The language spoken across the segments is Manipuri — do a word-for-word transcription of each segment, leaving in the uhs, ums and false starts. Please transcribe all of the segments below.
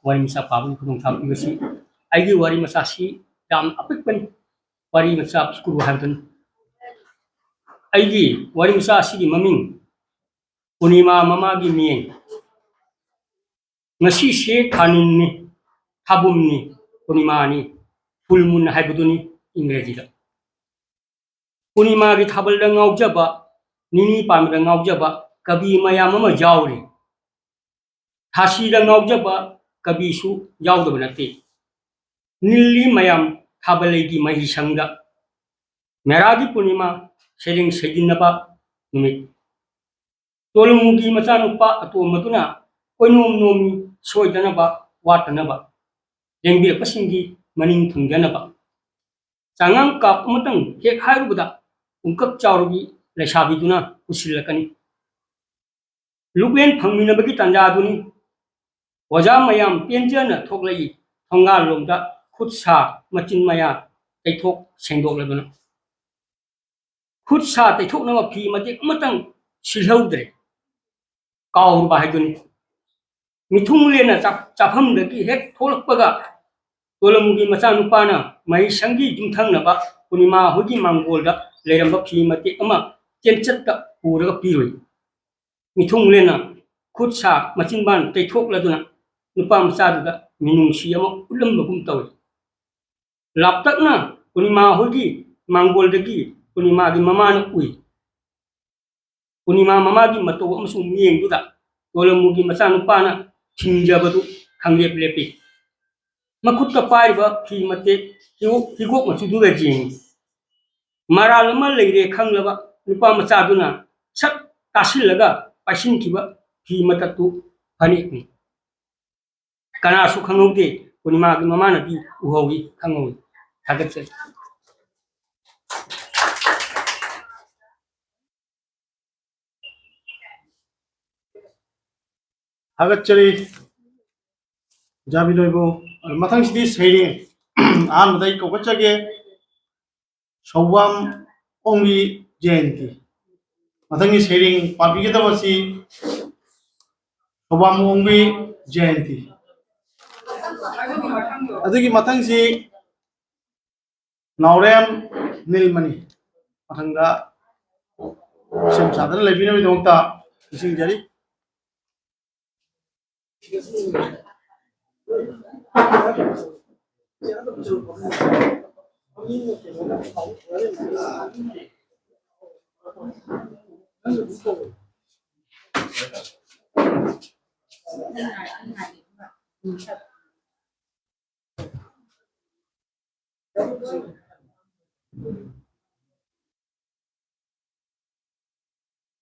ꯋꯥꯔꯤ ꯃꯆꯥ ꯄꯥꯕꯒꯤ ꯈꯨꯗꯣꯡꯊꯥꯕ ꯄꯤꯕꯁꯤ꯫ ꯑꯩꯒꯤ ꯋꯥꯔꯤ ꯃꯆꯥꯁꯤ ꯌꯥꯝ ꯑꯄꯤꯛꯄꯅꯤ꯫ ꯋꯥꯔꯤ ꯃꯆꯥ ꯁꯨꯔꯨ ꯍꯥꯏꯕꯗꯨꯅꯤ꯫ ꯑꯩꯒꯤ ꯋꯥꯔꯤ ꯃꯆꯥ ꯑꯁꯤꯒꯤ ꯃꯃꯤꯡ ꯄꯨꯔꯅꯤꯃꯥ ꯃꯃꯥꯒꯤ ꯃꯤꯠꯌꯦꯡ꯫ ꯉꯁꯤꯁꯦ ꯊꯥꯅꯤꯟꯅꯤ, ꯊꯥꯕꯨꯝꯅꯤ, ꯄꯨꯔꯅꯤꯃꯥꯅꯤ, full moon ꯍꯥꯏꯕꯗꯨꯅꯤ ꯏꯪꯒ꯭ꯔꯦꯖꯤꯗ꯫ ꯄꯨꯔꯅꯤꯃꯥꯒꯤ ꯊꯥꯕꯜꯗ ꯉꯥꯎꯖꯕ, ꯅꯤꯅꯤ ꯄꯥꯟꯕꯗ ꯉꯥꯎꯖꯕ ꯀꯕꯤ ꯃꯌꯥꯝ ꯑꯃ ꯌꯥꯎꯔꯤ꯫ ꯊꯥꯁꯤꯗ ꯉꯥꯎꯖꯕ ꯀꯕꯤꯁꯨ ꯌꯥꯎꯗꯕ ꯅꯠꯇꯦ꯫ ꯅꯤꯜꯂꯤ ꯃꯌꯥꯝ ꯊꯥꯕꯜꯂꯩꯒꯤ ꯃꯍꯩꯁꯪꯗ꯫ ꯃꯦꯔꯥꯒꯤ ꯄꯨꯔꯅꯤꯃꯥ, ꯁꯩꯔꯦꯡ ꯁꯩꯗꯤꯟꯅꯕ ꯅꯨꯃꯤꯠ꯫ ꯇꯣꯂꯨꯃꯨꯒꯤ ꯃꯆꯥꯅꯨꯄꯥ ꯑꯇꯣꯝꯕꯗꯨꯅ ꯀꯣꯏꯅꯣꯝ ꯅꯣꯝꯃꯤ, ꯁꯣꯏꯗꯅꯕ, ꯋꯥꯠꯇꯅꯕ, ꯂꯦꯡꯕꯤꯔꯛꯄꯁꯤꯡꯒꯤ ꯃꯅꯤꯡ ꯊꯨꯡꯖꯅꯕ꯫ ꯆꯉꯥꯡ ꯀꯞ ꯑꯃꯇꯪ ꯍꯦꯛ ꯍꯥꯏꯔꯨꯕꯗ, ꯄꯨꯡꯀꯛ ꯆꯥꯎꯔꯕꯤ ꯂꯩꯁꯥꯕꯤꯗꯨꯅ ꯄꯨꯁꯤꯜꯂꯛꯀꯅꯤ꯫ ꯂꯨꯛꯂꯦꯟ ꯐꯪꯃꯤꯟꯅꯕꯒꯤ ꯇꯥꯟꯖꯥꯗꯨꯅꯤ꯫ ꯑꯣꯖꯥ ꯃꯌꯥꯝ ꯄꯦꯟꯖꯅ ꯊꯣꯛꯂꯛꯏ, ꯊꯣꯡꯒꯥꯜꯂꯣꯝꯗ ꯈꯨꯠ ꯁꯥ ꯃꯆꯤꯟ ꯃꯌꯥ ꯇꯩꯊꯣꯛ ꯁꯦꯡꯗꯣꯛꯂꯗꯨꯅ꯫ ꯈꯨꯠ ꯁꯥ ꯇꯩꯊꯣꯛꯅꯕ ꯐꯤ ꯃꯇꯦꯛ ꯑꯃꯇꯪ ꯁꯤꯜꯍꯧꯗ꯭ꯔꯦ, ꯀꯥꯎꯔꯨꯕ ꯍꯥꯏꯗꯨꯅꯤ꯫ ꯃꯤꯊꯨꯡꯂꯦꯟꯅ ꯆꯥꯛ-, ꯆꯥꯐꯝꯗꯒꯤ ꯍꯦꯛ ꯊꯣꯛꯂꯛꯄꯒ, ꯇꯣꯂꯝꯒꯤ ꯃꯆꯥꯅꯨꯄꯥꯅ ꯃꯍꯩꯁꯪꯒꯤ ꯌꯨꯝꯊꯪꯅꯕ ꯄꯨꯔꯅꯤꯃꯥ ꯍꯣꯏꯒꯤ ꯃꯥꯡꯒꯣꯜꯗ ꯂꯩꯔꯝꯕ ꯐꯤ ꯃꯇꯦꯛ ꯑꯃ ꯆꯦꯟꯆꯠꯇ ꯄꯨꯔꯒ ꯄꯤꯔꯨꯏ꯫ ꯃꯤꯊꯨꯡꯂꯦꯟꯅ ꯈꯨꯠ ꯁꯥ ꯃꯆꯤꯟꯕꯥꯟ ꯇꯩꯊꯣꯛꯂꯗꯨꯅ ꯅꯨꯄꯥ ꯃꯆꯥꯗꯨꯗ ꯃꯤꯅꯨꯡꯁꯤ ꯑꯃ ꯎꯠꯂꯝꯕꯒꯨꯝ ꯇꯧꯏ꯫ ꯂꯥꯞꯇꯛꯅ ꯄꯨꯔꯅꯤꯃꯥ ꯍꯣꯏꯒꯤ ꯃꯥꯡꯒꯣꯜꯗꯒꯤ ꯄꯨꯔꯅꯤꯃꯥꯒꯤ ꯃꯃꯥꯅ ꯎꯏ꯫ ꯄꯨꯔꯅꯤꯃꯥ ꯃꯃꯥꯒꯤ ꯃꯇꯧ ꯑꯃꯁꯨꯡ ꯃꯤꯠꯌꯦꯡꯗꯨꯗ ꯇꯣꯂꯝꯃꯨꯒꯤ ꯃꯆꯥꯅꯨꯄꯥꯅ ꯊꯤꯡꯖꯕꯗꯨ ꯈꯪꯂꯦꯞ ꯂꯦꯞꯄꯤ꯫ ꯃꯈꯨꯠꯇ ꯄꯥꯏꯔꯤꯕ ꯐꯤ ꯃꯇꯦꯛ ꯍꯤꯒꯣꯛ, ꯍꯤꯒꯣꯛ ꯃꯆꯨꯗꯨꯗ ꯌꯦꯡꯏ꯫ ꯃꯔꯥꯜ ꯑꯃ ꯂꯩꯔꯦ ꯈꯪꯂꯕ ꯅꯨꯄꯥ ꯃꯆꯥꯗꯨꯅ ꯁꯠ ꯇꯥꯁꯤꯜꯂꯒ ꯄꯥꯏꯁꯤꯟꯈꯤꯕ ꯐꯤ ꯃꯇꯠꯇꯨ ꯐꯅꯦꯛꯅꯤ꯫ ꯀꯅꯥꯁꯨ ꯈꯪꯍꯧꯗꯦ, ꯄꯨꯔꯅꯤꯃꯥꯒꯤ ꯃꯃꯥꯅꯗꯤ ꯎꯍꯧꯏ, ꯈꯪꯍꯧꯏ꯫ ꯊꯥꯒꯠꯆꯔꯤ꯫ ꯊꯥꯒꯠꯆꯔꯤ, ꯑꯣꯖꯥ ꯕꯤꯅꯣꯏꯕꯨ꯫ ꯑꯗꯨ ꯃꯊꯪꯁꯤꯗꯤ ꯁꯩꯔꯦꯡ꯫ ꯑꯍꯥꯟꯕꯗ ꯑꯩ ꯀꯧꯈꯠꯆꯒꯦ, ꯁꯧꯕꯥꯝ ꯑꯣꯡꯕꯤ ꯖꯌꯟꯇꯤ꯫ ꯃꯊꯪꯒꯤ ꯁꯩꯔꯦꯡ ꯄꯥꯕꯤꯒꯗꯕꯁꯤ ꯁꯧꯕꯥꯝ ꯑꯣꯡꯕꯤ ꯖꯌꯟꯇꯤ꯫ ꯑꯗꯨꯒꯤ ꯃꯊꯪꯁꯤ ꯅꯥꯎꯔꯦꯝ ꯅꯤꯜꯃꯅꯤ꯫ ꯃꯊꯪꯗ ꯁꯦꯝ ꯁꯥꯗꯨꯅ ꯂꯩꯕꯤꯅꯕꯒꯤꯗꯃꯛꯇ ꯅꯤꯡꯁꯤꯡꯖꯔꯤ꯫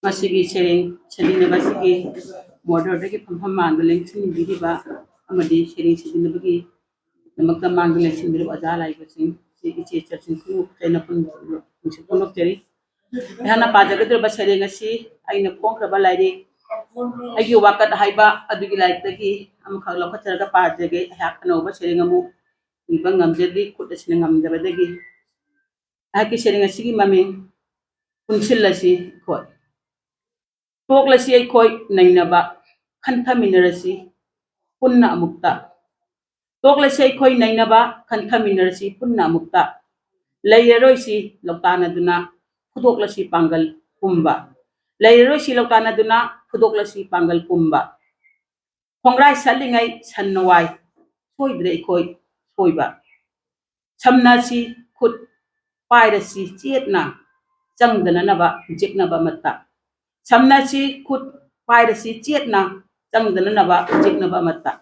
ꯉꯁꯤꯒꯤ ꯁꯩꯔꯦꯡ ꯁꯩꯗꯤꯟꯅꯕ ꯑꯁꯤꯒꯤ ꯃꯣꯗꯔꯦꯇꯔꯒꯤ ꯐꯝꯐꯝ ꯃꯥꯡꯗ ꯂꯦꯡꯁꯤꯟꯕꯤꯔꯤꯕ ꯑꯃꯗꯤ ꯁꯩꯔꯦꯡ ꯁꯩꯗꯤꯟꯅꯕꯒꯤꯗꯃꯛꯇ ꯃꯥꯡꯗ ꯂꯦꯡꯁꯤꯟꯕꯤꯔꯤꯕ ꯑꯣꯖꯥ ꯂꯥꯏꯕꯁꯤꯡ ꯁꯤ ꯏꯆꯦ ꯆꯠꯁꯤꯟ ꯈꯨꯅꯨ ꯆꯩꯅ ꯄꯨꯟ-, ꯅꯨꯡꯁꯤ ꯐꯣꯡꯗꯣꯛꯆꯔꯤ꯫ ꯑꯩꯍꯥꯛꯅ ꯄꯥꯖꯒꯗꯧꯔꯤꯕ ꯁꯩꯔꯦꯡ ꯑꯁꯤ ꯑꯩꯅ ꯐꯣꯡꯈ꯭ꯔꯕ ꯂꯥꯏꯔꯤꯛ ꯑꯩꯒꯤ ꯋꯥꯀꯠ ꯍꯥꯏꯕ ꯑꯗꯨꯒꯤ ꯂꯥꯏꯔꯤꯛꯇꯒꯤ ꯑꯃꯈꯛ ꯂꯧꯈꯠꯆꯔꯒ ꯄꯥꯖꯒꯦ꯫ ꯑꯩꯍꯥꯛ ꯑꯅꯧꯕ ꯁꯩꯔꯦꯡ ꯑꯃꯨꯛ ꯏꯕ ꯉꯝꯖꯗ꯭ꯔꯤ, ꯈꯨꯠ ꯑꯁꯤꯅ ꯉꯝꯗꯕꯗꯒꯤ꯫ ꯑꯩꯍꯥꯛꯀꯤ ꯁꯩꯔꯦꯡ ꯑꯁꯤꯒꯤ ꯃꯃꯤꯡ ꯄꯨꯟꯁꯤꯜꯂꯁꯤ ꯑꯩꯈꯣꯏ꯫ ꯇꯣꯛꯂꯁꯤ ꯑꯩꯈꯣꯏ ꯅꯩꯅꯕ, ꯈꯟꯊꯃꯤꯟꯅꯔꯁꯤ ꯄꯨꯟꯅ ꯑꯃꯨꯛꯇ꯫ ꯇꯣꯛꯂꯁꯤ ꯑꯩꯈꯣꯏ ꯅꯩꯅꯕ, ꯈꯟꯊꯃꯤꯟꯅꯔꯁꯤ ꯄꯨꯟꯅ ꯑꯃꯨꯛꯇ꯫ ꯂꯩꯔꯔꯣꯏꯁꯤ ꯂꯧꯇꯥꯅꯗꯨꯅ, ꯐꯨꯗꯣꯛꯂꯁꯤ ꯄꯥꯡꯒꯜ ꯄꯨꯝꯕ꯫ ꯂꯩꯔꯔꯣꯏꯁꯤ ꯂꯧꯇꯥꯅꯗꯨꯅ, ꯐꯨꯗꯣꯛꯂꯁꯤ ꯄꯥꯡꯒꯜ ꯄꯨꯝꯕ꯫ ꯈꯣꯡꯒ꯭ꯔꯥꯏ ꯁꯠꯂꯤꯉꯩ ꯁꯟ ꯅꯋꯥꯏ ꯁꯣꯏꯗ꯭ꯔꯦ ꯑꯩꯈꯣꯏ ꯁꯣꯏꯕ꯫ ꯁꯝꯅꯁꯤ ꯈꯨꯠ ꯄꯥꯏꯔꯁꯤ ꯆꯦꯠꯅ ꯆꯪꯗꯅꯅꯕ ꯖꯦꯛꯅꯕ ꯑꯃꯠꯇ꯫ ꯁꯝꯅꯁꯤ ꯈꯨꯠ ꯄꯥꯏꯔꯁꯤ ꯆꯦꯠꯅ ꯆꯪꯗꯅꯅꯕ ꯖꯦꯛꯅꯕ ꯑꯃꯠꯇ꯫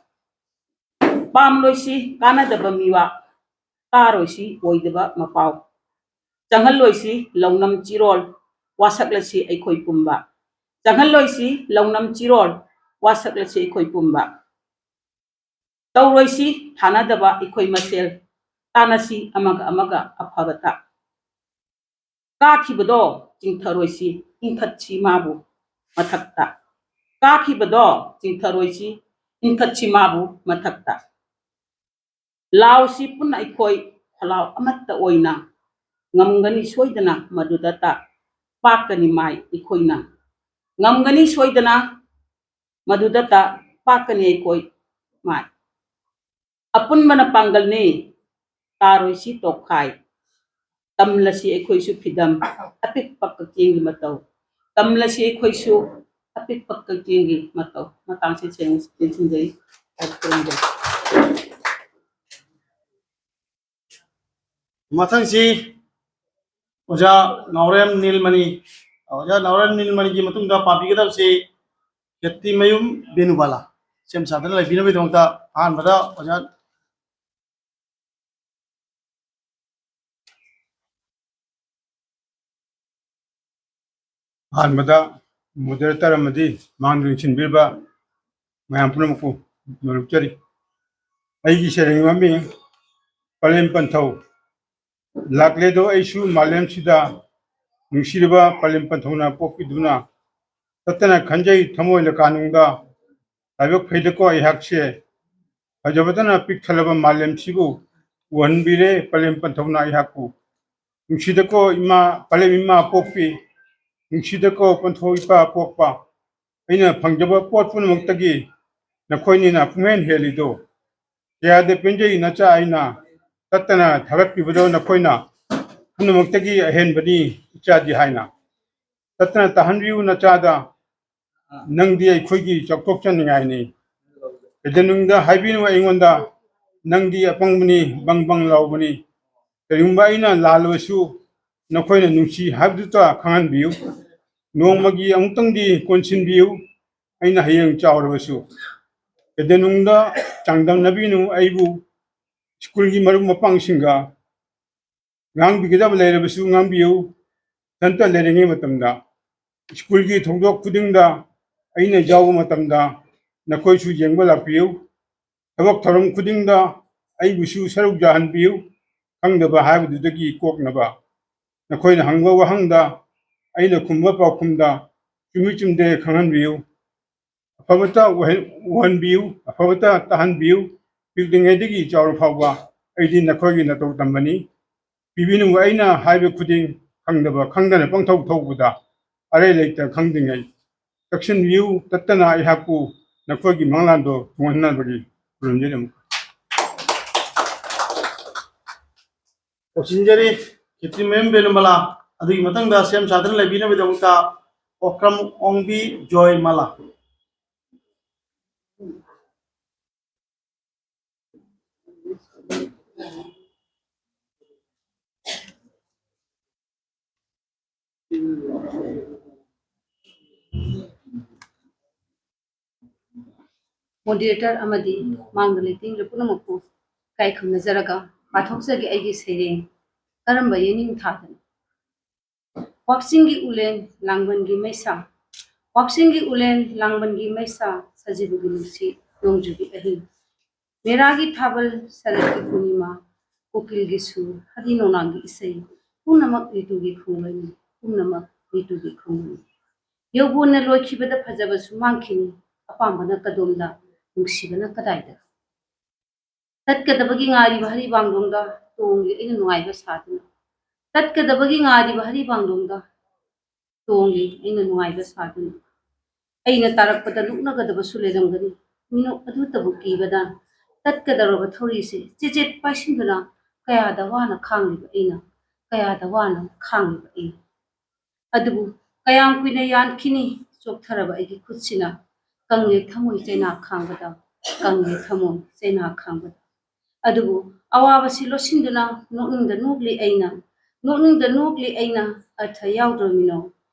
ꯄꯥꯝꯂꯣꯏꯁꯤ ꯀꯥꯟꯅꯗꯕ ꯃꯤꯋꯥ, ꯇꯥꯔꯣꯏꯁꯤ ꯑꯣꯏꯗꯕ ꯃꯄꯥꯎ꯫ ꯆꯪꯍꯜꯂꯣꯏꯁꯤ ꯂꯧꯅꯝ ꯆꯤꯔꯣꯜ, ꯋꯥꯁꯛꯂꯁꯤ ꯑꯩꯈꯣꯏ ꯄꯨꯝꯕ꯫ ꯆꯪꯍꯜꯂꯣꯏꯁꯤ ꯂꯧꯅꯝ ꯆꯤꯔꯣꯜ, ꯋꯥꯁꯛꯂꯁꯤ ꯑꯩꯈꯣꯏ ꯄꯨꯝꯕ꯫ ꯇꯧꯔꯣꯏꯁꯤ ꯊꯥꯅꯗꯕ ꯑꯩꯈꯣꯏ ꯃꯁꯦꯜ, ꯇꯥꯟꯅꯁꯤ ꯑꯃꯒ ꯑꯃꯒ ꯑꯐꯕꯇ꯫ ꯀꯥꯈꯤꯕꯗꯣ ꯆꯤꯡꯊꯔꯣꯏꯁꯤ, ꯏꯟꯈꯠꯁꯤ ꯃꯥꯕꯨ ꯃꯊꯛꯇ꯫ ꯀꯥꯈꯤꯕꯗꯣ ꯆꯤꯡꯊꯔꯣꯏꯁꯤ, ꯏꯟꯈꯠꯁꯤ ꯃꯥꯕꯨ ꯃꯊꯛꯇ꯫ ꯂꯥꯎꯁꯤ ꯄꯨꯟꯅ ꯑꯩꯈꯣꯏ ꯈꯣꯜꯂꯥꯎ ꯑꯃꯠꯇ ꯑꯣꯏꯅ, ꯉꯝꯒꯅꯤ ꯁꯣꯏꯗꯅ ꯃꯗꯨꯗꯇ ꯄꯥꯛꯀꯅꯤ ꯃꯥꯏ ꯑꯩꯈꯣꯏꯅ꯫ ꯉꯝꯒꯅꯤ ꯁꯣꯏꯗꯅ ꯃꯗꯨꯗꯇ ꯄꯥꯛꯀꯅꯤ ꯑꯩꯈꯣꯏ ꯃꯥꯏ꯫ ꯑꯄꯨꯟꯕꯅ ꯄꯥꯡꯒꯜꯅꯤ, ꯇꯥꯔꯣꯏꯁꯤ ꯇꯣꯛꯈꯥꯏ꯫ ꯇꯝꯂꯁꯤ ꯑꯩꯈꯣꯏꯁꯨ ꯐꯤꯗꯝ, ꯑꯄꯤꯛꯄ ꯀꯛꯆꯤꯡꯒꯤ ꯃꯇꯧ꯫ ꯇꯝꯂꯁꯤ ꯑꯩꯈꯣꯏꯁꯨ ꯑꯄꯤꯛꯄ ꯀꯛꯆꯤꯡꯒꯤ ꯃꯇꯧ꯫ ꯃꯇꯥꯡꯁꯤ ꯁꯦꯡꯅ ꯇꯦꯟꯁꯤꯟꯖꯔꯤ꯫ ꯈꯨꯔꯨꯝꯖꯔꯤ꯫ ꯃꯊꯪꯁꯤ ꯑꯣꯖꯥ ꯅꯥꯎꯔꯦꯝ ꯅꯤꯜꯃꯅꯤ꯫ ꯑꯣꯖꯥ ꯅꯥꯎꯔꯦꯝ ꯅꯤꯜꯃꯅꯤꯒꯤ ꯃꯇꯨꯡꯗ ꯄꯥꯕꯤꯒꯗꯕꯁꯤ ꯈꯦꯇꯤꯃꯌꯨꯝ ꯕꯦꯅꯨꯕꯥꯂꯥ꯫ ꯁꯦꯝ ꯁꯥꯗꯨꯅ ꯂꯩꯕꯤꯅꯕꯒꯤꯗꯃꯛꯇ ꯑꯍꯥꯟꯕꯗ ꯑꯣꯖꯥ ꯑꯍꯥꯟꯕꯗ moderator ꯑꯃꯗꯤ ꯃꯥꯡꯗ ꯂꯦꯡꯁꯤꯟꯕꯤꯔꯤꯕ ꯃꯌꯥꯝ ꯄꯨꯝꯅꯃꯛꯄꯨ ꯅꯣꯂꯨꯛꯆꯔꯤ꯫ ꯑꯩꯒꯤ ꯁꯩꯔꯦꯡ ꯃꯃꯤꯡ ꯄꯂꯦꯝ ꯄꯟꯊꯧ꯫ ꯂꯥꯛꯂꯦꯗꯣ ꯑꯩꯁꯨ ꯃꯥꯂꯦꯝꯁꯤꯗ, ꯅꯨꯡꯁꯤꯔꯕ ꯄꯂꯦꯝ ꯄꯟꯊꯧꯅ ꯄꯣꯛꯄꯤꯗꯨꯅ꯫ ꯇꯠꯇꯅ ꯈꯟꯖꯩ ꯊꯃꯣꯏ ꯂꯀꯥꯅꯨꯡꯗ, ꯂꯥꯏꯕꯛ ꯐꯩꯗꯀꯣ ꯑꯩꯍꯥꯛꯁꯦ꯫ ꯐꯖꯕꯇꯅ ꯄꯤꯛ ꯊꯜꯂꯕ ꯃꯥꯂꯦꯝꯁꯤꯕꯨ ꯎꯍꯟꯕꯤꯔꯦ ꯄꯂꯦꯝ ꯄꯟꯊꯧꯅ ꯑꯩꯍꯥꯛꯄꯨ꯫ ꯅꯨꯡꯁꯤꯗꯀꯣ ꯏꯃꯥ, ꯄꯂꯦꯝ ꯏꯃꯥ ꯄꯣꯛꯄꯤ, ꯅꯨꯡꯁꯤꯗꯀꯣ ꯄꯟꯊꯧ ꯏꯄꯥ ꯄꯣꯛꯄ꯫ ꯑꯩꯅ ꯐꯪꯖꯕ ꯄꯣꯠ ꯄꯨꯝꯅꯃꯛꯇꯒꯤ ꯅꯈꯣꯏꯅꯤꯅ ꯄꯨꯡꯍꯦꯟ ꯍꯦꯜꯂꯤꯗꯣ꯫ ꯀꯌꯥꯗ ꯄꯦꯟꯖꯩ ꯅꯆꯥ ꯑꯩꯅ ꯇꯠꯇꯅ ꯊꯥꯒꯠꯄꯤꯕꯗꯣ ꯅꯈꯣꯏꯅ ꯄꯨꯝꯅꯃꯛꯇꯒꯤ ꯑꯍꯦꯟꯕꯅꯤ ꯏꯆꯥꯗꯤ ꯍꯥꯏꯅ꯫ ꯇꯠꯇꯅ ꯇꯥꯍꯟꯕꯤꯌꯨ ꯅꯆꯥꯗ, ꯅꯪꯗꯤ ꯑꯩꯈꯣꯏꯒꯤ ꯆꯥꯎꯊꯣꯛꯆꯅꯤꯡꯉꯥꯏꯅꯤ꯫ ꯀꯩꯗꯧꯅꯨꯡꯗ ꯍꯥꯏꯕꯤꯅꯨ ꯑꯩꯉꯣꯟꯗ, ꯅꯪꯗꯤ ꯑꯄꯪꯕꯅꯤ, ꯕꯪ ꯕꯪ ꯂꯥꯎꯕꯅꯤ꯫ ꯀꯔꯤꯒꯨꯝꯕ ꯑꯩꯅ ꯂꯥꯜꯂꯕꯁꯨ ꯅꯈꯣꯏꯅ ꯅꯨꯡꯁꯤ ꯍꯥꯏꯕꯗꯨꯇ ꯈꯪꯍꯟꯕꯤꯌꯨ꯫ ꯅꯣꯡꯃꯒꯤ ꯑꯃꯨꯛꯇꯪꯗꯤ ꯀꯣꯟꯁꯤꯟꯕꯤꯌꯨ, ꯑꯩꯅ ꯍꯌꯦꯡ ꯆꯥꯎꯔꯕꯁꯨ꯫ ꯀꯩꯗꯧꯅꯨꯡꯗ ꯆꯥꯡꯗꯝꯅꯕꯤꯅꯨ ꯑꯩꯕꯨ ꯁ꯭ꯀꯨꯜꯒꯤ ꯃꯔꯨꯞ ꯃꯄꯥꯡꯁꯤꯡꯒ꯫ ꯉꯥꯡꯕꯤꯒꯗꯕ ꯂꯩꯔꯕꯁꯨ ꯉꯥꯡꯕꯤꯌꯨ꯫ ꯏꯊꯟꯇ ꯂꯩꯔꯤꯉꯩ ꯃꯇꯝꯗ ꯁ꯭ꯀꯨꯜꯒꯤ ꯊꯧꯗꯣꯛ ꯈꯨꯗꯤꯡꯗ ꯑꯩꯅ ꯌꯥꯎꯕ ꯃꯇꯝꯗ ꯅꯈꯣꯏꯁꯨ ꯌꯦꯡꯕ ꯂꯥꯛꯄꯤꯌꯨ꯫ ꯊꯕꯛ ꯊꯧꯔꯝ ꯈꯨꯗꯤꯡꯗ ꯑꯩꯕꯨꯁꯨ ꯁꯔꯨꯛ ꯌꯥꯍꯟꯕꯤꯌꯨ꯫ ꯈꯪꯗꯕ ꯍꯥꯏꯕꯗꯨꯗꯒꯤ ꯀꯣꯛꯅꯕ ꯅꯈꯣꯏꯅ ꯍꯪꯕ ꯋꯥꯍꯪꯗ ꯑꯩꯅ ꯈꯨꯝꯕ ꯄꯥꯎꯈꯨꯝꯗ ꯆꯨꯝꯃꯤ ꯆꯨꯝꯗꯦ ꯈꯪꯍꯟꯕꯤꯌꯨ꯫ ꯑꯐꯕꯇ ꯎꯍꯟ-, ꯎꯍꯟꯕꯤꯌꯨ, ꯑꯐꯕꯇ ꯇꯥꯍꯟꯕꯤꯌꯨ꯫ ꯄꯤꯛꯂꯤꯉꯩꯗꯒꯤ ꯆꯥꯎꯔ ꯐꯥꯎꯕ ꯑꯩꯗꯤ ꯅꯈꯣꯏꯒꯤ ꯅꯇꯧ ꯇꯝꯕꯅꯤ꯫ ꯄꯤꯕꯤꯅꯨ ꯑꯩꯅ ꯍꯥꯏꯕ ꯈꯨꯗꯤꯡ ꯈꯪꯗꯕ ꯈꯪꯗꯅ ꯄꯪꯊꯧ ꯊꯧꯕꯗ ꯑꯔꯩ ꯂꯩꯇ ꯈꯪꯗ꯭ꯔꯤꯉꯩ ꯆꯦꯛꯁꯤꯟꯕꯤꯌꯨ꯫ ꯇꯠꯇꯅ ꯑꯩꯍꯥꯛꯄꯨ ꯅꯈꯣꯏꯒꯤ ꯃꯪꯂꯥꯟꯗꯣ ꯊꯨꯡꯍꯟꯅꯕꯒꯤ ꯈꯨꯔꯨꯝꯖꯔꯤ ꯑꯃꯨꯛ꯫ ꯂꯣꯏꯁꯤꯟꯖꯔꯤ꯫ ꯈꯦꯇ꯭ꯔꯤꯃꯌꯨꯝ ꯕꯦꯅꯨꯃꯂꯥ, ꯑꯗꯨꯒꯤ ꯃꯊꯪꯗ ꯁꯦꯝ ꯁꯥꯗꯨꯅ ꯂꯩꯕꯤꯅꯕꯒꯤꯗꯃꯛꯇ ꯑꯣꯀ꯭ꯔꯝ ꯑꯣꯡꯕꯤ ꯖꯣꯏꯃꯂꯥ꯫ Moderator ꯑꯃꯗꯤ ꯃꯥꯡꯗ ꯂꯩꯇꯦꯡꯂꯤꯕ ꯄꯨꯝꯅꯃꯛꯄꯨ ꯏꯀꯥꯏ ꯈꯨꯝꯅꯖꯔꯒ ꯄꯥꯊꯣꯛꯆꯒꯦ ꯑꯩꯒꯤ ꯁꯩꯔꯦꯡ ꯀꯔꯝꯕ ꯌꯦꯅꯤꯡ ꯊꯥꯗꯅꯣ꯫ ꯋꯥꯛꯆꯤꯡꯒꯤ ꯎꯂꯦꯟ ꯂꯥꯡꯕꯟꯒꯤ ꯃꯩꯁꯥ, ꯋꯥꯛꯆꯤꯡꯒꯤ ꯎꯂꯦꯟ ꯂꯥꯡꯕꯟꯒꯤ ꯃꯩꯁꯥ, ꯁꯖꯤꯕꯨꯒꯤ ꯅꯨꯡꯁꯤꯠ ꯅꯣꯡꯖꯨꯒꯤ ꯑꯍꯤꯡ, ꯃꯦꯔꯥꯒꯤ ꯊꯥꯕꯜ ꯁꯔꯠꯀꯤ ꯄꯨꯔꯅꯤꯃꯥ, ꯀꯣꯀꯤꯜꯒꯤ ꯁꯨꯔ ꯍꯥꯏꯗꯤ ꯅꯣꯡꯅꯥꯡꯒꯤ ꯏꯁꯩ, ꯄꯨꯝꯅꯃꯛ ꯔꯤꯇꯨꯒꯤ ꯈꯣꯡꯂꯩꯅꯤ, ꯄꯨꯝꯅꯃꯛ ꯔꯤꯇꯨꯒꯤ ꯈꯣꯡꯂꯩꯅꯤ꯫ ꯌꯧꯕꯣꯟꯅ ꯂꯣꯏꯈꯤꯕꯗ ꯐꯖꯕꯁꯨ ꯃꯥꯡꯈꯤꯅꯤ, ꯑꯄꯥꯝꯕꯅ ꯀꯗꯣꯝꯗ, ꯅꯨꯡꯁꯤꯕꯅ ꯀꯗꯥꯏꯗ? ꯇꯠꯀꯗꯕꯒꯤ ꯉꯥꯏꯔꯤꯕ ꯍꯔꯤꯕꯥꯡꯗꯣꯡꯗ ꯇꯣꯡꯂꯤ ꯑꯩꯅ ꯅꯨꯡꯉꯥꯏꯕ ꯁꯥꯗꯨꯅ, ꯇꯠꯀꯗꯕꯒꯤ ꯉꯥꯏꯔꯤꯕ ꯍꯔꯤꯕꯥꯡꯗꯣꯡꯗ ꯇꯣꯡꯂꯤ ꯑꯩꯅ ꯅꯨꯡꯉꯥꯏꯕ ꯁꯥꯗꯨꯅ꯫ ꯑꯩꯅ ꯇꯥꯔꯛꯄꯗ ꯂꯨꯞꯅꯒꯗꯕꯁꯨ ꯂꯩꯔꯝꯒꯅꯤ, ꯃꯤꯅꯣꯛ ꯑꯗꯨꯇꯕꯨ ꯀꯤꯕꯗ꯫ ꯇꯠꯀꯗꯧꯔꯕ ꯊꯧꯔꯤꯁꯦ ꯆꯦꯆꯦꯠ ꯄꯥꯏꯁꯤꯟꯗꯨꯅ ꯀꯌꯥꯗ ꯋꯥꯅ ꯈꯥꯡꯂꯤꯕ ꯑꯩꯅ, ꯀꯌꯥꯗ ꯋꯥꯅ ꯈꯥꯡꯂꯤꯕ ꯑꯩꯅ꯫ ꯑꯗꯨꯕꯨ ꯀꯌꯥꯝ ꯀꯨꯏꯅ ꯌꯥꯟꯈꯤꯅꯤ ꯆꯣꯛꯊꯔꯕ ꯑꯩꯒꯤ ꯈꯨꯠꯁꯤꯅ? ꯀꯪꯂꯦ ꯊꯃꯣꯏ ꯆꯩꯅꯥ ꯈꯥꯡꯕꯗ, ꯀꯪꯂꯦ ꯊꯃꯣꯏ ꯆꯩꯅꯥ ꯈꯥꯡꯕꯗ꯫ ꯑꯗꯨꯕꯨ ꯑꯋꯥꯕꯁꯤ ꯂꯣꯠꯁꯤꯟꯗꯨꯅ ꯅꯣꯛꯅꯤꯡꯗ ꯅꯣꯛꯂꯤ ꯑꯩꯅ, ꯅꯣꯛꯅꯤꯡꯗ ꯅꯣꯛꯂꯤ ꯑꯩꯅ, ꯑꯔꯊ ꯌꯥꯎꯗ꯭ꯔꯕ ꯃꯤꯅꯣꯛ꯫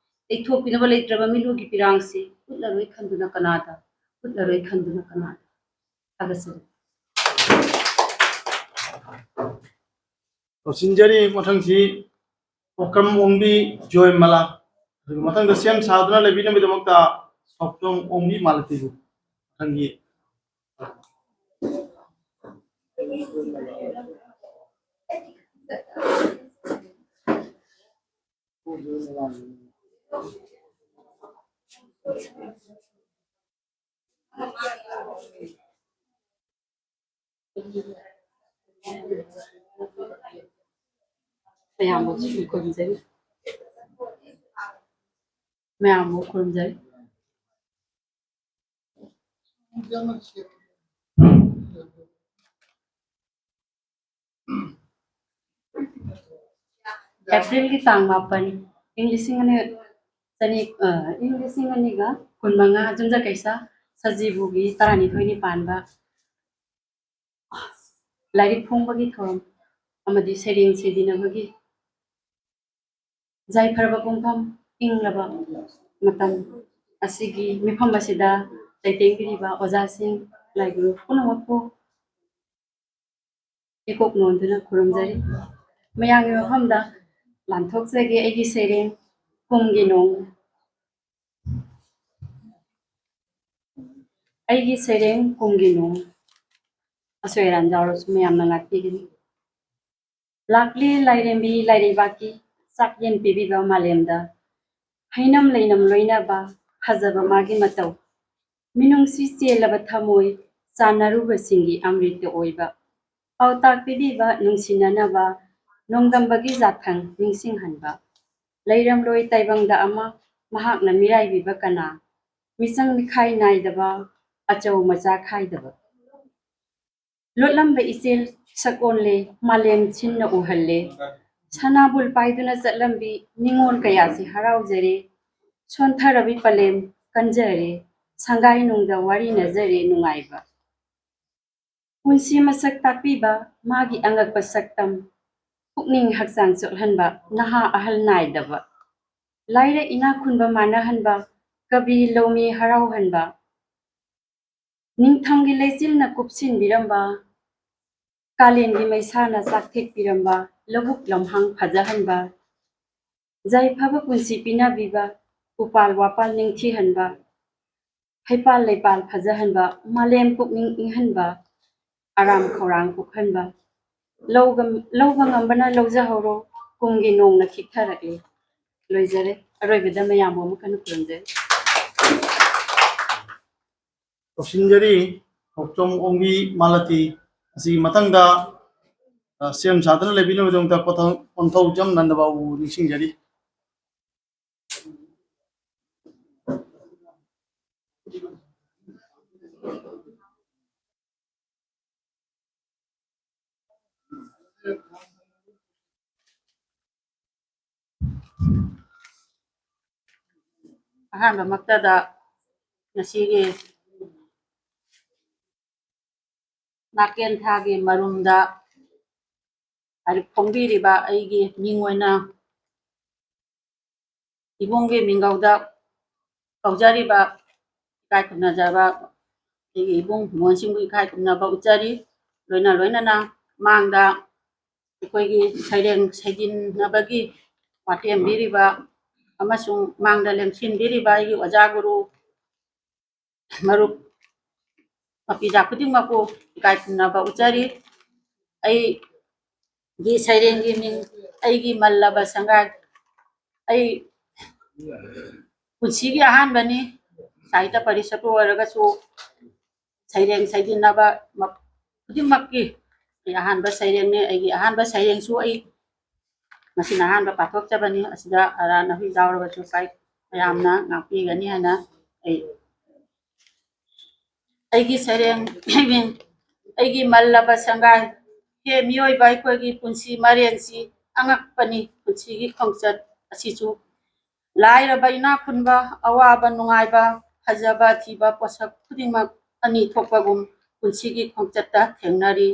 ꯂꯩꯊꯣꯛꯄꯤꯅꯕ ꯂꯩꯇ꯭ꯔꯕ ꯃꯤꯠꯂꯨꯒꯤ ꯄꯤꯔꯥꯡꯁꯤ ꯎꯠꯂꯔꯣꯏ ꯈꯟꯗꯨꯅ ꯀꯅꯥꯗ, ꯎꯠꯂꯔꯣꯏ ꯈꯟꯗꯨꯅ ꯀꯅꯥꯗ꯫ ꯊꯥꯒꯠꯆꯔꯤ꯫ ꯂꯣꯏꯁꯤꯟꯖꯔꯤ꯫ ꯃꯊꯪꯁꯤ ꯑꯣꯀ꯭ꯔꯝ ꯑꯣꯡꯕꯤ ꯖꯣꯏꯃꯂꯥ꯫ ꯑꯗꯨꯒ ꯃꯊꯪꯗ ꯁꯦꯝ ꯁꯥꯗꯨꯅ ꯂꯩꯕꯤꯅꯕꯒꯤꯗꯃꯛꯇ ꯁꯣꯛꯇꯣꯝ ꯑꯣꯡꯕꯤ ꯃꯥꯂꯇꯤꯕꯨ ꯃꯊꯪꯒꯤ ꯃꯌꯥꯝꯕꯨ ꯈꯨꯔꯨꯝꯖꯔꯤ꯫ ꯃꯌꯥꯝꯕꯨ ꯈꯨꯔꯨꯝꯖꯔꯤ꯫ ꯑꯦꯄ꯭ꯔꯤꯜꯒꯤ ꯇꯥꯡ ꯃꯥꯄꯟ, ꯏꯪ ꯂꯤꯁꯤꯡ ꯑꯅꯤ ꯆꯅꯤ, ꯑ, ꯏꯪ ꯂꯤꯁꯤꯡ ꯑꯅꯤꯒ ꯀꯨꯟꯃꯉꯥ, ꯌꯨꯝꯖꯀꯩꯁ ꯁꯖꯤꯕꯨꯒꯤ ꯇꯔꯥꯅꯤꯊꯣꯏꯅꯤ ꯄꯥꯟꯕ, ꯂꯥꯏꯔꯤꯛ ꯐꯣꯡꯕꯒꯤ ꯊꯧꯔꯝ ꯑꯃꯗꯤ ꯁꯩꯔꯦꯡ ꯁꯩꯗꯤꯅꯕꯒꯤ ꯌꯥꯏꯐꯔꯕ ꯄꯨꯡꯐꯝ, ꯏꯪꯂꯕ ꯃꯇꯝ ꯑꯁꯤꯒꯤ ꯃꯤꯐꯝ ꯑꯁꯤꯗ ꯂꯩꯇꯦꯡꯕꯤꯔꯤꯕ ꯑꯣꯖꯥꯁꯤꯡ, ꯂꯥꯏꯒꯨꯔꯨ ꯄꯨꯝꯅꯃꯛꯄꯨ ꯏꯀꯣꯛ ꯅꯣꯟꯗꯨꯅ ꯈꯨꯔꯨꯝꯖꯔꯤ꯫ ꯃꯌꯥꯝꯒꯤ ꯃꯐꯝꯗ ꯂꯥꯟꯊꯣꯛꯆꯒꯦ ꯑꯩꯒꯤ ꯁꯩꯔꯦꯡ ꯀꯨꯝꯒꯤ ꯅꯣꯡ꯫ ꯑꯩꯒꯤ ꯁꯩꯔꯦꯡ ꯀꯨꯝꯒꯤ ꯅꯣꯡ꯫ ꯑꯁꯣꯏ ꯑꯔꯥꯟ ꯌꯥꯎꯔꯁꯨ ꯃꯌꯥꯝꯅ ꯉꯥꯛꯄꯤꯒꯅꯤ꯫ ꯂꯥꯛꯂꯤ ꯂꯥꯏꯔꯦꯝꯕꯤ ꯂꯥꯏꯔꯩꯕꯥꯛꯀꯤ ꯆꯥꯛꯂꯦꯟ ꯄꯤꯕꯤꯕ ꯃꯥꯂꯦꯝꯗ꯫ ꯍꯩꯅꯝ ꯂꯩꯅꯝ ꯂꯣꯏꯅꯕ ꯐꯖꯕ ꯃꯥꯒꯤ ꯃꯇꯧ꯫ ꯃꯤꯅꯨꯡꯁꯤ ꯆꯦꯜꯂꯕ ꯊꯃꯣꯏ ꯆꯥꯟꯅꯔꯨꯕꯁꯤꯡꯒꯤ ꯑꯃ꯭ꯔꯤꯠꯇ ꯑꯣꯏꯕ꯫ ꯄꯥꯎꯇꯥꯛ ꯄꯤꯕꯤꯕ ꯅꯨꯡꯁꯤꯅꯅꯕ ꯅꯣꯡꯗꯝꯕꯒꯤ ꯌꯥꯊꯪ ꯅꯤꯡꯁꯤꯡꯍꯟꯕ꯫ ꯂꯩꯔꯝꯂꯣꯏ ꯇꯥꯏꯕꯪꯗ ꯑꯃ ꯃꯍꯥꯛꯅ ꯃꯤꯔꯥꯏꯕꯤꯕ ꯀꯅꯥ꯫ ꯃꯤꯆꯪ ꯃꯤꯈꯥꯏ ꯅꯥꯏꯗꯕ ꯑꯆꯧ ꯃꯆꯥ ꯈꯥꯏꯗꯕ꯫ ꯂꯣꯠꯂꯝꯕ ꯏꯆꯦꯜ ꯁꯛ ꯑꯣꯜꯂꯦ, ꯃꯥꯂꯦꯝ ꯁꯤꯟꯅ ꯎꯍꯜꯂꯦ꯫ ꯁꯅꯥꯕꯨꯜ ꯄꯥꯏꯗꯨꯅ ꯆꯠꯂꯝꯕꯤ ꯅꯤꯉꯣꯜ ꯀꯌꯥꯁꯤ ꯍꯔꯥꯎꯖꯔꯦ꯫ ꯁꯣꯟꯊꯔꯕꯤ ꯄꯂꯦꯝ ꯀꯟꯖꯔꯦ, ꯁꯪꯒꯥꯏ ꯅꯨꯡꯗ ꯋꯥꯔꯤꯅꯖꯔꯦ ꯅꯨꯡꯉꯥꯏꯕ꯫ ꯄꯨꯟꯁꯤ ꯃꯁꯛ ꯇꯥꯛꯄꯤꯕ ꯃꯥꯒꯤ ꯑꯉꯛꯄ ꯁꯛꯇꯝ, ꯄꯨꯛꯅꯤꯡ ꯍꯛꯆꯥꯡ ꯆꯣꯠꯍꯟꯕ ꯅꯍꯥ ꯑꯍꯜ ꯅꯥꯏꯗꯕ꯫ ꯂꯥꯏꯔ ꯏꯅꯥꯛ ꯈꯨꯟꯕ ꯃꯥꯟꯅꯍꯟꯕ, ꯀꯕꯤ ꯂꯧꯃꯤ ꯍꯔꯥꯎꯍꯟꯕ꯫ ꯅꯤꯡꯊꯝꯒꯤ ꯂꯩꯆꯤꯜꯅ ꯀꯨꯞꯁꯤꯟꯕꯤꯔꯝꯕ, ꯀꯥꯂꯦꯟꯒꯤ ꯃꯩꯁꯥꯅ ꯆꯥꯛꯊꯦꯛꯄꯤꯔꯝꯕ, ꯂꯧꯕꯨꯛ ꯂꯝꯍꯥꯡ ꯐꯖꯍꯟꯕ, ꯌꯥꯏꯐꯕ ꯄꯨꯟꯁꯤ ꯄꯤꯅꯕꯤꯕ, ꯎꯄꯥꯜ ꯋꯥꯄꯥꯜ ꯅꯤꯡꯊꯤꯍꯟꯕ, ꯍꯩꯄꯥꯜ ꯂꯩꯄꯥꯜ ꯐꯖꯍꯟꯕ, ꯃꯥꯂꯦꯝ ꯄꯨꯛꯅꯤꯡ ꯏꯪꯍꯟꯕ, ꯑꯔꯥꯝ ꯈꯧꯔꯥꯡ ꯄꯣꯛꯍꯟꯕ꯫ ꯂꯧꯒ-, ꯂꯧꯕ ꯉꯝꯕꯅ ꯂꯧꯖꯍꯧꯔꯣ, ꯀꯨꯝꯒꯤ ꯅꯣꯡꯅ ꯈꯤꯛꯊꯔꯛꯂꯦ꯫ ꯂꯣꯏꯖꯔꯦ꯫ ꯑꯔꯣꯏꯕꯗ ꯃꯌꯥꯝꯕꯨ ꯑꯃꯨꯛ ꯍꯟꯅ ꯈꯨꯔꯨꯝꯖꯔꯤ꯫ ꯇꯧꯁꯤꯟꯖꯔꯤ꯫ ꯊꯣꯛꯆꯣꯝ ꯑꯣꯡꯕꯤ ꯃꯥꯂꯇꯤ ꯑꯁꯤꯒꯤ ꯃꯊꯪꯗ, ꯑ, ꯁꯦꯝ ꯁꯥꯗꯨꯅ ꯂꯩꯕꯤꯅꯕꯒꯤꯗꯃꯛꯇ ꯀꯣꯟꯊꯧ-, ꯀꯣꯟꯊꯧꯖꯝ ꯅꯟꯗ ꯕꯥꯕꯨꯕꯨ ꯅꯤꯡꯁꯤꯡꯖꯔꯤ꯫ ꯑꯍꯥꯟꯕꯃꯛꯇꯗ ꯉꯁꯤꯒꯤ ꯅꯥꯀꯦꯟ ꯊꯥꯒꯤ ꯃꯔꯨꯝꯗ ꯍꯥꯏꯗꯤ ꯐꯣꯡꯕꯤꯔꯤꯕ ꯑꯩꯒꯤ ꯃꯤꯡ ꯑꯣꯏꯅ ꯏꯕꯨꯡꯒꯤ ꯃꯤꯡꯒꯧꯗ ꯀꯧꯖꯔꯤꯕ ꯏꯀꯥꯏ ꯈꯨꯝꯅꯖꯕ ꯑꯩꯒꯤ ꯏꯕꯨꯡ ꯃꯣꯍꯟꯁꯤꯡꯕꯨ ꯏꯀꯥꯏ ꯈꯨꯝꯅꯕ ꯎꯠꯆꯔꯤ꯫ ꯂꯣꯏꯅ ꯂꯣꯏꯅꯅ ꯃꯥꯡꯗ ꯑꯩꯈꯣꯏꯒꯤ ꯁꯩꯔꯦꯡ ꯁꯩꯖꯤꯟꯅꯕꯒꯤ ꯋꯥꯇꯦꯝꯕꯤꯔꯤꯕ ꯑꯃꯁꯨꯡ ꯃꯥꯡꯗ ꯂꯦꯡꯁꯤꯟꯕꯤꯔꯤꯕ ꯑꯩꯒꯤ ꯑꯣꯖꯥ ꯒꯨꯔꯨ ꯃꯔꯨꯞ ꯃꯄꯤꯖꯥ ꯈꯨꯗꯤꯡꯃꯛꯄꯨ ꯏꯀꯥꯏ ꯈꯨꯝꯅꯕ ꯎꯠꯆꯔꯤ꯫ ꯑꯩꯒꯤ ꯁꯩꯔꯦꯡꯒꯤ ꯃꯤꯡ ꯑꯩꯒꯤ ꯃꯜꯂꯕ ꯁꯪꯒꯥꯏ꯫ ꯑꯩ ꯄꯨꯟꯁꯤꯒꯤ ꯑꯍꯥꯟꯕꯅꯤ, ꯁꯥꯍꯤꯇ꯭ꯌ ꯄꯔꯤꯁꯠꯄꯨ ꯑꯣꯏꯔꯒꯁꯨ ꯁꯩꯔꯦꯡ ꯁꯩꯖꯤꯟꯅꯕ ꯃ-, ꯈꯨꯗꯤꯡꯃꯛꯀꯤ ꯑꯩ ꯑꯍꯥꯟꯕ ꯁꯩꯔꯦꯡꯅꯤ꯫ ꯑꯩꯒꯤ ꯑꯍꯥꯟꯕ ꯁꯩꯔꯦꯡꯁꯨ ꯑꯩ ꯉꯁꯤꯅ ꯑꯍꯥꯟꯕ ꯄꯥꯊꯣꯛꯆꯕꯅꯤ꯫ ꯑꯁꯤꯗ ꯑꯔꯥꯟ ꯑꯍꯣꯏ ꯌꯥꯎꯔꯕꯁꯨ ꯀꯥꯏ-, ꯃꯌꯥꯝꯅ ꯉꯥꯛꯄꯤꯒꯅꯤ ꯍꯥꯏꯅ ꯑꯩ ꯑꯩꯒꯤ ꯁꯩꯔꯦꯡ, ꯑꯩꯒꯤ ꯃꯜꯂꯕ ꯁꯪꯒꯥꯏ꯫ ꯍꯦ ꯃꯤꯑꯣꯏꯕ, ꯑꯩꯈꯣꯏꯒꯤ ꯄꯨꯟꯁꯤ ꯃꯔꯦꯟꯁꯤ ꯑꯉꯛꯄꯅꯤ꯫ ꯄꯨꯟꯁꯤꯒꯤ ꯈꯣꯡꯆꯠ ꯑꯁꯤꯁꯨ ꯂꯥꯏꯔꯕ ꯏꯅꯥꯛ ꯈꯨꯟꯕ, ꯑꯋꯥꯕ ꯅꯨꯡꯉꯥꯏꯕ, ꯐꯖꯕ ꯊꯤꯕ, ꯄꯣꯠꯁꯛ ꯈꯨꯗꯤꯡꯃꯛ ꯑꯅꯤ ꯊꯣꯛꯄꯒꯨꯝ ꯄꯨꯟꯁꯤꯒꯤ ꯈꯣꯡꯆꯠꯇ ꯊꯦꯡꯅꯔꯤ꯫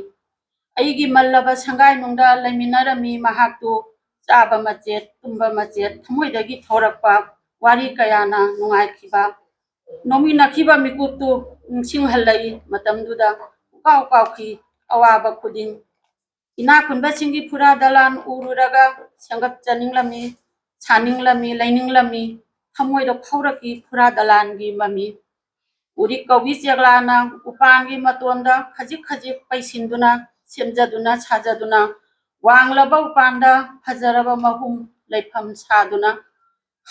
ꯑꯩꯒꯤ ꯃꯜꯂꯕ ꯁꯪꯒꯥꯏꯅꯨꯡꯗ ꯂꯩꯃꯤꯟꯅꯔꯝꯃꯤ ꯃꯍꯥꯛꯇꯨ꯫ ꯆꯥꯕ ꯃꯆꯦꯠ, ꯇꯨꯝꯕ ꯃꯆꯦꯠ, ꯊꯃꯣꯏꯗꯒꯤ ꯊꯣꯔꯛꯄ ꯋꯥꯔꯤ ꯀꯌꯥꯅ ꯅꯨꯡꯉꯥꯏꯈꯤꯕ, ꯅꯣꯡꯃꯤꯟꯅꯈꯤꯕ ꯃꯤꯀꯨꯞꯇꯨ ꯅꯤꯡꯁꯤꯡꯍꯜꯂꯛꯏ꯫ ꯃꯇꯝꯗꯨꯗ ꯄꯨꯀꯥꯎ ꯀꯥꯎꯈꯤ ꯑꯋꯥꯕ ꯈꯨꯗꯤꯡ꯫ ꯏꯅꯥꯛ ꯈꯨꯟꯕꯁꯤꯡꯒꯤ ꯐꯨꯔꯥ ꯗꯂꯥꯟ ꯎꯔꯨꯔꯒ ꯁꯦꯝꯒꯠꯆꯅꯤꯡꯂꯝꯃꯤ, ꯁꯥꯅꯤꯡꯂꯝꯃꯤ, ꯂꯩꯅꯤꯡꯂꯝꯃꯤ꯫ ꯊꯃꯣꯏꯗ ꯐꯥꯎꯔꯛꯈꯤ ꯐꯨꯔꯥ ꯗꯂꯥꯟꯒꯤ ꯃꯃꯤ꯫ ꯎꯔꯤꯛ ꯀꯧꯕꯤ ꯆꯦꯛꯂꯥꯅ ꯎꯄꯥꯟꯒꯤ ꯃꯇꯣꯟꯗ ꯈꯖꯤꯛ ꯈꯖꯤꯛ ꯄꯩꯁꯤꯟꯗꯨꯅ, ꯁꯦꯝꯖꯗꯨꯅ, ꯁꯥꯖꯗꯨꯅ, ꯋꯥꯡꯂꯕ ꯎꯄꯥꯟꯗ ꯐꯖꯔꯕ ꯃꯍꯨꯝ ꯂꯩꯐꯝ ꯁꯥꯗꯨꯅ,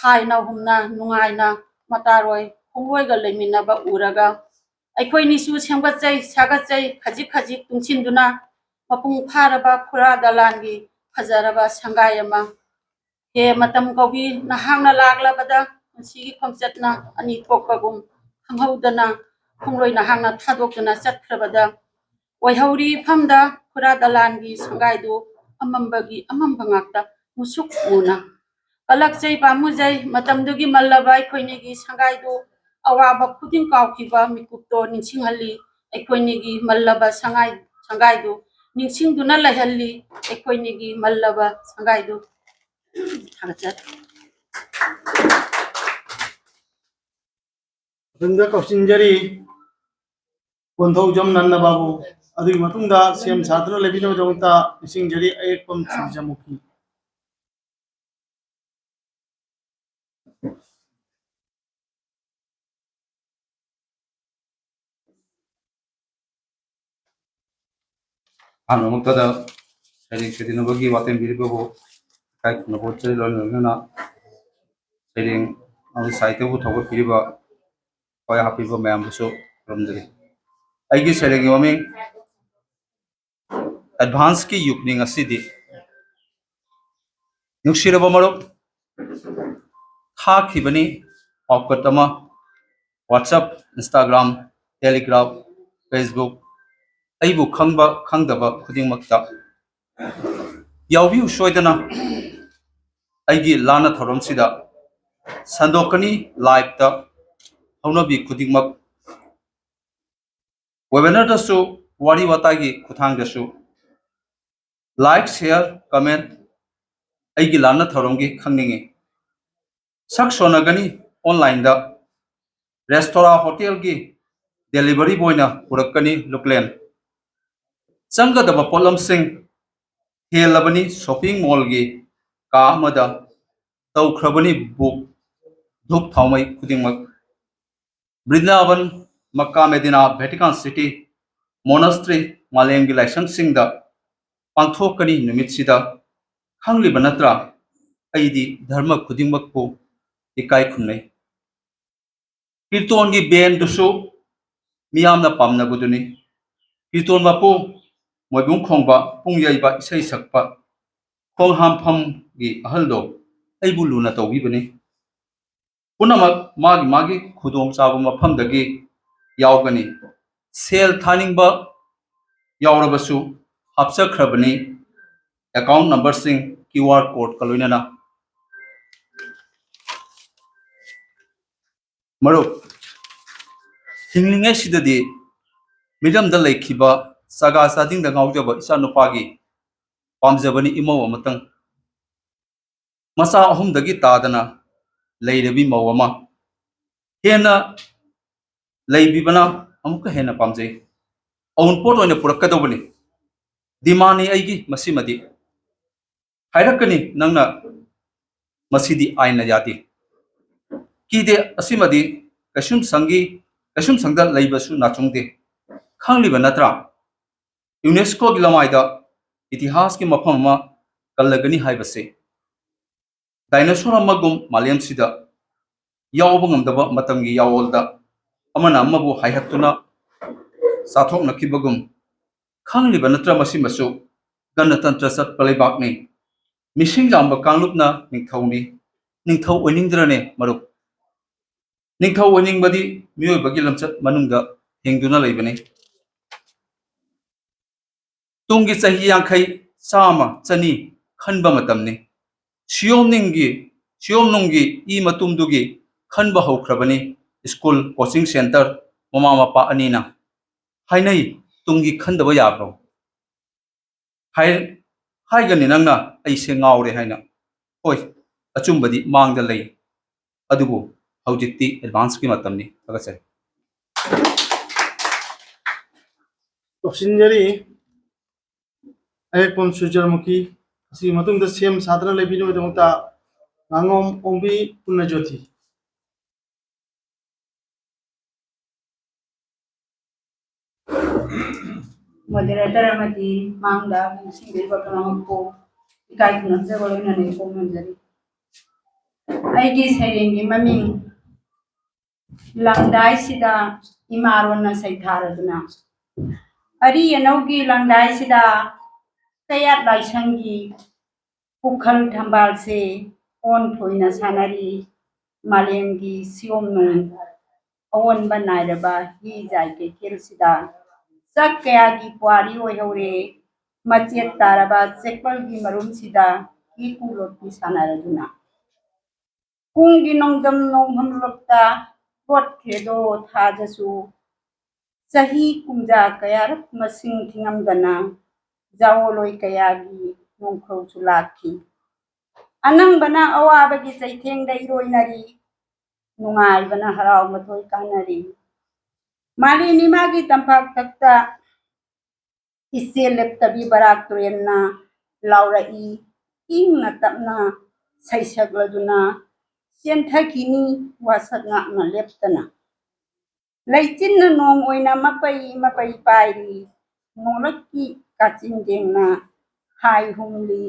ꯍꯥꯏꯅ ꯍꯨꯝꯅ ꯅꯨꯡꯉꯥꯏꯅ ꯃꯇꯥꯔꯣꯏ ꯈꯣꯡꯂꯣꯏꯒ ꯂꯩꯃꯤꯟꯅꯕ ꯎꯔꯒ, ꯑꯩꯈꯣꯏꯅꯤꯁꯨ ꯁꯦꯝꯒꯠꯆꯩ, ꯁꯥꯒꯠꯆꯩ, ꯈꯖꯤꯛ ꯈꯖꯤꯛ ꯇꯨꯡꯁꯤꯟꯗꯨꯅ, ꯃꯄꯨꯡ ꯐꯥꯔꯕ ꯐꯨꯔꯥ ꯗꯂꯥꯟꯒꯤ ꯐꯖꯔꯕ ꯁꯪꯒꯥꯏ ꯑꯃ꯫ ꯍꯦ ꯃꯇꯝ ꯀꯧꯕꯤ, ꯅꯍꯥꯛꯅ ꯂꯥꯛꯂꯕꯗ ꯄꯨꯟꯁꯤꯒꯤ ꯈꯣꯡꯆꯠꯅ ꯑꯅꯤ ꯊꯣꯛꯄꯒꯨꯝ ꯈꯪꯍꯧꯗꯅ ꯈꯣꯡꯂꯣꯏ ꯅꯍꯥꯛꯅ ꯊꯥꯗꯣꯛꯇꯨꯅ ꯆꯠꯈ꯭ꯔꯕꯗ ꯑꯣꯏꯍꯧꯔꯤ ꯏꯐꯝꯗ ꯐꯨꯔꯥ ꯗꯂꯥꯟꯒꯤ ꯁꯪꯒꯥꯏꯗꯨ ꯑꯃꯝꯕꯒꯤ ꯑꯃꯝꯕ ꯉꯥꯛꯇ ꯃꯨꯁꯨꯛ ꯃꯨꯅ꯫ ꯀꯂꯛꯆꯩ ꯄꯥꯝꯃꯨꯖꯩ, ꯃꯇꯝꯗꯨꯒꯤ ꯃꯜꯂꯕ ꯑꯩꯈꯣꯏꯅꯤꯒꯤ ꯁꯪꯒꯥꯏꯗꯨ ꯑꯋꯥꯕ ꯈꯨꯗꯤꯡ ꯀꯥꯎꯈꯤꯕ ꯃꯤꯀꯨꯞꯇꯣ ꯅꯤꯡꯁꯤꯡꯍꯜꯂꯤ꯫ ꯑꯩꯈꯣꯏꯅꯤꯒꯤ ꯃꯜꯂꯕ ꯁꯉꯥꯏ-, ꯁꯪꯒꯥꯏꯗꯨ ꯅꯤꯡꯁꯤꯡꯗꯨꯅ ꯂꯩꯍꯜꯂꯤ꯫ ꯑꯩꯈꯣꯏꯅꯤꯒꯤ ꯃꯜꯂꯕ ꯁꯪꯒꯥꯏꯗꯨ꯫ ꯊꯥꯒꯠꯆꯔꯤ꯫ ꯃꯊꯪꯗ ꯀꯧꯁꯤꯟꯖꯔꯤ ꯀꯣꯟꯊꯧꯖꯝ ꯅꯟꯗ ꯕꯥꯕꯨ꯫ ꯑꯗꯨꯒꯤ ꯃꯇꯨꯡꯗ ꯁꯦꯝ ꯁꯥꯗꯨꯅ ꯂꯩꯕꯤꯅꯕꯒꯤꯗꯃꯛꯇ ꯅꯤꯡꯁꯤꯡꯖꯔꯤ ꯑꯌꯦꯛꯄꯝ ꯁꯨꯔꯖꯃꯨꯈꯤ꯫ ꯑꯍꯥꯟꯕꯃꯛꯇꯗ ꯁꯩꯔꯦꯡ ꯁꯩꯗꯅꯕꯒꯤ ꯋꯥꯇꯦꯝꯕꯤꯔꯤꯕꯕꯨ ꯏꯀꯥꯏ ꯈꯨꯝꯅꯕ ꯎꯠꯆꯔꯤ, ꯂꯣꯏꯅ ꯂꯣꯏꯅꯅ ꯁꯩꯔꯦꯡ ꯑꯃꯗꯤ ꯁꯥꯍꯤꯇ꯭ꯌꯕꯨ ꯊꯧꯒꯠꯄꯤꯔꯤꯕ ꯈ꯭ꯋꯥꯏ ꯍꯥꯞꯄꯤꯕ ꯃꯌꯥꯝꯕꯨꯁꯨ ꯈꯨꯔꯨꯝꯖꯔꯤ꯫ ꯑꯩꯒꯤ ꯁꯩꯔꯦꯡꯒꯤ ꯃꯃꯤꯡ ꯑꯦꯗꯚꯥꯟꯁꯀꯤ ꯌꯨꯛꯅꯤ ꯉꯁꯤꯗꯤ꯫ ꯅꯨꯡꯁꯤꯔꯕ ꯃꯔꯨꯞ, ꯊꯥꯈꯤꯕꯅꯤ ꯄꯥꯎꯀꯠ ꯑꯃ, WhatsApp, Instagram, Telegram, Facebook, ꯑꯩꯕꯨ ꯈꯪꯕ ꯈꯪꯗꯕ ꯈꯨꯗꯤꯡꯃꯛꯇ ꯌꯥꯎꯕꯤꯌꯨ ꯁꯣꯏꯗꯅ꯫ ꯑꯩꯒꯤ ꯂꯥꯟꯅ ꯊꯧꯔꯝꯁꯤꯗ ꯁꯟꯗꯣꯛꯀꯅꯤ live-ꯇ ꯍꯧꯅꯕꯤ ꯈꯨꯗꯤꯡꯃꯛ꯫ Webinar-ꯗꯁꯨ ꯋꯥꯔꯤ ꯋꯥꯇꯥꯏꯒꯤ ꯈꯨꯠꯊꯥꯡꯗꯁꯨ like, share, comment ꯑꯩꯒꯤ ꯂꯥꯟꯅ ꯊꯧꯔꯝꯒꯤ ꯈꯪꯅꯤꯡꯏ꯫ ꯁꯛ ꯁꯣꯟꯅꯒꯅꯤ online-ꯗ, restaurant hotel-ꯒꯤ delivery boy-ꯅ ꯄꯨꯔꯛꯀꯅꯤ ꯂꯨꯀꯂꯦꯟ꯫ ꯆꯪꯒꯗꯕ ꯄꯣꯠꯂꯝꯁꯤꯡ ꯍꯦꯜꯂꯕꯅꯤ shopping mall-ꯒꯤ ꯀꯥ ꯑꯃꯗ, ꯇꯧꯈ꯭ꯔꯕꯅꯤ book ꯙꯨꯞ ꯊꯥꯎꯃꯩ ꯈꯨꯗꯤꯡꯃꯛ꯫ ꯕ꯭ꯔꯤꯟꯗꯥꯕꯟ, ꯃꯛꯀꯥ ꯃꯦꯗꯤꯅꯥ, ꯚꯦꯇꯤꯀꯥꯟ ꯁꯤꯇꯤ, monastery, ꯃꯥꯂꯦꯝꯒꯤ ꯂꯥꯏꯁꯪꯁꯤꯡꯗ ꯄꯥꯡꯊꯣꯛꯀꯅꯤ ꯅꯨꯃꯤꯠꯁꯤꯗ꯫ ꯈꯪꯂꯤꯕ ꯅꯠꯇ꯭ꯔꯥ ꯑꯩꯗꯤ ꯙꯔꯃ ꯈꯨꯗꯤꯡꯃꯛꯄꯨ ꯏꯀꯥꯏ ꯈꯨꯝꯅꯩ꯫ ꯀꯤꯔꯇꯣꯟꯒꯤ band-ꯗꯨꯁꯨ ꯃꯤꯌꯥꯝꯅ ꯄꯥꯝꯅꯕꯗꯨꯅꯤ꯫ ꯀꯤꯔꯇꯣꯟ ꯃꯄꯨ, ꯃꯣꯏꯕꯨꯡ ꯈꯣꯡꯕ, ꯄꯨꯡ ꯌꯩꯕ, ꯏꯁꯩ ꯁꯛꯄ, ꯈꯣꯡ ꯍꯥꯝꯐꯝꯒꯤ ꯑꯍꯜꯗꯣ ꯑꯩꯕꯨ ꯂꯨꯅ ꯇꯧꯕꯤꯕꯅꯤ꯫ ꯄꯨꯝꯅꯃꯛ ꯃꯥꯒꯤ ꯃꯥꯒꯤ ꯈꯨꯗꯣꯡꯆꯥꯕ ꯃꯐꯝꯗꯒꯤ ꯌꯥꯎꯒꯅꯤ꯫ ꯁꯦꯜ ꯊꯥꯅꯤꯡꯕ ꯌꯥꯎꯔꯕꯁꯨ ꯍꯥꯞꯆꯈ꯭ꯔꯕꯅꯤ account number-ꯁꯤꯡ, QR code-ꯀ ꯂꯣꯏꯅꯅ꯫ ꯃꯔꯨꯞ, ꯍꯤꯡꯂꯤꯉꯩꯁꯤꯗꯗꯤ ꯃꯤꯔꯝꯗ ꯂꯩꯈꯤꯕ ꯆꯥꯒꯥ ꯆꯥꯗꯤꯡꯗ ꯉꯥꯎꯖꯕ ꯏꯆꯥꯅꯨꯄꯥꯒꯤ ꯄꯥꯝꯖꯕꯅꯤ ꯏꯃꯧ ꯑꯃꯇꯪ꯫ ꯃꯆꯥ ꯑꯍꯨꯝꯗꯒꯤ ꯇꯥꯗꯅ ꯂꯩꯔꯕꯤ ꯃꯧ ꯑꯃ꯫ ꯍꯦꯟꯅ ꯂꯩꯕꯤꯕꯅ ꯑꯃꯨꯛꯀ ꯍꯦꯟꯅ ꯄꯥꯝꯖꯩ꯫ ꯑꯎꯟꯄꯣꯠ ꯑꯣꯏꯅ ꯄꯨꯔꯛꯀꯗꯧꯕꯅꯤ꯫ ꯗꯤꯃꯥꯟꯅꯤ ꯑꯩꯒꯤ ꯃꯁꯤꯃꯗꯤ꯫ ꯍꯥꯏꯔꯛꯀꯅꯤ ꯅꯪꯅ, "ꯃꯁꯤꯗꯤ ꯑꯥꯏꯟꯅ ꯌꯥꯗꯦ, ꯀꯤꯗꯦ, ꯑꯁꯤꯃꯗꯤ ꯀꯩꯁꯨꯝ ꯁꯪꯒꯤ, ꯀꯩꯁꯨꯝ ꯁꯪꯗ ꯂꯩꯕꯁꯨ ꯅꯥꯆꯨꯡꯗꯦ"? ꯈꯪꯂꯤꯕ ꯅꯠꯇ꯭ꯔꯥ? ꯌꯨꯅꯦꯁꯀꯣꯒꯤ ꯂꯃꯥꯏꯗ ꯏꯇꯤꯍꯥꯁꯀꯤ ꯃꯐꯝ ꯑꯃ ꯀꯜꯂꯒꯅꯤ ꯍꯥꯏꯕꯁꯦ꯫ ꯗꯥꯏꯅꯣꯁꯣꯔ ꯑꯃꯒꯨꯝ ꯃꯥꯂꯦꯝꯁꯤꯗ ꯌꯥꯎꯕ ꯉꯝꯗꯕ ꯃꯇꯝꯒꯤ ꯌꯥꯑꯣꯜꯗ ꯑꯃꯅ ꯑꯃꯕꯨ ꯍꯥꯏꯍꯠꯇꯨꯅ ꯆꯥꯊꯣꯛꯅꯈꯤꯕꯒꯨꯝ, ꯈꯪꯂꯤꯕ ꯅꯠꯇ꯭ꯔ ꯃꯁꯤꯃꯁꯨ? ꯒꯅꯇꯟꯇ꯭ꯔ ꯆꯠꯄ ꯂꯩꯕꯥꯛꯅꯤ꯫ ꯃꯤꯁꯤꯡ ꯌꯥꯝꯕ ꯀꯥꯡꯂꯨꯞꯅ ꯅꯤꯡꯊꯧꯅꯤ꯫ ꯅꯤꯡꯊꯧ ꯑꯣꯏꯅꯤꯡꯗ꯭ꯔꯅꯦ, ꯃꯔꯨꯞ? ꯅꯤꯡꯊꯧ ꯑꯣꯏꯅꯤꯡꯕꯗꯤ ꯃꯤꯑꯣꯏꯕꯒꯤ ꯂꯝꯆꯠ ꯃꯅꯨꯡꯗ ꯍꯤꯡꯗꯨꯅ ꯂꯩꯕꯅꯤ꯫ ꯇꯨꯡꯒꯤ ꯆꯍꯤ ꯌꯥꯡꯈꯩ, ꯆꯥꯝꯃ, ꯆꯅꯤ ꯈꯟꯕ ꯃꯇꯝꯅꯤ꯫ ꯁꯤꯌꯣꯝꯅꯤꯡꯒꯤ, ꯁꯤꯌꯣꯝꯅꯨꯡꯒꯤ ꯏ ꯃꯇꯨꯝꯗꯨꯒꯤ ꯈꯟꯕ ꯍꯧꯈ꯭ꯔꯕꯅꯤ꯫ ꯁ꯭ꯀꯨꯜ, ꯀꯣꯆꯤꯡ ꯁꯦꯟꯇꯔ, ꯃꯃꯥ ꯃꯄꯥ ꯑꯅꯤꯅ ꯍꯥꯏꯅꯩ, "ꯇꯨꯡꯒꯤ ꯈꯟꯗꯕ ꯌꯥꯕ꯭ꯔꯣ?" ꯍꯥꯏ-, ꯍꯥꯏꯒꯅꯤ ꯅꯪꯅ ꯑꯩꯁꯦ ꯉꯥꯎꯔꯦ ꯍꯥꯏꯅ꯫ ꯍꯣꯏ, ꯑꯆꯨꯝꯕꯗꯤ ꯃꯥꯡꯗ ꯂꯩ, ꯑꯗꯨꯕꯨ ꯍꯧꯖꯤꯛꯇꯤ ꯑꯦꯗꯚꯥꯟꯁꯀꯤ ꯃꯇꯝꯅꯤ꯫ ꯊꯥꯒꯠꯆꯔꯤ꯫ ꯂꯣꯏꯁꯤꯟꯖꯔꯤ꯫ ꯑꯌꯦꯛꯄꯝ ꯁꯨꯔꯖꯃꯨꯈꯤ꯫ ꯑꯁꯤꯒꯤ ꯃꯇꯨꯡꯗ ꯁꯦꯝ ꯁꯥꯗꯨꯅ ꯂꯩꯕꯤꯅꯕꯒꯤꯗꯃꯛꯇ ꯉꯥꯉꯣꯝ ꯑꯣꯡꯕꯤ ꯄꯨꯔꯅꯖꯣꯇꯤ꯫ ꯃꯣꯗꯦꯔꯦꯇꯔ ꯑꯃꯗꯤ ꯃꯥꯡꯗ ꯅꯤꯡꯁꯤꯡꯕꯤꯔꯤꯕ ꯄꯨꯝꯅꯃꯛꯄꯨ ꯏꯀꯥꯏ ꯈꯨꯝꯅꯖꯕ ꯂꯣꯏꯅꯅ ꯏꯀꯣꯛ ꯅꯣꯟꯖꯔꯤ꯫ ꯑꯩꯒꯤ ꯁꯩꯔꯦꯡꯒꯤ ꯃꯃꯤꯡ ꯂꯪꯗꯥꯏꯁꯤꯗ ꯏꯃꯥꯔꯣꯟꯅ ꯁꯩꯊꯥꯔꯗꯨꯅ꯫ ꯑꯔꯤ ꯑꯅꯧꯒꯤ ꯂꯪꯗꯥꯏꯁꯤꯗ ꯀꯌꯥꯠ ꯂꯥꯏꯁꯪꯒꯤ ꯄꯨꯈꯜ ꯊꯝꯕꯥꯜꯁꯦ ꯑꯣꯟꯊꯣꯏꯅ ꯁꯥꯟꯅꯔꯤ꯫ ꯃꯥꯂꯦꯝꯒꯤ ꯁꯤꯌꯣꯝꯅꯨꯡ ꯑꯑꯣꯟꯕ ꯅꯥꯏꯔꯕ ꯍꯤ ꯖꯥꯏ ꯀꯩꯊꯦꯜꯁꯤꯗ ꯆꯥꯛ ꯀꯌꯥꯒꯤ ꯄꯨꯋꯥꯔꯤ ꯑꯣꯏꯍꯧꯔꯦ꯫ ꯃꯆꯦꯠ ꯇꯥꯔꯕ ꯆꯦꯛꯄꯜꯒꯤ ꯃꯔꯨꯝꯁꯤꯗ ꯍꯤ ꯀꯨ ꯂꯣꯠꯄꯤ ꯁꯥꯟꯅꯔꯗꯨꯅ꯫ ꯄꯨꯡꯒꯤ ꯅꯣꯡꯗꯝ ꯅꯣꯡꯃꯝꯂꯛꯇ ꯂꯣꯠꯈ꯭ꯔꯦꯗꯣ ꯊꯥꯖꯁꯨ꯫ ꯆꯍꯤ ꯀꯨꯝꯖꯥ ꯀꯌꯥꯔꯛ ꯃꯁꯤꯡ ꯊꯤꯉꯝꯗꯅ ꯖꯥꯑꯣꯂꯣꯏ ꯀꯌꯥꯒꯤ ꯅꯣꯡꯈꯧꯁꯨ ꯂꯥꯛꯈꯤ꯫ ꯑꯅꯪꯕꯅ ꯑꯋꯥꯕꯒꯤ ꯆꯩꯊꯦꯡꯗ ꯏꯔꯣꯏꯅꯔꯤ, ꯅꯨꯡꯉꯥꯏꯕꯅ ꯍꯔꯥꯎ ꯃꯊꯣꯏ ꯀꯥꯟꯅꯔꯤ꯫ ꯃꯥꯂꯦꯝ ꯏꯃꯥꯒꯤ ꯇꯝꯄꯥꯛꯇꯛꯇ ꯏꯆꯦꯜ ꯂꯦꯞꯇꯕꯤ ꯕꯔꯥꯛ ꯇꯨꯔꯦꯜꯅ ꯂꯥꯎꯔꯛꯏ, ꯏꯪꯅ ꯇꯞꯅ ꯁꯩꯁꯛꯂꯗꯨꯅ ꯆꯦꯟꯊꯈꯤꯅꯤ ꯋꯥꯁꯛ ꯉꯥꯛꯅ ꯂꯦꯞꯇꯅ꯫ ꯂꯩꯆꯤꯟꯅ ꯅꯣꯡ ꯑꯣꯏꯅ ꯃꯄꯩ ꯃꯄꯩ ꯄꯥꯏꯔꯤ, ꯅꯣꯡꯂꯛꯀꯤ ꯀꯥꯆꯤꯟ ꯌꯦꯡꯅ ꯍꯥꯏ ꯍꯨꯝꯂꯤ꯫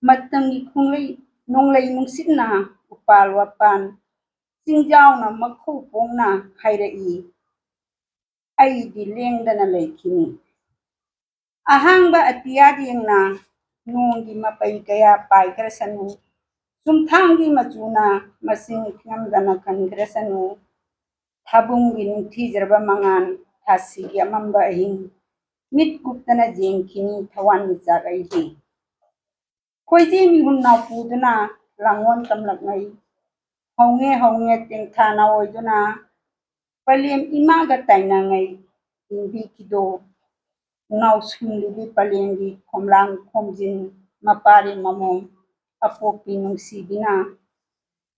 ꯃꯇꯝꯒꯤ ꯈꯣꯡꯂꯩ ꯅꯣꯡꯂꯩ ꯅꯨꯡꯁꯤꯠꯅ ꯎꯄꯥꯜ ꯋꯥꯄꯥꯟ ꯆꯤꯡꯖꯥꯎꯅ ꯃꯈꯨ ꯄꯣꯡꯅ ꯍꯥꯏꯔꯛꯏ, ꯑꯩꯗꯤ ꯂꯦꯡꯗꯅ ꯂꯩꯈꯤꯅꯤ꯫ ꯑꯍꯥꯡꯕ ꯑꯇꯤꯌꯥ ꯌꯦꯡꯅ ꯅꯣꯡꯒꯤ ꯃꯄꯩ ꯀꯌꯥ ꯄꯥꯏꯈ꯭ꯔꯁꯅꯨ, ꯆꯨꯝꯊꯥꯡꯒꯤ ꯃꯆꯨꯅ ꯃꯁꯤꯡ ꯊꯤꯉꯝꯗꯅ ꯈꯟꯈ꯭ꯔꯁꯅꯨ꯫ ꯊꯥꯕꯨꯡꯒꯤ ꯅꯤꯡꯊꯤꯖꯔꯕ ꯃꯉꯥꯜ, ꯊꯥꯁꯤꯒꯤ ꯑꯃꯝꯕ ꯑꯍꯤꯡ, ꯃꯤꯠ ꯀꯨꯞꯇꯅ ꯌꯦꯡꯈꯤꯅꯤ ꯊꯋꯥꯟꯃꯤꯆꯥꯛ ꯑꯩꯗꯤ꯫ ꯈꯣꯏꯖꯦ ꯃꯤꯍꯨꯟ ꯅꯥꯎꯄꯨꯗꯨꯅ ꯂꯥꯡꯑꯣꯟ ꯇꯝꯂꯛꯉꯩ, ꯍꯧꯉꯦ ꯍꯧꯉꯦ ꯇꯦꯡꯊꯥ ꯅꯥꯑꯣꯏꯗꯨꯅ ꯄꯂꯦꯝ ꯏꯃꯥꯒ ꯇꯥꯏꯅꯉꯩ ꯏꯟꯕꯤꯈꯤꯗꯣ꯫ ꯅꯥꯎꯁꯨꯝꯂꯤꯕꯤ ꯄꯂꯦꯝꯒꯤ ꯈꯣꯝꯂꯥꯡ ꯈꯣꯝꯖꯤꯟ ꯃꯄꯥꯔꯤ ꯃꯃꯣꯝ ꯑꯄꯣꯛꯄꯤ ꯅꯨꯡꯁꯤꯕꯤꯅ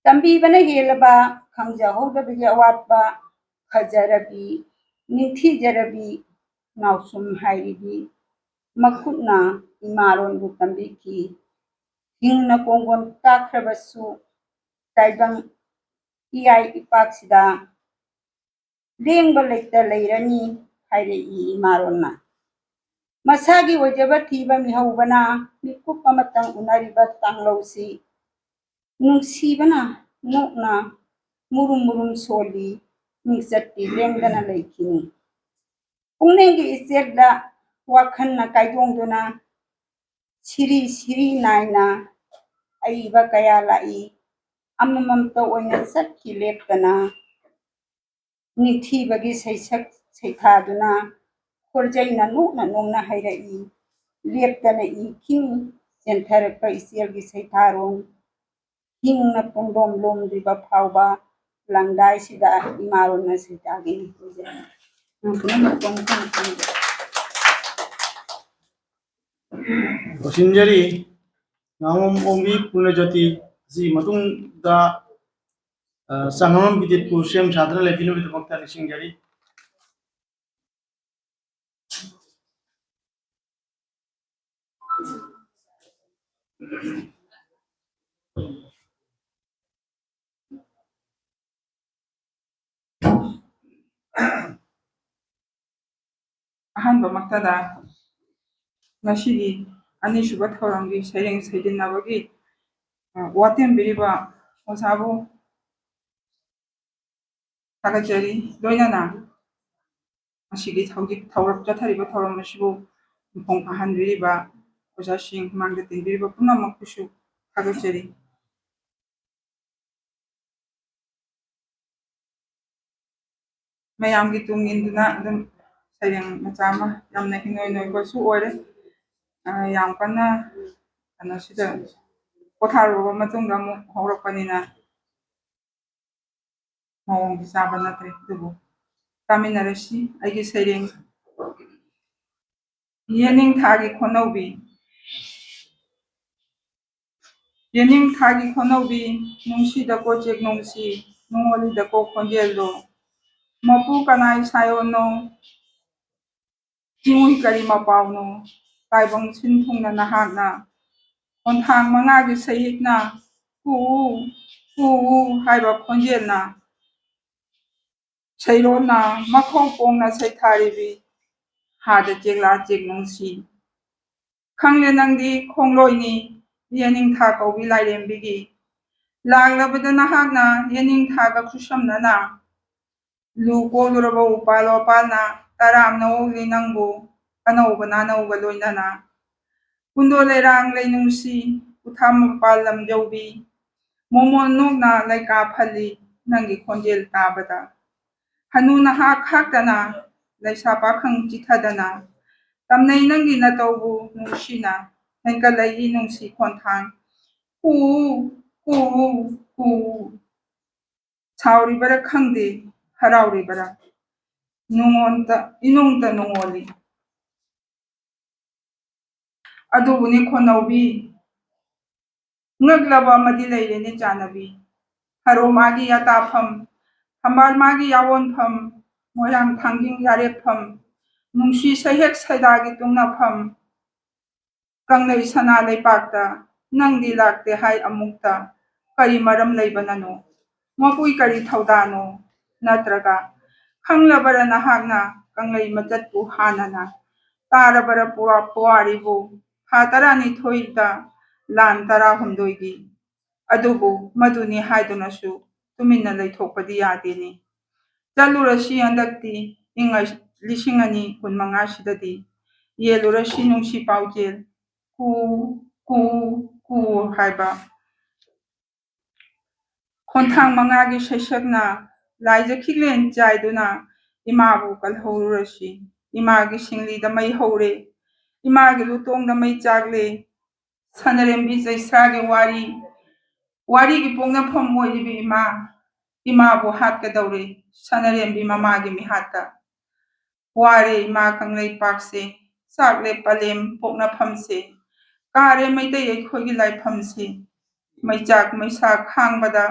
ꯇꯝꯕꯤꯕꯅ ꯍꯦꯜꯂꯕ ꯈꯪꯖꯍꯧꯗꯕꯒꯤ ꯑꯋꯥꯠꯄ ꯐꯖꯔꯕꯤ ꯅꯤꯡꯊꯤꯖꯔꯕꯤ ꯅꯥꯎꯁꯨꯝ ꯍꯥꯏꯔꯤꯕꯤ ꯃꯈꯨꯠꯅ ꯏꯃꯥꯔꯣꯟꯕꯨ ꯇꯝꯕꯤꯈꯤ꯫ ꯍꯤꯡꯅ ꯀꯣꯡꯒꯣꯟ ꯀꯥꯈ꯭ꯔꯕꯁꯨ ꯇꯥꯏꯕꯪ ꯏꯌꯥꯏ ꯏꯄꯥꯛꯁꯤꯗ ꯂꯦꯡꯕ ꯂꯩꯇ ꯂꯩꯔꯅꯤ ꯍꯥꯏꯔꯛꯏ ꯏꯃꯥꯔꯣꯟꯅ꯫ ꯃꯁꯥꯒꯤ ꯑꯣꯏꯖꯕ ꯊꯤꯕ ꯃꯤꯍꯧꯕꯅ ꯃꯤꯀꯨꯞ ꯑꯃꯇꯪ ꯎꯅꯔꯤꯕ ꯇꯥꯡꯂꯧꯁꯤ ꯅꯨꯡꯁꯤꯕꯅ ꯅꯣꯛꯅ ꯃꯨꯔꯨꯝ ꯃꯨꯔꯨꯝ ꯁꯣꯜꯂꯤ, ꯃꯤꯡꯆꯠꯇꯤ ꯂꯦꯡꯗꯅ ꯂꯩꯈꯤꯅꯤ꯫ ꯄꯨꯛꯅꯤꯡꯒꯤ ꯏꯆꯦꯜꯗ ꯋꯥꯈꯜꯅ ꯀꯥꯏꯗꯣꯡꯗꯨꯅ ꯁꯤꯔꯤ ꯁꯤꯔꯤ ꯅꯥꯏꯅ ꯑꯏꯕ ꯀꯌꯥ ꯂꯥꯛꯏ꯫ ꯑꯃꯃꯝꯇ ꯑꯣꯏꯅ ꯆꯠꯈꯤ ꯂꯦꯞꯇꯅ ꯅꯤꯡꯊꯤꯕꯒꯤ ꯁꯩꯁꯛ ꯁꯩꯊꯥꯗꯨꯅ ꯈꯣꯔꯖꯩꯅ ꯅꯣꯛꯅ ꯅꯣꯛꯅ ꯍꯥꯏꯔꯛꯏ꯫ ꯂꯦꯞꯇꯅ ꯏꯈꯤꯅꯤ ꯆꯦꯟꯊꯔꯛꯄ ꯏꯆꯦꯜꯒꯤ ꯁꯩꯊꯥꯔꯣꯜ꯫ ꯍꯤꯡꯅ ꯄꯨꯡꯂꯣꯝ ꯂꯣꯝꯗ꯭ꯔꯤꯕ ꯐꯥꯎꯕ ꯂꯪꯗꯥꯏꯁꯤꯗ ꯏꯃꯥ ꯂꯣꯟ ꯃꯁꯤꯇꯥꯒꯤ ꯅꯤꯡꯊꯧꯁꯦ ꯅꯪ ꯄꯨꯝꯅꯃꯛ ꯄꯣꯡ ꯐꯪ ꯐꯪꯗꯦ꯫ ꯂꯣꯏꯁꯤꯟꯖꯔꯤ꯫ ꯉꯥꯉꯣꯝ ꯑꯣꯡꯕꯤ ꯄꯨꯔꯅꯖꯣꯇꯤ ꯑꯁꯤ ꯃꯇꯨꯡꯗ, ꯑ, ꯆꯥꯉꯝ ꯕꯤꯗꯤꯠꯄꯨ ꯁꯦꯝ ꯁꯥꯗꯨꯅ ꯂꯩꯕꯤꯅꯕꯒꯤꯗꯃꯛꯇ ꯅꯤꯡꯁꯤꯡꯖꯔꯤ꯫ ꯑꯍꯥꯟꯕꯃꯛꯇꯗ ꯉꯁꯤꯒꯤ ꯑꯅꯤꯁꯨꯕ ꯊꯧꯔꯝꯒꯤ ꯁꯩꯔꯦꯡ ꯁꯩꯗꯟꯅꯕꯒꯤ, ꯑ, ꯋꯥꯇꯦꯝꯕꯤꯔꯤꯕ ꯑꯣꯖꯥꯕꯨ ꯊꯥꯒꯠꯆꯔꯤ꯫ ꯂꯣꯏꯅꯅ ꯃꯁꯤꯒꯤ ꯍꯧꯖꯤꯛ ꯊꯧꯔꯝ ꯆꯠꯊꯔꯤꯕ ꯊꯧꯔꯝ ꯑꯁꯤꯕꯨ ꯃꯄꯨꯡ ꯐꯥꯍꯟꯕꯤꯔꯤꯕ ꯑꯣꯖꯥꯁꯤꯡ, ꯃꯥꯡꯗ ꯇꯤꯟꯕꯤꯔꯤꯕ ꯄꯨꯝꯅꯃꯛꯄꯨꯁꯨ ꯊꯥꯒꯠꯆꯔꯤ꯫ ꯃꯌꯥꯝꯒꯤ ꯇꯨꯡ ꯏꯟꯗꯨꯅ ꯑꯗꯨꯝ ꯁꯩꯔꯦꯡ ꯃꯆꯥ ꯑꯃ, ꯌꯥꯝꯅ ꯏꯅꯣꯏ ꯅꯣꯏꯕꯁꯨ ꯑꯣꯏꯔꯦ꯫ ꯑ, ꯌꯥꯝ ꯀꯟꯅ ꯀꯩꯅꯣꯁꯤꯗ ꯄꯣꯊꯥꯔꯨꯔꯕ ꯃꯇꯨꯡꯗ ꯑꯃꯨꯛ ꯍꯧꯔꯛꯄꯅꯤꯅ ꯃꯑꯣꯡꯗꯤ ꯆꯥꯕ ꯅꯠꯇ꯭ꯔꯦ꯫ ꯑꯗꯨꯕꯨ ꯇꯥꯃꯤꯟꯅꯔꯁꯤ꯫ ꯑꯩꯒꯤ ꯁꯩꯔꯦꯡ, ꯌꯦꯅꯤꯡꯊꯥꯒꯤ ꯈꯣꯟꯅꯧꯕꯤ꯫ ꯌꯦꯅꯤꯡꯊꯥꯒꯤ ꯈꯣꯟꯅꯧꯕꯤ, ꯅꯨꯡꯁꯤꯗꯀꯣ ꯆꯦꯛ ꯅꯨꯡꯁꯤ, ꯅꯨꯡꯉꯣꯜꯂꯤꯗꯀꯣ ꯈꯣꯟꯖꯦꯜꯗꯣ꯫ ꯃꯄꯨ ꯀꯅꯥꯏ ꯁꯥꯏꯑꯣꯟꯅꯣ, ꯆꯤꯡꯉꯨꯏ ꯀꯔꯤ ꯃꯄꯥꯎꯅꯣ, ꯇꯥꯏꯕꯪ ꯁꯤꯟ ꯊꯨꯡꯅ ꯅꯍꯥꯛꯅ ꯈꯣꯟꯊꯥꯡ ꯃꯉꯥꯒꯤ ꯁꯩꯍꯤꯛꯅ ꯀꯨ, ꯀꯨ ꯍꯥꯏꯕ ꯈꯣꯟꯖꯦꯜꯅ ꯁꯩꯔꯣꯟꯅ ꯃꯈꯧ ꯄꯣꯡꯅ ꯁꯩꯊꯥꯔꯤꯕꯤ, ꯍꯥꯗ ꯆꯦꯛꯂꯥ ꯆꯦꯛ ꯅꯨꯡꯁꯤ꯫ ꯈꯪꯂꯦ ꯅꯪꯗꯤ ꯈꯣꯡꯂꯣꯏꯅꯤ, ꯌꯦꯅꯤꯡꯊꯥ ꯀꯧꯕꯤ ꯂꯥꯏꯔꯦꯝꯕꯤꯒꯤ꯫ ꯂꯥꯛꯂꯕꯗ ꯅꯍꯥꯛꯅ ꯌꯦꯅꯤꯡꯊꯥꯒ ꯈꯨꯠꯁꯝꯅꯅ, ꯂꯨ ꯀꯣꯜꯂꯨꯔꯕ ꯎꯄꯥꯜ ꯋꯥꯄꯥꯜꯅ ꯇꯔꯥꯝꯅ ꯑꯣꯛꯂꯤ ꯅꯪꯕꯨ, ꯑꯅꯧꯕ ꯅꯥꯅꯧꯒ ꯂꯣꯏꯅꯅ꯫ ꯀꯨꯟꯗꯣ ꯂꯩꯔꯥꯡ ꯂꯩꯅꯨꯡꯁꯤ, ꯎꯊꯥ ꯃꯄꯥꯜ ꯂꯝꯖꯧꯕꯤ, ꯃꯣꯃꯣꯟ ꯅꯣꯛꯅ ꯂꯩꯀꯥ ꯐꯜꯂꯤ ꯅꯪꯒꯤ ꯈꯣꯟꯖꯦꯜ ꯇꯥꯕꯗ꯫ ꯍꯅꯨ ꯅꯍꯥ ꯈꯥꯛꯇꯅ, ꯂꯩꯁꯥ ꯄꯥꯈꯪ ꯆꯤꯊꯗꯅ, ꯇꯝꯅꯩ ꯅꯪꯒꯤ ꯅꯇꯧꯕꯨ ꯅꯨꯡꯁꯤꯅ, ꯍꯦꯟꯀꯠꯂꯛꯏ ꯅꯨꯡꯁꯤ ꯈꯣꯟꯊꯥꯡ꯫ ꯀꯨ, ꯀꯨ, ꯀꯨ꯫ ꯁꯥꯎꯔꯤꯕꯔꯥ ꯈꯪꯗꯦ, ꯍꯔꯥꯎꯔꯤꯕꯔꯥ ꯅꯨꯡꯉꯣꯟꯇ, ꯏꯅꯨꯡꯇ ꯅꯨꯡꯉꯣꯜꯂꯤ꯫ ꯑꯗꯨꯕꯨꯅꯤ ꯈꯣꯟꯅꯧꯕꯤ, ꯉꯛꯂꯕ ꯑꯃꯗꯤ ꯂꯩꯔꯦꯅꯦ ꯆꯥꯟꯅꯕꯤ꯫ ꯍꯔꯣ ꯃꯥꯒꯤ ꯌꯥꯇꯥꯐꯝ, ꯊꯝꯕꯥꯜ ꯃꯥꯒꯤ ꯌꯥꯑꯣꯟꯐꯝ, ꯃꯣꯏꯔꯥꯡ ꯊꯥꯡꯖꯤꯡ ꯌꯥꯔꯦꯛꯐꯝ, ꯅꯨꯡꯁꯤ ꯁꯩꯍꯦꯛ ꯁꯩꯗꯥꯒꯤ ꯇꯨꯡꯅꯐꯝ, ꯀꯪꯂꯩ ꯁꯅꯥ ꯂꯩꯄꯥꯛꯇ ꯅꯪꯗꯤ ꯂꯥꯛꯇꯦ ꯍꯥꯏ ꯑꯃꯨꯛꯇ, ꯀꯔꯤ ꯃꯔꯝ ꯂꯩꯕꯅꯅꯣ? ꯃꯄꯨꯏ ꯀꯔꯤ ꯊꯧꯗꯥꯅꯣ? ꯅꯠꯇ꯭ꯔꯒ ꯈꯪꯂꯕꯔ ꯅꯍꯥꯛꯅ ꯀꯪꯂꯩ ꯃꯆꯠꯄꯨ ꯍꯥꯟꯅꯅ? ꯇꯥꯔꯕꯔ ꯄꯨꯋꯥ-, ꯄꯨꯋꯥꯔꯤꯕꯨ ꯊꯥ ꯇꯔꯥꯅꯤꯊꯣꯏꯗ ꯂꯥꯟ ꯇꯔꯥꯍꯨꯝꯗꯣꯏꯒꯤ? ꯑꯗꯨꯕꯨ ꯃꯗꯨꯅꯤ ꯍꯥꯏꯗꯨꯅꯁꯨ ꯇꯨꯃꯤꯟꯅ ꯂꯩꯊꯣꯛꯄꯗꯤ ꯌꯥꯗꯦꯅꯦ꯫ ꯆꯠꯂꯨꯔꯁꯤ ꯍꯟꯗꯛꯇꯤ ꯏꯪ ꯂꯤꯁꯤꯡ ꯑꯅꯤ ꯀꯨꯟꯃꯉꯥꯁꯤꯗꯗꯤ꯫ ꯌꯦꯜꯂꯨꯔꯁꯤ ꯅꯨꯡꯁꯤ ꯄꯥꯎꯖꯦꯜ ꯀꯨ, ꯀꯨ, ꯀꯨ ꯍꯥꯏꯕ꯫ ꯈꯣꯟꯊꯥꯡ ꯃꯉꯥꯒꯤ ꯁꯩꯁꯛꯅ ꯂꯥꯏꯖꯈꯤꯂꯦꯟ ꯆꯥꯏꯗꯨꯅ ꯏꯃꯥꯕꯨ ꯀꯜꯍꯧꯔꯨꯔꯁꯤ꯫ ꯏꯃꯥꯒꯤ ꯁꯤꯡꯂꯤꯗ ꯃꯩ ꯍꯧꯔꯦ, ꯏꯃꯥꯒꯤ ꯂꯨꯇꯣꯡꯗ ꯃꯩ ꯆꯥꯛꯂꯦ꯫ ꯁꯅꯔꯦꯝꯕꯤ ꯆꯩꯁ꯭ꯔꯥꯒꯤ ꯋꯥꯔꯤ, ꯋꯥꯔꯤꯒꯤ ꯄꯣꯛꯅꯐꯝ ꯑꯣꯏꯔꯤꯕ ꯏꯃꯥ, ꯏꯃꯥꯕꯨ ꯍꯥꯠꯀꯗꯧꯔꯦ ꯁꯅꯔꯦꯝꯕꯤ ꯃꯃꯥꯒꯤ ꯃꯤꯍꯥꯠꯇ꯫ ꯋꯥꯔꯦ ꯏꯃꯥ ꯀꯪꯂꯩꯄꯥꯛꯁꯦ, ꯆꯥꯛꯂꯦ ꯄꯂꯦꯝ ꯄꯣꯛꯅꯐꯝꯁꯦ, ꯀꯥꯔꯦ ꯃꯩꯇꯩ ꯑꯩꯈꯣꯏꯒꯤ ꯂꯥꯏꯐꯝꯁꯦ꯫ ꯃꯩꯆꯥꯛ ꯃꯩꯁꯥ ꯈꯥꯡꯕꯗ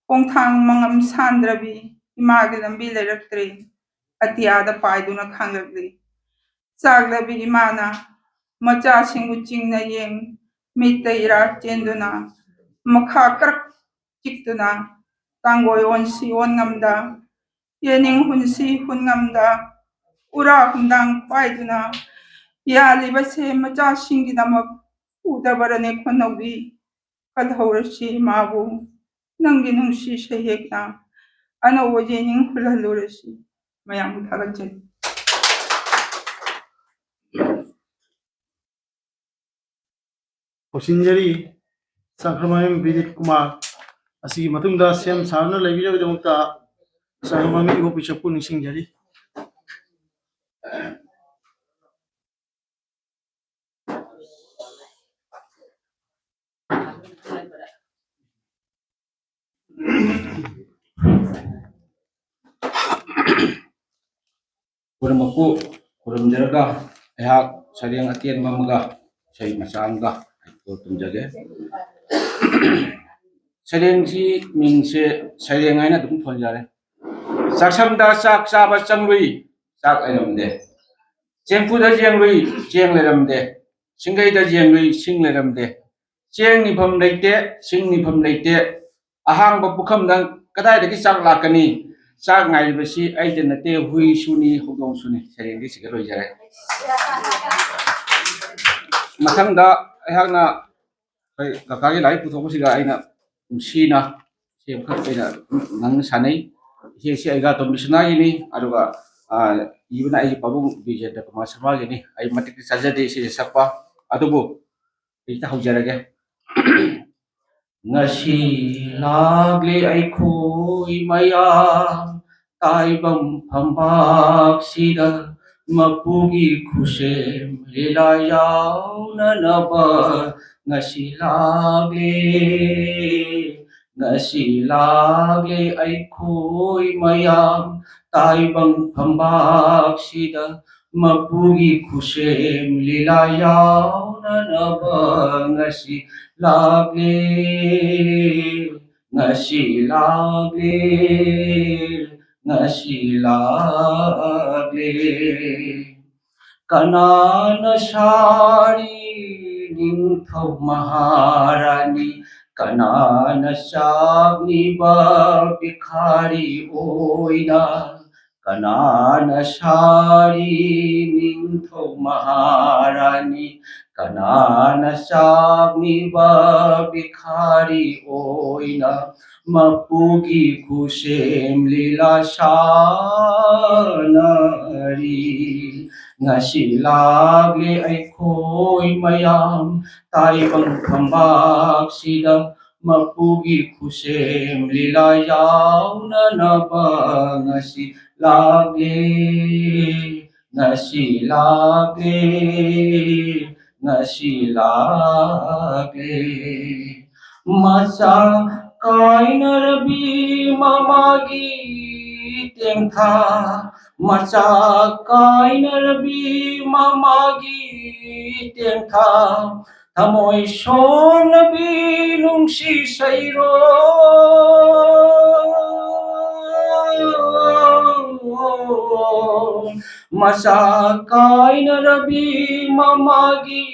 ꯈꯣꯡꯊꯥꯡ ꯃꯉꯝ ꯁꯥꯟꯗ꯭ꯔꯕꯤ ꯏꯃꯥꯒꯤ ꯂꯝꯕꯤ ꯂꯩꯔꯛꯇ꯭ꯔꯦ꯫ ꯑꯇꯤꯌꯥꯗ ꯄꯥꯏꯗꯨꯅ ꯈꯥꯡꯂꯛꯂꯤ꯫ ꯆꯥꯛꯂꯕꯤ ꯏꯃꯥꯅ ꯃꯆꯥꯁꯤꯡꯕꯨ ꯆꯤꯡꯅ ꯌꯦꯡ, ꯃꯤꯠꯇ ꯏꯔꯥ ꯆꯦꯟꯗꯨꯅ, ꯃꯈꯥ ꯀ꯭ꯔꯛ ꯆꯤꯛꯇꯨꯅ, ꯇꯥꯡꯒꯣꯏ ꯑꯣꯟꯁꯤ ꯑꯣꯟ ꯉꯝꯗ, ꯌꯦꯅꯤꯡ ꯍꯨꯟꯁꯤ ꯍꯨꯟ ꯉꯝꯗ, ꯎꯔꯥ ꯍꯨꯟꯗꯥꯡ ꯄꯥꯏꯗꯨꯅ ꯌꯥꯜꯂꯤꯕꯁꯦ ꯃꯆꯥꯁꯤꯡꯒꯤꯗꯃꯛ ꯎꯗꯕꯔꯅꯦ ꯈꯣꯟꯅꯧꯕꯤ? ꯀꯜꯍꯧꯔꯁꯤ ꯏꯃꯥꯕꯨ, ꯅꯪꯒꯤ ꯅꯨꯡꯁꯤ ꯁꯩꯍꯦꯛꯅ ꯑꯅꯧꯕ ꯌꯦꯅꯤꯡ ꯍꯨꯜꯍꯜꯂꯨꯔꯁꯤ꯫ ꯃꯌꯥꯝꯕꯨ ꯊꯥꯒꯠꯆꯔꯤ꯫ ꯂꯣꯏꯁꯤꯟꯖꯔꯤ꯫ ꯁꯪꯀ꯭ꯔꯃꯌꯨꯝ ꯕꯤꯅꯤꯠ ꯀꯨꯃꯥꯔ꯫ ꯑꯁꯤꯒꯤ ꯃꯇꯨꯡꯗ ꯁꯦꯝ ꯁꯥꯗꯨꯅ ꯂꯩꯕꯤꯅꯕꯒꯤꯗꯃꯛꯇ ꯁꯪꯀ꯭ꯔꯃꯌꯨꯝ ꯏꯕꯣꯛ ꯕꯤꯁꯞꯄꯨ ꯅꯤꯡꯁꯤꯡꯖꯔꯤ꯫ ꯄꯨꯝꯅꯃꯛꯄꯨ ꯈꯨꯔꯨꯝꯖꯔꯒ ꯑꯩꯍꯥꯛ ꯁꯩꯔꯦꯡ ꯑꯇꯦꯟꯕ ꯑꯃꯒ ꯏꯁꯩ ꯃꯆꯥ ꯑꯃꯒ ꯑꯩ ꯇꯝꯖꯒꯦ꯫ ꯁꯩꯔꯦꯡꯁꯤ ꯃꯤꯡꯁꯦ ꯁꯩꯔꯦꯡ ꯍꯥꯏꯅ ꯑꯗꯨꯝ ꯊꯣꯟꯖꯔꯦ꯫ ꯆꯥꯛꯁꯪꯗ ꯆꯥꯛ ꯆꯥꯕ ꯆꯪꯂꯨꯏ, ꯆꯥꯛ ꯂꯩꯔꯝꯗꯦ꯫ ꯆꯦꯡꯐꯨꯗ ꯌꯦꯡꯂꯨꯏ, ꯆꯦꯡ ꯂꯩꯔꯝꯗꯦ꯫ ꯁꯤꯡꯒꯩꯗ ꯌꯦꯡꯂꯨꯏ, ꯁꯤꯡ ꯂꯩꯔꯝꯗꯦ꯫ ꯆꯦꯡ ꯅꯤꯐꯝ ꯂꯩꯇꯦ, ꯁꯤꯡ ꯅꯤꯐꯝ ꯂꯩꯇꯦ꯫ ꯑꯍꯥꯡꯕ ꯄꯨꯈꯝꯗ ꯀꯗꯥꯏꯗꯒꯤ ꯆꯥꯛ ꯂꯥꯛꯀꯅꯤ? ꯆꯥꯛ ꯉꯥꯏꯔꯤꯕꯁꯤ ꯑꯩꯗ ꯅꯠꯇꯦ, ꯍꯨꯏꯁꯨꯅꯤ, ꯍꯧꯗꯣꯡꯁꯨꯅꯤ꯫ ꯁꯩꯔꯦꯡꯗꯤ ꯁꯤꯒ ꯂꯣꯏꯖꯔꯦ꯫ ꯃꯊꯪꯗ ꯑꯩꯍꯥꯛꯅ ꯑꯩꯈꯣꯏ ꯀꯀꯥꯒꯤ ꯂꯥꯏꯔꯤꯛ ꯄꯨꯊꯣꯛꯄꯁꯤꯒ ꯑꯩꯅ ꯅꯨꯡꯁꯤꯅ ꯁꯤ ꯑꯃꯈꯛ ꯑꯩꯅ ꯉꯥꯡꯅ ꯁꯥꯟꯅꯩ꯫ ꯏꯆꯦꯁꯤ ꯑꯩꯒꯥꯇꯣꯝꯕꯤ ꯁꯅꯥꯒꯤꯅꯤ, ꯑꯗꯨꯒ, ꯑ, ꯏꯕꯅ ꯑꯩꯒꯤ ꯄꯥꯕꯨꯡ ꯕꯤꯖꯦꯟꯗ꯭ꯔ ꯀꯨꯃꯥꯔ ꯁꯔꯃꯥꯒꯤꯅꯤ꯫ ꯑꯩ ꯃꯇꯤꯛꯇꯤ ꯆꯥꯖꯗꯦ ꯏꯆꯦꯁꯦ ꯁꯛꯄ, ꯑꯗꯨꯕꯨ ꯍꯦꯛꯇ ꯍꯧꯖꯔꯒꯦ꯫ ꯉꯁꯤ ꯂꯥꯛꯂꯦ ꯑꯩꯈꯣꯏ ꯃꯌꯥꯝ ꯇꯥꯏꯕꯪ ꯐꯝꯕꯥꯛꯁꯤꯗ, ꯃꯄꯨꯒꯤ ꯈꯨꯠꯁꯦꯝ ꯂꯤꯂꯥ ꯌꯥꯎꯅꯅꯕ ꯉꯁꯤ ꯂꯥꯛꯂꯦ꯫ ꯉꯁꯤ ꯂꯥꯛꯂꯦ ꯑꯩꯈꯣꯏ ꯃꯌꯥꯝ ꯇꯥꯏꯕꯪ ꯐꯝꯕꯥꯛꯁꯤꯗ, ꯃꯄꯨꯒꯤ ꯈꯨꯠꯁꯦꯝ ꯂꯤꯂꯥ ꯌꯥꯎꯅꯅꯕ ꯉꯁꯤ ꯂꯥꯛꯂꯦ, ꯉꯁꯤ ꯂꯥꯛꯂꯦ, ꯉꯁꯤ ꯂꯥꯛꯂꯦ꯫ ꯀꯅꯥꯅ ꯁꯥꯔꯤ ꯅꯤꯡꯊꯧ ꯃꯍꯥꯔꯥꯅꯤ? ꯀꯅꯥꯅ ꯆꯥꯛꯅꯤꯕ ꯚꯤꯈꯥꯔꯤ ꯑꯣꯏꯅ? ꯀꯅꯥꯅ ꯁꯥꯔꯤ ꯅꯤꯡꯊꯧ ꯃꯍꯥꯔꯥꯅꯤ? ꯀꯅꯥꯅ ꯆꯥꯛꯅꯤꯕ ꯚꯤꯈꯥꯔꯤ ꯑꯣꯏꯅ? ꯃꯄꯨꯒꯤ ꯈꯨꯠꯁꯦꯝ ꯂꯤꯂꯥ ꯁꯥꯟꯅꯔꯤ꯫ ꯉꯁꯤ ꯂꯥꯛꯂꯦ ꯑꯩꯈꯣꯏ ꯃꯌꯥꯝ ꯇꯥꯏꯕꯪ ꯐꯝꯕꯥꯛꯁꯤꯗ, ꯃꯄꯨꯒꯤ ꯈꯨꯠꯁꯦꯝ ꯂꯤꯂꯥ ꯌꯥꯎꯅꯅꯕ ꯉꯁꯤ ꯂꯥꯛꯂꯦ, ꯉꯁꯤ ꯂꯥꯛꯂꯦ, ꯉꯁꯤ ꯂꯥꯛꯂꯦ꯫ ꯃꯆꯥ ꯀꯥꯏꯅꯔꯕꯤ ꯃꯃꯥꯒꯤ ꯇꯦꯡꯊꯥ, ꯃꯆꯥ ꯀꯥꯏꯅꯔꯕꯤ ꯃꯃꯥꯒꯤ ꯇꯦꯡꯊꯥ, ꯊꯃꯣꯏ ꯁꯣꯛꯅꯕꯤ ꯅꯨꯡꯁꯤ ꯁꯩꯔꯣꯜ꯫ ꯃꯆꯥ ꯀꯥꯏꯅꯔꯕꯤ ꯃꯃꯥꯒꯤ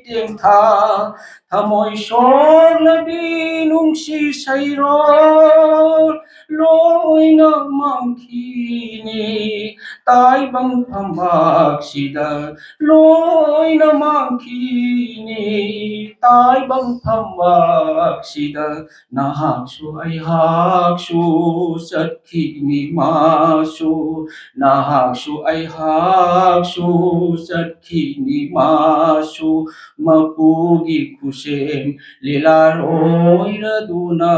ꯇꯦꯡꯊꯥ, ꯊꯃꯣꯏ ꯁꯣꯛꯅꯕꯤ ꯅꯨꯡꯁꯤ ꯁꯩꯔꯣꯜ ꯂꯣꯏꯅ ꯃꯥꯡꯈꯤꯅꯤ꯫ ꯇꯥꯏꯕꯪ ꯐꯝꯕꯥꯛꯁꯤꯗ ꯂꯣꯏꯅ ꯃꯥꯡꯈꯤꯅꯤ꯫ ꯇꯥꯏꯕꯪ ꯐꯝꯕꯥꯛꯁꯤꯗ ꯅꯍꯥꯛꯁꯨ ꯑꯩꯍꯥꯛꯁꯨ ꯆꯠꯈꯤꯅꯤ꯫ ꯃꯥꯁꯨ, ꯅꯍꯥꯛꯁꯨ ꯑꯩꯍꯥꯛꯁꯨ ꯆꯠꯈꯤꯅꯤ꯫ ꯃꯥꯁꯨ ꯃꯄꯨꯒꯤ ꯈꯨꯠꯁꯦꯝ ꯂꯤꯂꯥ ꯂꯣꯏꯔꯗꯨꯅ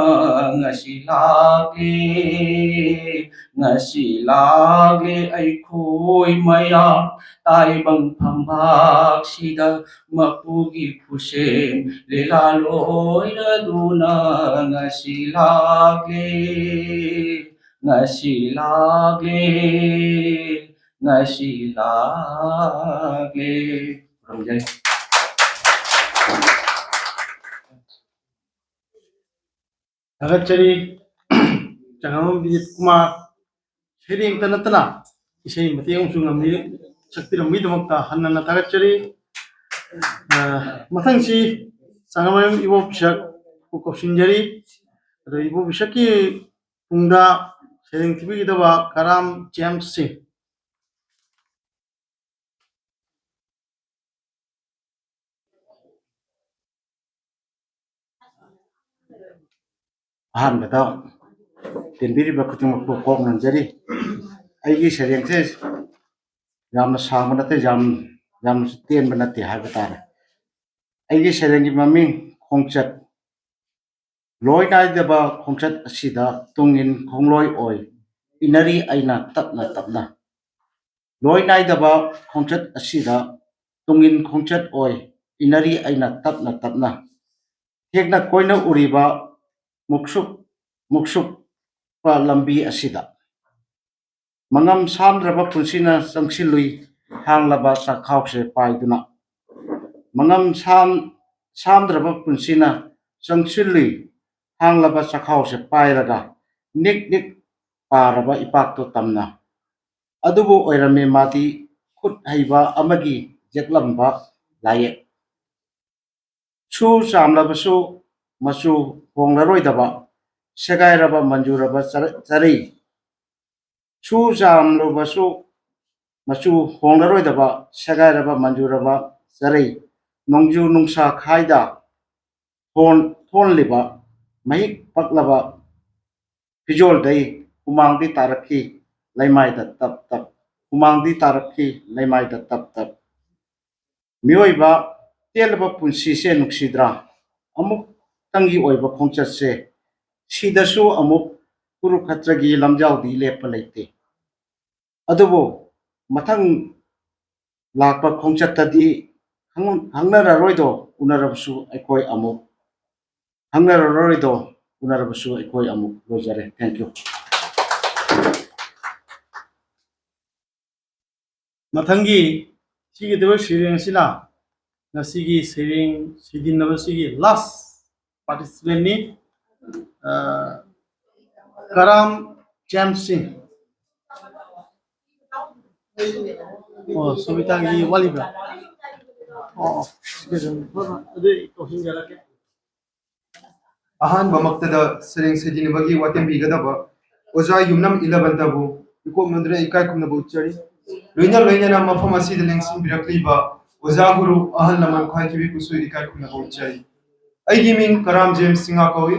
ꯉꯁꯤ ꯂꯥꯛꯂꯦ, ꯉꯁꯤ ꯂꯥꯛꯂꯦ ꯑꯩꯈꯣꯏ ꯃꯌꯥꯝ ꯇꯥꯏꯕꯪ ꯐꯝꯕꯥꯛꯁꯤꯗ꯫ ꯃꯄꯨꯒꯤ ꯈꯨꯠꯁꯦꯝ ꯂꯤꯂꯥ ꯂꯣꯏꯔꯗꯨꯅ ꯉꯁꯤ ꯂꯥꯛꯂꯦ, ꯉꯁꯤ ꯂꯥꯛꯂꯦ, ꯉꯁꯤ ꯂꯥꯛꯂꯦ꯫ ꯈꯨꯔꯨꯝꯖꯔꯤ꯫ ꯊꯥꯒꯠꯆꯔꯤ꯫ ꯆꯉꯝꯕꯝ ꯕꯤꯖꯤꯠ ꯀꯨꯃꯥꯔ ꯁꯩꯔꯦꯡꯇ ꯅꯠꯇꯅ ꯏꯁꯩ ꯃꯇꯦꯛ ꯑꯃꯁꯨ ꯉꯝꯃꯤ, ꯁꯛꯄꯤꯔꯝꯕꯒꯤꯗꯃꯛꯇ ꯍꯟꯅ ꯍꯟꯅ ꯊꯥꯒꯠꯆꯔꯤ꯫ ꯑ, ꯃꯊꯪꯁꯤ ꯆꯉꯝꯕꯝ ꯏꯕꯣ ꯄꯤꯁꯛꯄꯨ ꯀꯧꯁꯤꯟꯖꯔꯤ꯫ ꯑꯗꯣ ꯏꯕꯣ ꯄꯤꯁꯛꯀꯤ ꯇꯨꯡꯗ ꯁꯩꯔꯦꯡ ꯊꯤꯕꯤꯒꯗꯕ ꯀꯔꯥꯝ ꯖꯦꯝꯁ ꯁꯤꯡ꯫ ꯑꯍꯥꯟꯕꯗ ꯇꯦꯟꯕꯤꯔꯤꯕ ꯈꯨꯗꯤꯡꯃꯛꯄꯨ ꯀꯣꯛ ꯅꯣꯟꯖꯔꯤ꯫ ꯑꯩꯒꯤ ꯁꯩꯔꯦꯡꯁꯦ ꯌꯥꯝꯅ ꯁꯥꯡꯕ ꯅꯠꯇꯦ, ꯌꯥꯝ, ꯌꯥꯝꯅꯁꯨ ꯇꯦꯟꯕ ꯅꯠꯇꯦ ꯍꯥꯏꯕ ꯇꯥꯔꯦ꯫ ꯑꯩꯒꯤ ꯁꯩꯔꯦꯡꯒꯤ ꯃꯃꯤꯡ ꯈꯣꯡꯆꯠ꯫ ꯂꯣꯏ ꯅꯥꯏꯗꯕ ꯈꯣꯡꯆꯠ ꯑꯁꯤꯗ ꯇꯨꯡ ꯏꯟ ꯈꯣꯡꯂꯣꯏ ꯑꯣꯏ ꯏꯟꯅꯔꯤ ꯑꯩꯅ ꯇꯞꯅ ꯇꯞꯅ꯫ ꯂꯣꯏ ꯅꯥꯏꯗꯕ ꯈꯣꯡꯆꯠ ꯑꯁꯤꯗ ꯇꯨꯡ ꯏꯟ ꯈꯣꯡꯆꯠ ꯑꯣꯏ ꯏꯟꯅꯔꯤ ꯑꯩꯅ ꯇꯞꯅ ꯇꯞꯅ꯫ ꯊꯦꯛꯅ ꯀꯣꯏꯅ ꯎꯔꯤꯕ ꯃꯨꯛꯁꯨꯛ ꯃꯨꯛꯁꯨꯛꯄ ꯂꯝꯕꯤ ꯑꯁꯤꯗ꯫ ꯃꯉꯝ ꯁꯥꯝꯗ꯭ꯔꯕ ꯄꯨꯟꯁꯤꯅ ꯆꯪꯁꯤꯜꯂꯨꯏ ꯍꯥꯡꯂꯕ ꯆꯥꯛꯈꯥꯎꯁꯦ ꯄꯥꯏꯗꯨꯅ꯫ ꯃꯉꯝ ꯁꯥꯝ-, ꯁꯥꯝꯗ꯭ꯔꯕ ꯄꯨꯟꯁꯤꯅ ꯆꯪꯁꯤꯜꯂꯨꯏ ꯍꯥꯡꯂꯕ ꯆꯥꯛꯈꯥꯎꯁꯦ ꯄꯥꯏꯔꯒ ꯅꯤꯛ ꯅꯤꯛ ꯄꯥꯔꯕ ꯏꯄꯥꯛꯇꯣ ꯇꯝꯅ꯫ ꯑꯗꯨꯕꯨ ꯑꯣꯏꯔꯝꯃꯦ ꯃꯥꯗꯤ ꯈꯨꯠ ꯍꯩꯕ ꯑꯃꯒꯤ ꯌꯦꯛꯂꯝꯕ ꯂꯥꯏꯌꯦꯛ꯫ ꯁꯨ ꯆꯥꯝꯂꯕꯁꯨ ꯃꯆꯨ ꯍꯣꯡꯂꯔꯣꯏꯗꯕ ꯁꯦꯒꯥꯏꯔꯕ ꯃꯟꯖꯨꯔꯕ ꯆꯔ-, ꯆꯔꯩ꯫ ꯁꯨ ꯆꯥꯝꯂꯨꯕꯁꯨ ꯃꯆꯨ ꯍꯣꯡꯂꯔꯣꯏꯗꯕ ꯁꯦꯒꯥꯏꯔꯕ ꯃꯟꯖꯨꯔꯕ ꯆꯔꯩ꯫ ꯅꯣꯡꯖꯨ ꯅꯨꯡꯁꯥ ꯈꯥꯏꯗ ꯊꯣꯟ-, ꯊꯣꯟꯂꯤꯕ ꯃꯍꯤꯛ ꯄꯛꯂꯕ ꯐꯤꯖꯣꯜꯗꯩ ꯍꯨꯃꯥꯡꯗꯤ ꯇꯥꯔꯛꯈꯤ ꯂꯩꯃꯥꯏꯗ ꯇꯞ ꯇꯞ꯫ ꯍꯨꯃꯥꯡꯗꯤ ꯇꯥꯔꯛꯈꯤ ꯂꯩꯃꯥꯏꯗ ꯇꯞ ꯇꯞ꯫ ꯃꯤꯑꯣꯏꯕ ꯇꯦꯜꯂꯕ ꯄꯨꯟꯁꯤꯁꯦ ꯅꯨꯡꯁꯤꯗ꯭ꯔꯥ? ꯑꯃꯨꯛꯇꯪꯒꯤ ꯑꯣꯏꯕ ꯈꯣꯡꯆꯠꯁꯦ꯫ ꯁꯤꯗꯁꯨ ꯑꯃꯨꯛ ꯀꯨꯔꯨꯈꯠꯇ꯭ꯔꯒꯤ ꯂꯝꯖꯥꯎꯗꯤ ꯂꯦꯞꯄ ꯂꯩꯇꯦ꯫ ꯑꯗꯨꯕꯨ ꯃꯊꯪ ꯂꯥꯛꯄ ꯈꯣꯡꯆꯠꯇꯗꯤ ꯍꯪ-, ꯍꯪꯅꯔꯔꯣꯏꯗꯣ ꯎꯅꯔꯕꯁꯨ ꯑꯩꯈꯣꯏ ꯑꯃꯨꯛ꯫ ꯍꯪꯅꯔꯔꯣꯏꯗꯣ ꯎꯅꯔꯕꯁꯨ ꯑꯩꯈꯣꯏ ꯑꯃꯨꯛ꯫ ꯂꯣꯏꯖꯔꯦ꯫ Thank you꯫ ꯃꯊꯪꯒꯤ ꯁꯤꯒꯗꯕ ꯁꯩꯔꯦꯡ ꯑꯁꯤꯅ ꯉꯁꯤꯒꯤ ꯁꯩꯔꯦꯡ ꯁꯩꯗꯤꯟꯅꯕꯁꯤꯒꯤ last participant ꯅꯤ, ꯑ, ꯀꯔꯥꯝ ꯖꯦꯝꯁ ꯁꯤꯡ꯫ ꯑꯣ, ꯁꯣꯕꯤꯇꯥꯒꯤ ꯋꯥꯠꯂꯤꯕ꯭ꯔꯥ? ꯑꯣ, ꯑꯣ, ꯑꯗꯨꯗꯤ ꯀꯧꯁꯤꯟꯖꯔꯛꯀꯦ꯫ ꯑꯍꯥꯟꯕꯃꯛꯇꯗ ꯁꯩꯔꯦꯡ ꯁꯩꯗꯤꯟꯅꯕꯒꯤ ꯋꯥꯇꯦꯝꯕꯤꯒꯗꯕ ꯑꯣꯖꯥ ꯌꯨꯝꯅꯝ ꯏꯂꯕꯟꯇꯕꯨ ꯏꯀꯣꯛ ꯅꯣꯟꯗꯨꯅ ꯏꯀꯥꯏ ꯈꯨꯝꯅꯕ ꯎꯠꯆꯔꯤ꯫ ꯂꯣꯏꯅ ꯂꯣꯏꯅꯅ ꯃꯐꯝ ꯑꯁꯤꯗ ꯂꯦꯡꯁꯤꯟꯕꯤꯔꯛꯂꯤꯕ ꯑꯣꯖꯥ ꯒꯨꯔꯨ ꯑꯍꯜ ꯂꯃꯟ ꯈ꯭ꯋꯥꯏꯊꯤꯕꯤꯕꯨꯁꯨ ꯏꯀꯥꯏ ꯈꯨꯝꯅꯕ ꯎꯠꯆꯔꯤ꯫ ꯑꯩꯒꯤ ꯃꯤꯡ ꯀꯔꯥꯝ ꯖꯦꯝꯁ ꯁꯤꯡꯍ ꯀꯧꯏ꯫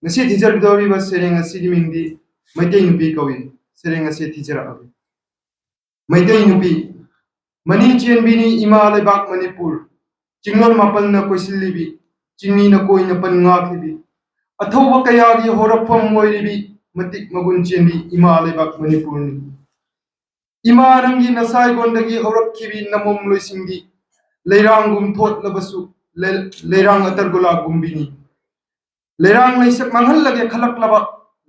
ꯉꯁꯤ ꯊꯤꯖꯔꯛꯀꯗꯧꯔꯤꯕ ꯁꯩꯔꯦꯡ ꯑꯁꯤꯒꯤ ꯃꯤꯡꯗꯤ ꯃꯩꯇꯩ ꯅꯨꯄꯤ ꯀꯧꯏ꯫ ꯁꯩꯔꯦꯡ ꯑꯁꯤ ꯊꯤꯖꯔꯛꯑꯒꯦ꯫ ꯃꯩꯇꯩ ꯅꯨꯄꯤ꯫ ꯃꯅꯤ ꯆꯦꯟꯕꯤꯅꯤ ꯏꯃꯥ ꯂꯩꯕꯥꯛ ꯃꯅꯤꯄꯨꯔ, ꯆꯤꯡꯂꯣꯟ ꯃꯥꯄꯟꯅ ꯀꯣꯏꯁꯤꯜꯂꯤꯕꯤ, ꯆꯤꯡꯃꯤꯅ ꯀꯣꯏꯅ ꯄꯟ ꯉꯥꯛꯂꯤꯕꯤ, ꯑꯊꯧꯕ ꯀꯌꯥꯒꯤ ꯍꯧꯔꯛꯐꯝ ꯑꯣꯏꯔꯤꯕꯤ, ꯃꯇꯤꯛ ꯃꯒꯨꯟ ꯆꯦꯟꯕꯤ ꯏꯃꯥ ꯂꯩꯕꯥꯛ ꯃꯅꯤꯄꯨꯔꯅꯤ꯫ ꯏꯃꯥ ꯅꯪꯒꯤ ꯅꯁꯥꯏꯒꯣꯟꯗꯒꯤ ꯍꯧꯔꯛꯈꯤꯕꯤ ꯅꯃꯣꯝ ꯂꯣꯏꯁꯤꯡꯗꯤ, ꯂꯩꯔꯥꯡꯒꯨꯝ ꯊꯣꯠꯂꯕꯁꯨ, ꯂꯩ-, ꯂꯩꯔꯥꯡ ꯑꯇꯔꯒꯨꯂꯥꯒꯨꯝꯕꯤꯅꯤ꯫ ꯂꯩꯔꯥꯡ ꯂꯩꯁꯛ ꯃꯥꯡꯍꯜꯂꯒꯦ ꯈꯜꯂꯛꯂꯕ,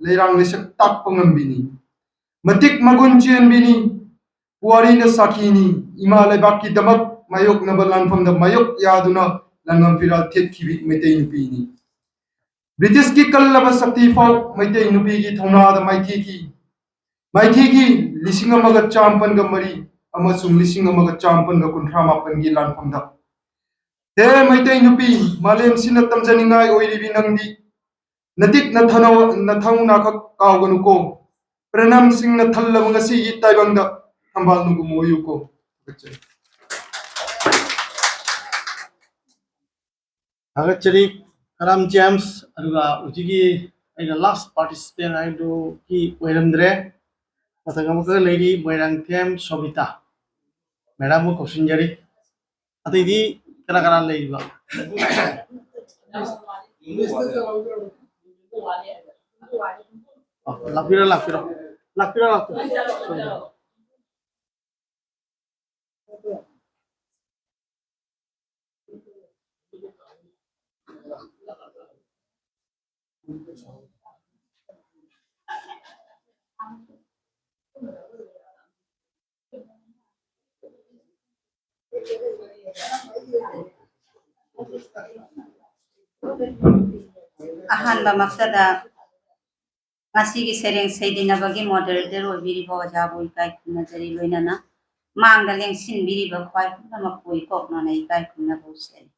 ꯂꯩꯔꯥꯡ ꯂꯩꯁꯛ ꯇꯥꯛꯄ ꯉꯝꯕꯤꯅꯤ꯫ ꯃꯇꯤꯛ ꯃꯒꯨꯟ ꯆꯦꯟꯕꯤꯅꯤ꯫ ꯄꯨꯋꯥꯔꯤꯅ ꯁꯥꯈꯤꯅꯤ, ꯏꯃꯥ ꯂꯩꯕꯥꯛꯀꯤꯗꯃꯛ ꯃꯥꯌꯣꯛꯅꯕ ꯂꯥꯟꯐꯝꯗ ꯃꯥꯌꯣꯛ ꯌꯥꯗꯨꯅ ꯂꯪꯉꯝ ꯐꯤꯔꯥꯜ ꯊꯦꯠꯈꯤꯕꯤ ꯃꯩꯇꯩ ꯅꯨꯄꯤꯅꯤ꯫ ꯕ꯭ꯔꯤꯇꯤꯁꯀꯤ ꯀꯜꯂꯕ ꯁꯛꯇꯤ ꯐꯥꯎ ꯃꯩꯇꯩ ꯅꯨꯄꯤꯒꯤ ꯊꯧꯅꯥꯗ ꯃꯥꯏꯊꯤꯈꯤ꯫ ꯃꯥꯏꯊꯤꯈꯤ ꯂꯤꯁꯤꯡ ꯑꯃꯒ ꯆꯥꯃꯥꯄꯟꯒ ꯃꯔꯤ ꯑꯃꯁꯨꯡ ꯂꯤꯁꯤꯡ ꯑꯃꯒ ꯆꯥꯃꯥꯄꯟꯒ ꯀꯨꯟꯊ꯭ꯔꯥ ꯃꯥꯄꯟꯒꯤ ꯂꯥꯟꯐꯝꯗ꯫ ꯍꯦ ꯃꯩꯇꯩ ꯅꯨꯄꯤ, ꯃꯥꯂꯦꯝꯁꯤꯅ ꯇꯝꯖꯅꯤꯡꯉꯥꯏ ꯑꯣꯏꯔꯤꯕꯤ ꯅꯪꯗꯤ ꯅꯇꯤꯛ ꯅꯊꯧꯅꯥ ꯈꯛ ꯀꯥꯎꯒꯅꯨꯀꯣ꯫ ꯄ꯭ꯔꯅꯥꯝꯁꯤꯡꯅ ꯊꯜꯂꯕ ꯉꯁꯤꯒꯤ ꯇꯥꯏꯕꯪꯗ ꯊꯝꯕꯥꯜ ꯅꯨꯡꯒꯨꯝ ꯑꯣꯏꯌꯨꯀꯣ꯫ ꯊꯥꯒꯠꯆꯔꯤ꯫ ꯊꯥꯒꯠꯆꯔꯤ, ꯀꯔꯥꯝ ꯖꯦꯝꯁ꯫ ꯑꯗꯨꯒ ꯍꯧꯖꯤꯛꯀꯤ ꯑꯩꯅ ꯂꯥꯁ ꯄꯥꯔꯇꯤꯁꯤꯄꯦꯟ ꯍꯥꯏꯗꯨꯒꯤ ꯑꯣꯏꯔꯝꯗ꯭ꯔꯦ꯫ ꯃꯊꯪ ꯑꯃꯨꯛꯀ ꯂꯩꯔꯤ ꯃꯣꯏꯔꯥꯡꯊꯦꯝ ꯁꯣꯕꯤꯇꯥ꯫ ꯃꯦꯗꯥꯝꯕꯨ ꯀꯧꯁꯤꯟꯖꯔꯤ꯫ ꯑꯇꯩꯗꯤ ꯀꯅꯥ ꯀꯅꯥ ꯂꯩꯔꯤꯕ? ꯑ, ꯂꯥꯛꯄꯤꯔꯣ, ꯂꯥꯛꯄꯤꯔꯣ꯫ ꯂꯥꯛꯄꯤꯔꯣ, ꯂꯥꯛꯄꯤꯔꯣ꯫ ꯑꯍꯥꯟꯕꯃꯛꯇꯗ ꯉꯁꯤꯒꯤ ꯁꯩꯔꯦꯡ ꯁꯩꯗꯤꯟꯅꯕꯒꯤ moderator ꯑꯣꯏꯕꯤꯔꯤꯕ ꯑꯣꯖꯥꯕꯨ ꯏꯀꯥꯏ ꯈꯨꯝꯅꯖꯔꯤ, ꯂꯣꯏꯅꯅ ꯃꯥꯡꯗ ꯂꯦꯡꯁꯤꯟꯕꯤꯔꯤꯕ ꯈ꯭ꯋꯥꯏ ꯄꯨꯝꯅꯃꯛꯄꯨ ꯏꯀꯣꯛꯅꯅ ꯏꯀꯥꯏ ꯈꯨꯝꯅꯕ ꯎꯠꯆꯔꯤ꯫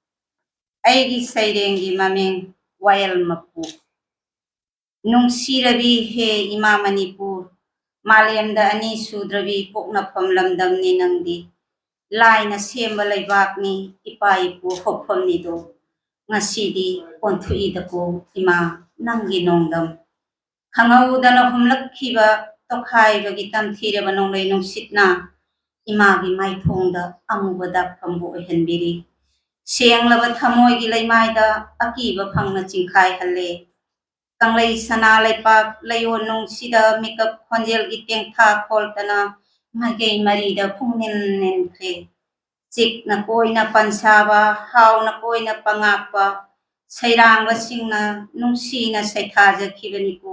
ꯑꯩꯒꯤ ꯁꯩꯔꯦꯡꯒꯤ ꯃꯃꯤꯡ ꯋꯥꯌꯦꯜ ꯃꯄꯨ꯫ ꯅꯨꯡꯁꯤꯔꯕꯤ ꯍꯦ ꯏꯃꯥ ꯃꯅꯤꯄꯨꯔ, ꯃꯥꯂꯦꯝꯗ ꯑꯅꯤ ꯁꯨꯗ꯭ꯔꯕꯤ ꯄꯣꯛꯅꯐꯝ ꯂꯝꯗꯝꯅꯤ ꯅꯪꯗꯤ꯫ ꯂꯥꯏꯅ ꯁꯦꯝꯕ ꯂꯩꯕꯥꯛꯅꯤ, ꯏꯄꯥ ꯏꯄꯨ ꯍꯧꯐꯝꯅꯤꯗꯣ꯫ ꯉꯁꯤꯗꯤ ꯑꯣꯟꯊꯣꯛꯏꯗꯀꯣ ꯏꯃꯥ ꯅꯪꯒꯤ ꯅꯣꯡꯗꯝ꯫ ꯈꯪꯍꯧꯗꯅ ꯍꯨꯝꯂꯛꯈꯤꯕ ꯇꯣꯈꯥꯏꯕꯒꯤ ꯇꯝꯊꯤꯔꯕ ꯅꯣꯡꯂꯩ ꯅꯨꯡꯁꯤꯠꯅ ꯏꯃꯥꯒꯤ ꯃꯥꯏꯊꯣꯡꯗ ꯑꯃꯨꯕ ꯗꯥꯛꯐꯝꯕꯨ ꯑꯣꯏꯍꯟꯕꯤꯔꯤ꯫ ꯁꯦꯡꯂꯕ ꯊꯃꯣꯏꯒꯤ ꯂꯩꯃꯥꯏꯗ ꯑꯀꯤꯕ ꯐꯪꯅ ꯆꯤꯡꯈꯥꯏꯍꯜꯂꯦ꯫ ꯀꯪꯂꯩ ꯁꯅꯥ ꯂꯩꯄꯥꯛ ꯂꯩꯌꯣꯟꯅꯨꯡꯁꯤꯗ ꯃꯤꯀꯞ ꯈꯣꯟꯖꯦꯜꯒꯤ ꯇꯦꯡꯊꯥ ꯈꯣꯜꯇꯅ ꯃꯥꯏꯀꯩ ꯃꯔꯤꯗ ꯄꯨꯡꯅꯤꯜ ꯅꯤꯟꯈ꯭ꯔꯦ꯫ ꯆꯤꯛꯅ ꯀꯣꯏꯅ ꯄꯟꯁꯥꯕ, ꯍꯥꯎꯅ ꯀꯣꯏꯅ ꯄꯉꯥꯛꯄ, ꯁꯩꯔꯥꯡꯕꯁꯤꯡꯅ ꯅꯨꯡꯁꯤꯅ ꯁꯩꯊꯥꯖꯈꯤꯕꯅꯤꯀꯣ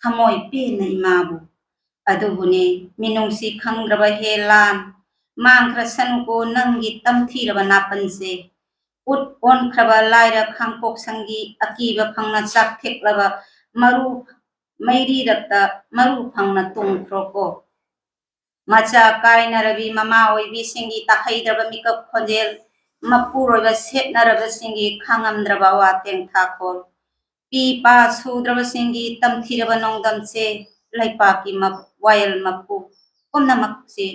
ꯊꯃꯣꯏ ꯄꯦꯟꯅ ꯏꯃꯥꯕꯨ꯫ ꯑꯗꯨꯕꯨꯅꯤ, ꯃꯤꯅꯨꯡꯁꯤ ꯈꯪꯗ꯭ꯔꯕ ꯍꯦ ꯂꯥꯟ, ꯃꯥꯡꯈ꯭ꯔꯁꯅꯨꯀꯣ ꯅꯪꯒꯤ ꯇꯝꯊꯤꯔꯕ ꯅꯥꯄꯟꯁꯦ꯫ ꯎꯠ ꯑꯣꯟꯈ꯭ꯔꯕ ꯂꯥꯏꯔ ꯈꯥꯡꯄꯣꯛꯁꯪꯒꯤ ꯑꯀꯤꯕ ꯈꯪꯅ ꯆꯥꯛꯊꯦꯛꯂꯕ ꯃꯔꯨ, ꯃꯩꯔꯤꯔꯛꯇ ꯃꯔꯨ ꯐꯪꯅ ꯇꯣꯡꯈ꯭ꯔꯣꯀꯣ꯫ ꯃꯆꯥ ꯀꯥꯏꯅꯔꯕꯤ ꯃꯃꯥ ꯑꯣꯏꯕꯤꯁꯤꯡꯒꯤ ꯇꯥꯍꯩꯗ꯭ꯔꯕ ꯃꯤꯀꯞ ꯈꯣꯟꯖꯦꯜ, ꯃꯄꯨꯔꯣꯏꯕ ꯁꯦꯠꯅꯔꯕꯁꯤꯡꯒꯤ ꯈꯥꯡꯉꯝꯗ꯭ꯔꯕ ꯑꯋꯥ ꯇꯦꯡꯊꯥꯈꯣꯜ, ꯄꯤ ꯄꯥ ꯁꯨꯗ꯭ꯔꯕꯁꯤꯡꯒꯤ ꯇꯝꯊꯤꯔꯕ ꯅꯣꯡꯗꯝꯁꯦ ꯂꯩꯄꯥꯛꯀꯤ ꯃ-, ꯋꯥꯌꯦꯜ ꯃꯄꯨ ꯄꯨꯝꯅꯃꯛꯁꯦ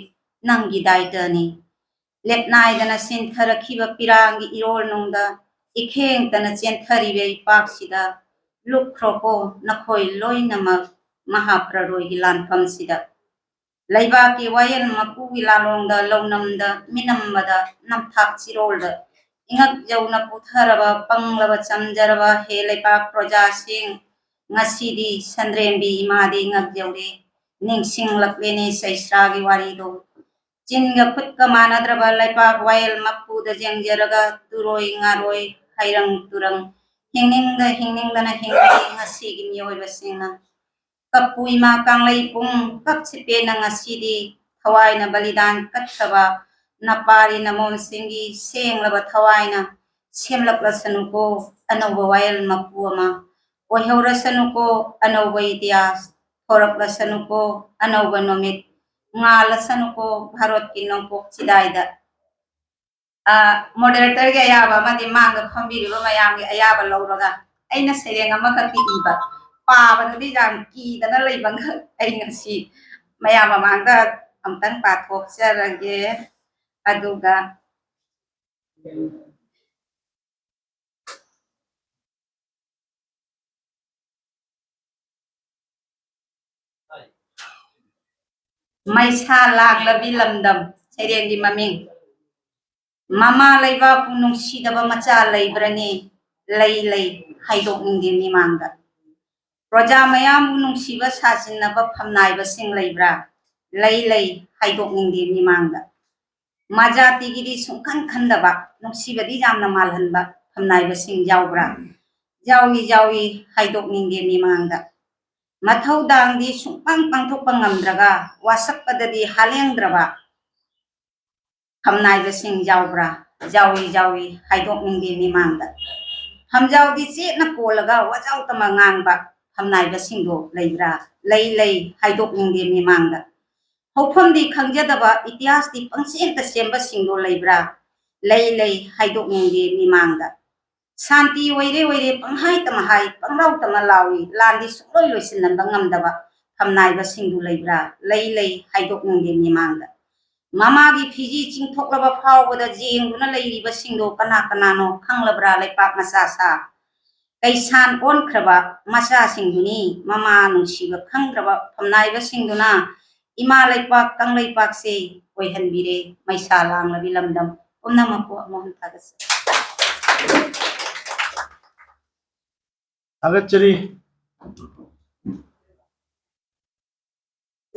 ꯅꯪꯒꯤ ꯗꯥꯏꯇꯅꯤ꯫ ꯂꯦꯞꯅꯥꯏꯗꯅ ꯆꯦꯟꯊꯔꯛꯈꯤꯕ ꯄꯤꯔꯥꯡꯒꯤ ꯏꯔꯣꯜꯅꯨꯡꯗ ꯏꯈꯦꯡꯇꯅ ꯆꯦꯟꯊꯔꯤꯕ ꯏꯄꯥꯛꯁꯤꯗ ꯂꯨꯞꯈ꯭ꯔꯣꯀꯣ ꯅꯈꯣꯏ ꯂꯣꯏꯅꯃꯛ ꯃꯍꯥꯄ꯭ꯔꯂꯣꯏꯒꯤ ꯂꯥꯟꯐꯝꯁꯤꯗ꯫ ꯂꯩꯕꯥꯛꯀꯤ ꯋꯥꯌꯦꯜ ꯃꯄꯨꯒꯤ ꯂꯥꯂꯣꯡꯗ ꯂꯧꯅꯝꯗ ꯃꯤꯅꯝꯕꯗ ꯅꯝꯊꯥꯛ ꯆꯤꯔꯣꯜꯗ ꯏꯉꯛ ꯌꯧꯅ ꯄꯨꯊꯔꯕ ꯄꯪꯂꯕ ꯆꯝꯖꯔꯕ ꯍꯦ ꯂꯩꯕꯥꯛ ꯄ꯭ꯔꯖꯥꯁꯤꯡ, ꯉꯁꯤꯗꯤ ꯁꯟꯗ꯭ꯔꯦꯝꯕꯤ ꯏꯃꯥꯗꯤ ꯉꯛ ꯌꯧꯔꯦ, ꯅꯤꯡꯁꯤꯡꯂꯛꯂꯦꯅꯦ ꯆꯩꯁ꯭ꯔꯥꯒꯤ ꯋꯥꯔꯤꯗꯣ꯫ ꯆꯤꯟꯒ ꯈꯨꯠꯀ ꯃꯥꯟꯅꯗ꯭ꯔꯕ ꯂꯩꯄꯥꯛ ꯋꯥꯌꯦꯜ ꯃꯄꯨꯗ ꯌꯦꯡꯖꯔꯒ ꯇꯨꯔꯣꯏ ꯉꯥꯔꯣꯏ ꯍꯩꯔꯪ ꯇꯨꯔꯪ ꯍꯤꯡꯅꯤꯡꯗ ꯍꯤꯡꯅꯤꯡꯗꯅ ꯍꯤꯡꯂꯤ ꯉꯁꯤꯒꯤ ꯃꯤꯑꯣꯏꯕꯁꯤꯡꯅ꯫ ꯀꯞꯄꯨ ꯏꯃꯥ ꯀꯪꯂꯩ ꯄꯨꯡ ꯀꯛꯁꯤ ꯄꯦꯟꯅ ꯉꯁꯤꯗꯤ ꯊꯋꯥꯏꯅ ꯕꯂꯤꯗꯥꯟ ꯀꯠꯈ꯭ꯔꯕ ꯅꯄꯥꯔꯤ ꯅꯃꯣꯝꯁꯤꯡꯒꯤ ꯁꯦꯡꯂꯕ ꯊꯋꯥꯏꯅ ꯁꯦꯝꯂꯛꯂꯁꯅꯨꯀꯣ ꯑꯅꯧꯕ ꯋꯥꯌꯦꯜ ꯃꯄꯨ ꯑꯃ꯫ ꯑꯣꯏꯍꯧꯔꯁꯅꯨꯀꯣ ꯑꯅꯧꯕ ꯏꯇꯤꯍꯥꯁ, ꯊꯣꯔꯛꯂꯁꯅꯨꯀꯣ ꯑꯅꯧꯕ ꯅꯨꯃꯤꯠ, ꯉꯥꯜꯂꯁꯅꯨꯀꯣ ꯚꯥꯔꯠꯀꯤ ꯅꯣꯡꯄꯣꯛ ꯆꯤꯗꯥꯏꯗ꯫ ꯑ, moderatorꯒꯤ ꯑꯌꯥꯕ ꯑꯃꯗꯤ ꯃꯥꯡꯗ ꯐꯝꯕꯤꯔꯤꯕ ꯃꯌꯥꯝꯒꯤ ꯑꯌꯥꯕ ꯂꯧꯔꯒ ꯑꯩꯅ ꯁꯩꯔꯦꯡ ꯑꯃꯈꯛꯇꯤ ꯏꯕ, ꯄꯥꯕꯗꯗꯤ ꯌꯥꯝ ꯀꯤꯗꯅ ꯂꯩꯕ ꯑꯩ ꯉꯁꯤ ꯃꯌꯥꯝ ꯃꯃꯥꯡꯗ ꯑꯝꯇꯪ ꯄꯥꯊꯣꯛꯆꯔꯒꯦ꯫ ꯑꯗꯨꯒ ꯃꯩꯁꯥ ꯂꯥꯡꯂꯕꯤ ꯂꯝꯗꯝ, ꯁꯩꯔꯦꯡꯒꯤ ꯃꯃꯤꯡ꯫ ꯃꯃꯥ ꯂꯩꯕꯥꯛꯄꯨ ꯅꯨꯡꯁꯤꯗꯕ ꯃꯆꯥ ꯂꯩꯕ꯭ꯔꯅꯤ? ꯂꯩ, ꯂꯩ, ꯍꯥꯏꯗꯣꯛꯅꯤꯡꯗꯦ ꯃꯤꯃꯥꯡꯗ꯫ ꯄ꯭ꯔꯖꯥ ꯃꯌꯥꯝꯕꯨ ꯅꯨꯡꯁꯤꯕ ꯁꯥꯖꯤꯟꯅꯕ ꯐꯝꯅꯥꯏꯕꯁꯤꯡ ꯂꯩꯕ꯭ꯔꯥ? ꯂꯩ, ꯂꯩ, ꯍꯥꯏꯗꯣꯛꯅꯤꯡꯗꯦ ꯃꯤꯃꯥꯡꯗ꯫ ꯃꯖꯥꯇꯤꯒꯤꯗꯤ ꯁꯨꯡꯈꯟ ꯈꯟꯗꯕ, ꯅꯨꯡꯁꯤꯕꯗꯤ ꯌꯥꯝꯅ ꯃꯥꯜꯍꯟꯕ ꯐꯝꯅꯥꯏꯕꯁꯤꯡ ꯌꯥꯎꯕ꯭ꯔꯥ? ꯌꯥꯎꯏ, ꯌꯥꯎꯏ, ꯍꯥꯏꯗꯣꯛꯅꯤꯡꯗꯦ ꯃꯤꯃꯥꯡꯗ꯫ ꯃꯊꯧꯗꯥꯡꯗꯤ ꯁꯨꯡꯄꯥꯡ ꯄꯥꯡꯊꯣꯛꯄ ꯉꯝꯗ꯭ꯔꯒ, ꯋꯥꯁꯛꯄꯗꯗꯤ ꯍꯥꯂꯦꯡꯗ꯭ꯔꯕ ꯐꯝꯅꯥꯏꯕꯁꯤꯡ ꯌꯥꯎꯕ꯭ꯔꯥ? ꯌꯥꯎꯏ, ꯌꯥꯎꯏ, ꯍꯥꯏꯗꯣꯛꯅꯤꯡꯗꯦ ꯃꯤꯃꯥꯡꯗ꯫ ꯐꯝꯖꯥꯎꯗꯤ ꯆꯦꯠꯅ ꯀꯣꯜꯂꯒ ꯋꯥꯖꯥꯎ ꯇꯝꯕ ꯉꯥꯡꯕ ꯐꯝꯅꯥꯏꯕꯁꯤꯡꯗꯣ ꯂꯩꯕ꯭ꯔꯥ? ꯂꯩ, ꯂꯩ, ꯍꯥꯏꯗꯣꯛꯅꯤꯡꯗꯦ ꯃꯤꯃꯥꯡꯗ꯫ ꯍꯧꯐꯝꯗꯤ ꯈꯪꯖꯗꯕ, ꯏꯇꯤꯍꯥꯁꯇꯤ ꯄꯪꯁꯦꯝꯇ ꯁꯦꯝꯕꯁꯤꯡꯗꯣ ꯂꯩꯕ꯭ꯔꯥ? ꯂꯩ, ꯂꯩ, ꯍꯥꯏꯗꯣꯛꯅꯤꯡꯗꯦ ꯃꯤꯃꯥꯡꯗ꯫ ꯁꯥꯟꯇꯤ ꯑꯣꯏꯔꯦ, ꯑꯣꯏꯔꯦ, ꯄꯪꯍꯥꯏꯇꯃ ꯍꯥꯏ, ꯄꯪꯂꯥꯎꯇꯃ ꯂꯥꯎꯏ, ꯂꯥꯟꯗꯤ ꯁꯨꯡꯂꯣꯏ ꯂꯣꯏꯁꯤꯟꯍꯟꯕ ꯉꯝꯗꯕ ꯐꯝꯅꯥꯏꯕꯁꯤꯡꯗꯨ ꯂꯩꯕ꯭ꯔꯥ? ꯂꯩ, ꯂꯩ, ꯍꯥꯏꯗꯣꯛꯅꯤꯡꯗꯦ ꯃꯤꯃꯥꯡꯗ꯫ ꯃꯃꯥꯒꯤ ꯐꯤꯖꯤ ꯆꯤꯡꯊꯣꯛꯂꯕ ꯐꯥꯎꯕꯗ ꯌꯦꯡꯗꯨꯅ ꯂꯩꯔꯤꯕꯁꯤꯡꯗꯣ ꯀꯅꯥ ꯀꯅꯥꯅꯣ ꯈꯪꯂꯕ꯭ꯔꯥ, ꯂꯩꯄꯥꯛ ꯃꯆꯥ ꯁꯥ? ꯀꯩꯁꯥꯟ ꯑꯣꯟꯈ꯭ꯔꯕ ꯃꯆꯥꯁꯤꯡꯗꯨꯅꯤ, ꯃꯃꯥ ꯅꯨꯡꯁꯤꯕ ꯈꯪꯗ꯭ꯔꯕ ꯐꯝꯅꯥꯏꯕꯁꯤꯡꯗꯨꯅ ꯏꯃꯥ ꯂꯩꯄꯥꯛ ꯀꯪꯂꯩꯄꯥꯛꯁꯦ ꯑꯣꯏꯍꯟꯕꯤꯔꯦ, ꯃꯩꯁꯥ ꯂꯥꯡꯂꯕꯤ ꯂꯝꯗꯝ ꯄꯨꯝꯅꯃꯛꯄꯨ ꯑꯃꯨꯛ ꯍꯟꯅ ꯊꯥꯒꯠꯆꯔꯤ꯫ ꯊꯥꯒꯠꯆꯔꯤ꯫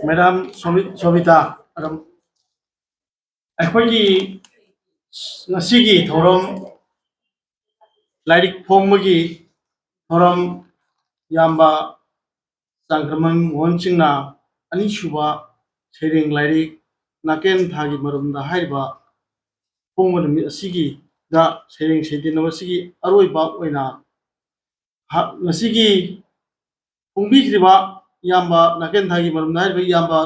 ꯃꯦꯗꯥꯝ ꯁꯣꯃꯤ-, ꯁꯣꯃꯤꯇꯥ, ꯑꯗꯨꯝ ꯑꯩꯈꯣꯏꯒꯤ ꯉꯁꯤꯒꯤ ꯊꯧꯔꯝ, ꯂꯥꯏꯔꯤꯛ ꯐꯣꯡꯕꯒꯤ ꯊꯧꯔꯝ, ꯏꯌꯥꯝꯕ ꯆꯥꯡꯈ꯭ꯔꯃꯟ ꯃꯣꯍꯟ ꯁꯤꯡꯅ ꯑꯅꯤꯁꯨꯕ ꯁꯩꯔꯦꯡ ꯂꯥꯏꯔꯤꯛ ꯅꯥꯀꯦꯟ ꯊꯥꯒꯤ ꯃꯔꯨꯝꯗ ꯍꯥꯏꯔꯤꯕ ꯐꯣꯡꯕ ꯅꯨꯃꯤꯠ ꯑꯁꯤꯒꯤꯗ ꯁꯩꯔꯦꯡ ꯁꯩꯗꯦꯟꯅꯕ ꯑꯁꯤꯒꯤ ꯑꯔꯣꯏꯕ ꯑꯣꯏꯅ ꯍ-, ꯉꯁꯤꯒꯤ ꯐꯣꯡꯕꯤꯈ꯭ꯔꯤꯕ ꯏꯌꯥꯝꯕ ꯅꯥꯀꯦꯟ ꯊꯥꯒꯤ ꯃꯔꯨꯝꯗ ꯍꯥꯏꯔꯤꯕ ꯏꯌꯥꯝꯕ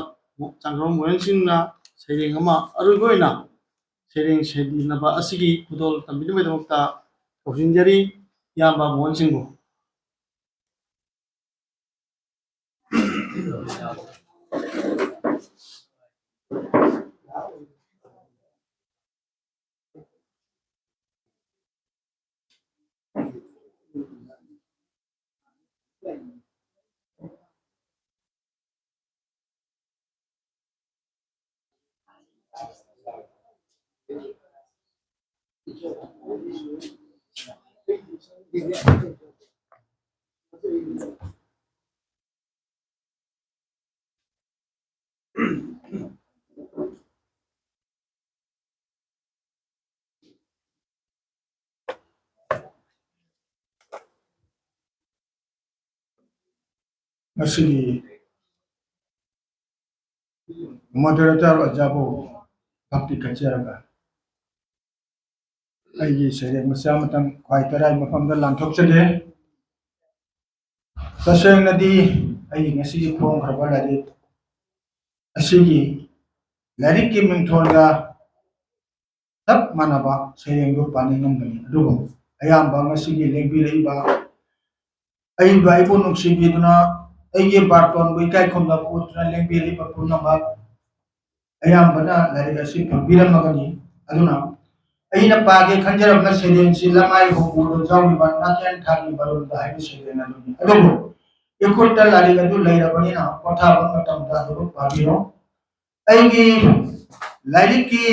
ꯆꯥꯡꯈ꯭ꯔꯃꯟ ꯃꯣꯍꯟ ꯁꯤꯡꯅ ꯁꯩꯔꯦꯡ ꯑꯃ ꯑꯔꯣꯏꯕ ꯑꯣꯏꯅ ꯁꯩꯔꯦꯡ ꯁꯩꯗꯦꯟꯅꯕ ꯑꯁꯤꯒꯤ ꯈꯨꯗꯣꯜ ꯇꯝꯕꯤꯅꯕꯒꯤꯗꯃꯛꯇ ꯀꯧꯁꯤꯟꯖꯔꯤ ꯏꯌꯥꯝꯕ ꯃꯣꯍꯟ ꯁꯤꯡꯕꯨ꯫ ꯃꯁꯤꯒꯤ moderator ꯑꯣꯖꯥꯕꯨ ꯚꯛꯇꯤ ꯀꯠꯆꯔꯒ ꯑꯩꯒꯤ ꯁꯩꯔꯦꯡ ꯃꯆꯥ ꯑꯃꯇꯪ ꯈ꯭ꯋꯥꯏ ꯇꯔꯥꯏ ꯃꯐꯝꯗ ꯂꯥꯟꯊꯣꯛꯆꯒꯦ꯫ ꯇꯁꯦꯡꯅꯗꯤ ꯑꯩꯒꯤ ꯉꯁꯤꯒꯤ ꯐꯣꯡꯈ꯭ꯔꯕ ꯂꯥꯏꯔꯤꯛ ꯑꯁꯤꯒꯤ ꯂꯥꯏꯔꯤꯛꯀꯤ ꯃꯤꯡꯊꯣꯜꯒ ꯆꯞ ꯃꯥꯟꯅꯕ ꯁꯩꯔꯦꯡꯗꯨ ꯄꯥꯅꯤꯡꯉꯝꯕꯅꯤ꯫ ꯑꯗꯨꯕꯨ ꯑꯌꯥꯝꯕ ꯉꯁꯤꯒꯤ ꯂꯦꯡꯕꯤꯔꯛꯏꯕ ꯑꯏꯕ ꯑꯩꯕꯨ ꯅꯨꯡꯁꯤꯕꯤꯗꯨꯅ ꯑꯩꯒꯤ ꯕꯥꯔꯇꯣꯟꯕꯨ ꯏꯀꯥꯏ ꯈꯨꯝꯅꯕ ꯎꯠꯇꯨꯅ ꯂꯦꯡꯕꯤꯔꯛꯏꯕ ꯄꯨꯝꯅꯃꯛ ꯑꯌꯥꯝꯕꯅ ꯂꯥꯏꯔꯤꯛ ꯑꯁꯤ ꯐꯪꯕꯤꯔꯝꯃꯒꯅꯤ꯫ ꯑꯗꯨꯅ ꯑꯩꯅ ꯄꯥꯒꯦ ꯈꯟꯖꯔꯝꯕ ꯁꯩꯔꯦꯡꯁꯤ ꯂꯃꯥꯏ ꯍꯨꯝꯐꯨꯗ ꯌꯥꯎꯔꯤꯕ ꯅꯥꯀꯦꯟ ꯊꯥꯒꯤ ꯃꯔꯨꯝꯗ ꯍꯥꯏꯕ ꯁꯩꯔꯦꯡ ꯑꯗꯨꯅꯤ꯫ ꯑꯗꯨꯕꯨ ꯏꯈꯨꯠꯇ ꯂꯥꯏꯔꯤꯛ ꯑꯗꯨ ꯂꯩꯔꯕꯅꯤꯅ ꯄꯣꯊꯥꯕ ꯃꯇꯝꯗ ꯑꯗꯨꯝ ꯄꯥꯕꯤꯔꯣ꯫ ꯑꯩꯒꯤ ꯂꯥꯏꯔꯤꯛꯀꯤ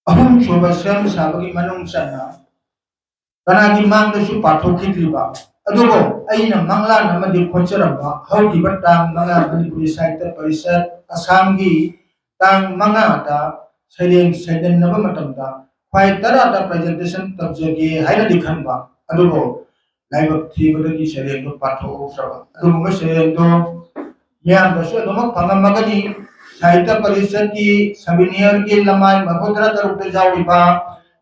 ꯑꯍꯨꯝꯁꯨꯕ ꯁꯦꯝ ꯁꯥꯕꯒꯤ ꯃꯅꯨꯡ ꯆꯟꯅ ꯀꯅꯥꯒꯤ ꯃꯥꯡꯗꯁꯨ ꯄꯥꯊꯣꯛꯈꯤꯗ꯭ꯔꯤꯕ, ꯑꯗꯨꯕꯨ ꯑꯩꯅ ꯃꯪꯂꯥꯟ ꯑꯃꯗꯤ ꯈꯣꯠꯆꯔꯝꯕ ꯍꯧꯈꯤꯕ ꯇꯥꯡ ꯃꯉꯥ ꯃꯅꯤꯄꯨꯔꯤ ꯁꯥꯍꯤꯇ꯭ꯌ ꯄꯔꯤꯁꯠ ꯑꯁꯥꯝꯒꯤ ꯇꯥꯡ ꯃꯉꯥꯗ ꯁꯩꯔꯦꯡ ꯁꯩꯗꯟꯅꯕ ꯃꯇꯝꯗ ꯈ꯭ꯋꯥꯏ ꯇꯔꯥꯗ presentation ꯇꯧꯖꯒꯦ ꯍꯥꯏꯅꯗꯤ ꯈꯟꯕ, ꯑꯗꯨꯕꯨ ꯂꯥꯏꯕꯛ ꯊꯤꯕꯗꯒꯤ ꯁꯩꯔꯦꯡꯗꯨ ꯄꯥꯊꯣꯛꯍꯧꯗ꯭ꯔꯕ꯫ ꯑꯗꯨꯒꯨꯝꯕ ꯁꯩꯔꯦꯡꯗꯨ ꯃꯤꯌꯥꯝꯗꯁꯨ ꯑꯗꯨꯃꯛ ꯐꯪꯉꯝꯃꯒꯅꯤ꯫ ꯁꯥꯍꯤꯇ꯭ꯌ ꯄꯔꯤꯁꯠꯀꯤ ꯁꯕꯤꯅꯤꯌꯔꯒꯤ ꯂꯃꯥꯏ ꯃꯐꯨ ꯇꯔꯥ ꯇꯔꯨꯛꯇ ꯌꯥꯎꯔꯤꯕ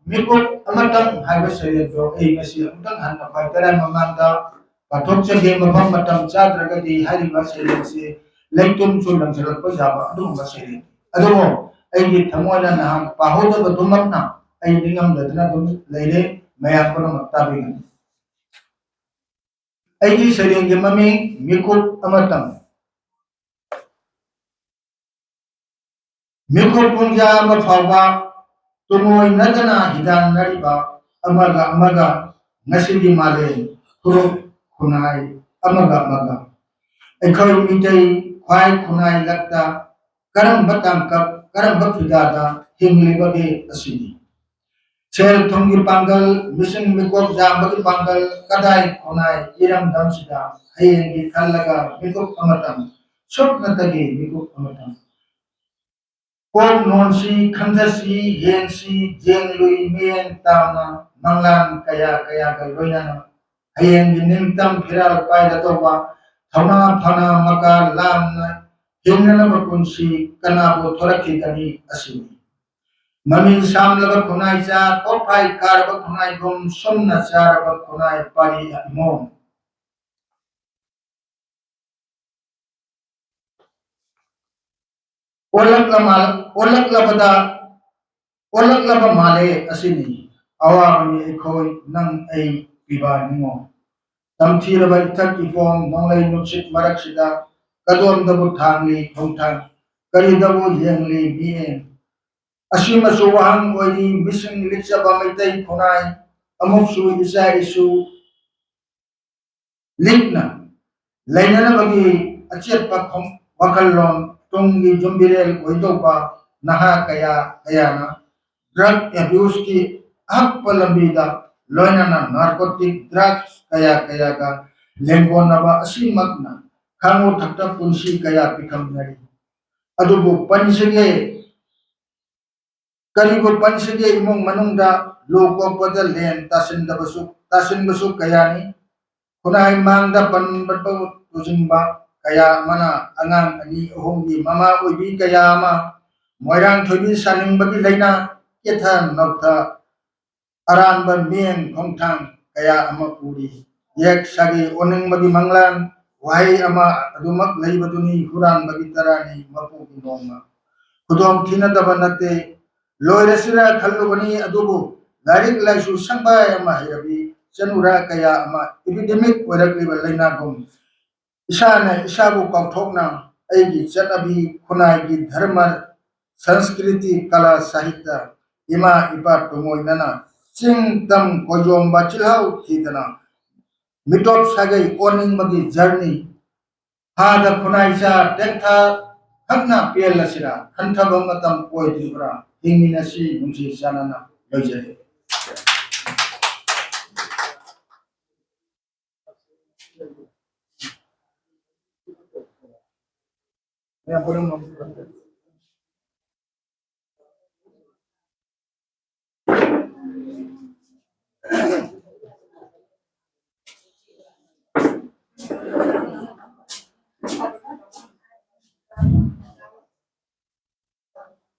ꯃꯤꯀꯨꯞ ꯑꯃꯇꯪ ꯍꯥꯏꯕ ꯁꯩꯔꯦꯡꯗꯣ ꯑꯩ ꯉꯁꯤ ꯑꯃꯨꯛꯇꯪ ꯍꯟꯅ ꯈ꯭ꯋꯥꯏ ꯇꯔꯥꯏ ꯃꯃꯥꯡꯗ ꯄꯥꯊꯣꯛꯆꯒꯦ꯫ ꯃꯐꯝ ꯃꯇꯝ ꯆꯥꯗ꯭ꯔꯒꯗꯤ ꯍꯥꯏꯔꯤꯕ ꯁꯩꯔꯦꯡꯁꯤ ꯂꯩꯇꯨꯝꯁꯨ ꯂꯪꯁꯤꯜꯂꯛꯄ ꯌꯥꯕ ꯑꯗꯨꯒꯨꯝꯕ ꯁꯩꯔꯦꯡ꯫ ꯑꯗꯨꯕꯨ ꯑꯩꯒꯤ ꯊꯃꯣꯏꯅ ꯅꯍꯥꯟ ꯄꯥꯍꯧꯗꯕꯗꯨꯃꯛꯅ ꯑꯩ ꯅꯤꯡꯉꯝꯗꯗꯅ ꯑꯗꯨꯝ ꯂꯩꯔꯦ꯫ ꯃꯌꯥꯝ ꯄꯨꯝꯅꯃꯛ ꯇꯥꯕꯤꯒꯅꯤ꯫ ꯑꯩꯒꯤ ꯁꯩꯔꯦꯡꯒꯤ ꯃꯃꯤꯡ ꯃꯤꯀꯨꯞ ꯑꯃꯇꯪ꯫ ꯃꯤꯀꯨꯞ ꯄꯨꯡꯖꯥ ꯑꯃ ꯐꯥꯎꯕ ꯇꯨꯡꯑꯣꯏꯅꯗꯅ ꯍꯤꯗꯥꯟꯅꯔꯤꯕ ꯑꯃꯒ ꯑꯃꯒ ꯉꯁꯤꯒꯤ ꯃꯥꯂꯦꯝ ꯐꯨꯔꯨꯞ ꯈꯨꯟꯅꯥꯏ ꯑꯃꯒ ꯑꯃꯒ꯫ ꯑꯩꯈꯣꯏ ꯃꯤꯇꯩ ꯈ꯭ꯋꯥꯏ ꯈꯨꯟꯅꯥꯏ ꯂꯛꯇ ꯀꯔꯝꯕ ꯇꯥꯡꯀꯛ, ꯀꯔꯝꯕ ꯐꯤꯗꯥꯗ ꯍꯤꯡꯂꯤꯕꯒꯦ ꯑꯁꯤꯅꯤ꯫ ꯁꯦꯜ ꯊꯨꯝꯒꯤ ꯄꯥꯡꯒꯜ, ꯃꯤꯁꯤꯡ ꯃꯤꯀꯣꯛ ꯌꯥꯝꯕꯒꯤ ꯄꯥꯡꯒꯜ, ꯀꯗꯥꯏ ꯈꯨꯟꯅꯥꯏ ꯏꯔꯝꯗꯝꯁꯤꯗ ꯍꯌꯦꯡꯒꯤ ꯈꯜꯂꯒ ꯃꯤꯀꯨꯞ ꯑꯃꯇꯪ, ꯁꯨꯞꯅꯇꯒꯤ ꯃꯤꯀꯨꯞ ꯑꯃꯇꯪ꯫ ꯀꯣꯛ ꯅꯣꯟꯁꯤ, ꯈꯟꯊꯁꯤ, ꯌꯦꯡꯁꯤ, ꯌꯦꯡꯂꯨꯏ ꯃꯤꯠꯌꯦꯡ ꯇꯥꯅ, ꯃꯪꯂꯥꯟ ꯀꯌꯥ ꯀꯌꯥꯒ ꯂꯣꯏꯅꯅ ꯍꯌꯦꯡꯒꯤ ꯅꯤꯡꯇꯝ ꯐꯤꯔꯥꯜ ꯄꯥꯏꯒꯗꯧꯕ ꯊꯧꯅꯥ ꯐꯅ ꯃꯀꯥ ꯂꯥꯝꯅ ꯍꯤꯡꯅꯅꯕ ꯄꯨꯟꯁꯤ ꯀꯅꯥꯕꯨ ꯊꯣꯔꯛꯈꯤꯒꯅꯤ ꯑꯁꯤꯅꯤ꯫ ꯃꯃꯤ ꯁꯥꯝꯂꯕ ꯈꯨꯟꯅꯥꯏꯆꯥ, ꯀꯣꯛꯐꯥꯏ ꯀꯥꯔꯕ ꯈꯨꯟꯅꯥꯏꯒꯨꯝ ꯁꯨꯝꯅ ꯆꯥꯔꯕ ꯈꯨꯟꯅꯥꯏ ꯄꯥꯔꯤ ꯏꯃꯣꯝ꯫ ꯑꯣꯜꯂꯛꯂ ꯃꯥꯜ-, ꯑꯣꯜꯂꯛꯂꯕꯗ, ꯑꯣꯜꯂꯛꯂꯕ ꯃꯥꯜꯂꯦ ꯑꯁꯤꯅꯤ꯫ ꯑꯋꯥꯕꯅꯤ ꯑꯩꯈꯣꯏ ꯅꯪ ꯑꯩ ꯄꯤꯕ ꯅꯤꯉꯣ꯫ ꯇꯝꯊꯤꯔꯕ ꯏꯊꯛ ꯏꯄꯣꯝ, ꯅꯣꯡꯂꯩ ꯅꯨꯡꯁꯤꯠ ꯃꯔꯛꯁꯤꯗ ꯀꯗꯣꯝꯗꯕꯨ ꯊꯥꯡꯂꯤ ꯈꯣꯡꯊꯥꯡ, ꯀꯔꯤꯗꯕꯨ ꯌꯦꯡꯂꯤ ꯃꯤꯠꯌꯦꯡ? ꯑꯁꯤꯃꯁꯨ ꯋꯥꯍꯪ ꯑꯣꯏꯔꯤ꯫ ꯃꯤꯁꯤꯡ ꯂꯤꯛꯆꯕ ꯃꯩꯇꯩ ꯈꯨꯟꯅꯥꯏ ꯑꯃꯨꯛꯁꯨ ꯏꯆꯥ ꯏꯁꯨ ꯂꯤꯛꯅ ꯂꯩꯅꯅꯕꯒꯤ ꯑꯆꯦꯠꯄ ꯈꯣꯡ-, ꯋꯥꯈꯜꯂꯣꯟ, ꯇꯨꯡꯒꯤ ꯌꯨꯝꯕꯤꯔꯦꯜ ꯑꯣꯏꯗꯧꯕ ꯅꯍꯥ ꯀꯌꯥ ꯀꯌꯥꯅ drug abuseꯀꯤ ꯑꯍꯛꯄ ꯂꯝꯕꯤꯗ, ꯂꯣꯏꯅꯅ narcotic drugs ꯀꯌꯥ ꯀꯌꯥꯒ ꯂꯦꯡꯒꯣꯟꯅꯕ ꯑꯁꯤꯃꯛꯅ ꯈꯥꯉꯨ ꯊꯛꯇ ꯄꯨꯟꯁꯤ ꯀꯌꯥ ꯄꯤꯈꯝꯅꯔꯤ꯫ ꯑꯗꯨꯕꯨ ꯄꯟꯁꯤꯒꯦ, ꯀꯔꯤꯕꯨ ꯄꯟꯁꯤꯒꯦ, ꯏꯃꯨꯡ ꯃꯅꯨꯡꯗ ꯂꯨ ꯀꯣꯛꯄꯗ ꯂꯦꯟ ꯇꯥꯁꯤꯟꯗꯕꯁꯨ, ꯇꯥꯁꯤꯟꯕꯁꯨ ꯀꯌꯥꯅꯤ꯫ ꯈꯨꯟꯅꯥꯏ ꯃꯥꯡꯗ ꯄꯟꯕ ꯇꯨꯖꯤꯡꯕ ꯀꯌꯥ ꯑꯃꯅ ꯑꯉꯥꯡ ꯑꯅꯤ ꯑꯍꯨꯝꯒꯤ ꯃꯃꯥ ꯑꯣꯏꯕꯤ ꯀꯌꯥ ꯑꯃ ꯃꯣꯏꯔꯥꯡ ꯊꯣꯏꯕꯤ ꯁꯥꯅꯤꯡꯕꯒꯤ ꯂꯩꯅꯥ, ꯀꯦꯊ ꯅꯧꯊ ꯑꯔꯥꯟꯕ ꯃꯤꯠꯌꯦꯡ ꯈꯣꯡꯊꯥꯡ ꯀꯌꯥ ꯑꯃ ꯎꯔꯤ꯫ ꯌꯦꯛ ꯁꯥꯒꯤ ꯑꯣꯟꯅꯤꯡꯕꯒꯤ ꯃꯪꯂꯥꯟ, ꯋꯥꯍꯩ ꯑꯃ ꯑꯗꯨꯃꯛ ꯂꯩꯕꯗꯨꯅꯤ, ꯍꯨꯔꯥꯟꯕꯒꯤ ꯇꯔꯥꯅꯤ ꯃꯄꯨꯒꯤ ꯅꯣꯡꯃ꯫ ꯈꯨꯗꯣꯡ ꯊꯤꯅꯗꯕ ꯅꯠꯇꯦ, ꯂꯣꯏꯔꯁꯤꯔ ꯈꯜꯂꯨꯕꯅꯤ, ꯑꯗꯨꯕꯨ ꯂꯥꯏꯔꯤꯛ ꯂꯥꯏꯁꯨ ꯁꯪꯕꯥꯏ ꯑꯃ ꯍꯩꯔꯕꯤ ꯆꯅꯨꯔꯥ ꯀꯌꯥ ꯑꯃ epidemic ꯑꯣꯏꯔꯛꯂꯤꯕ ꯂꯥꯏꯅꯥꯒꯨꯝ ꯏꯁꯥꯅ ꯏꯁꯥꯕꯨ ꯀꯥꯎꯊꯣꯛꯅ ꯑꯩꯒꯤ ꯆꯠꯅꯕꯤ, ꯈꯨꯟꯅꯥꯏꯒꯤ ꯙꯔꯃ, ꯁꯪꯁꯀ꯭ꯔꯤꯇꯤ, ꯀꯂꯥ, ꯁꯥꯍꯤꯇ꯭ꯌ, ꯏꯃꯥ ꯏꯄꯥ ꯇꯨꯡꯑꯣꯏꯅꯅ ꯆꯤꯡ ꯇꯝ ꯀꯣꯏꯌꯣꯝꯕ ꯆꯤꯜꯍꯥꯎ ꯊꯤꯗꯅ ꯃꯤꯇꯣꯞ ꯁꯥꯒꯩ ꯑꯣꯟꯅꯤꯡꯕꯒꯤ journey꯫ ꯍꯥꯗ ꯈꯨꯟꯅꯥꯏꯆꯥ ꯇꯦꯟꯊꯥ ꯈꯛꯅ ꯄꯦꯜꯂꯁꯤꯔꯥ? ꯈꯟꯊꯕ ꯃꯇꯝ ꯑꯣꯏꯗ꯭ꯔꯤꯕ꯭ꯔꯥ? ꯍꯤꯡꯃꯤꯟꯅꯁꯤ ꯅꯨꯡꯁꯤ ꯆꯥꯟꯅꯅ꯫ ꯂꯣꯏꯖꯔꯦ꯫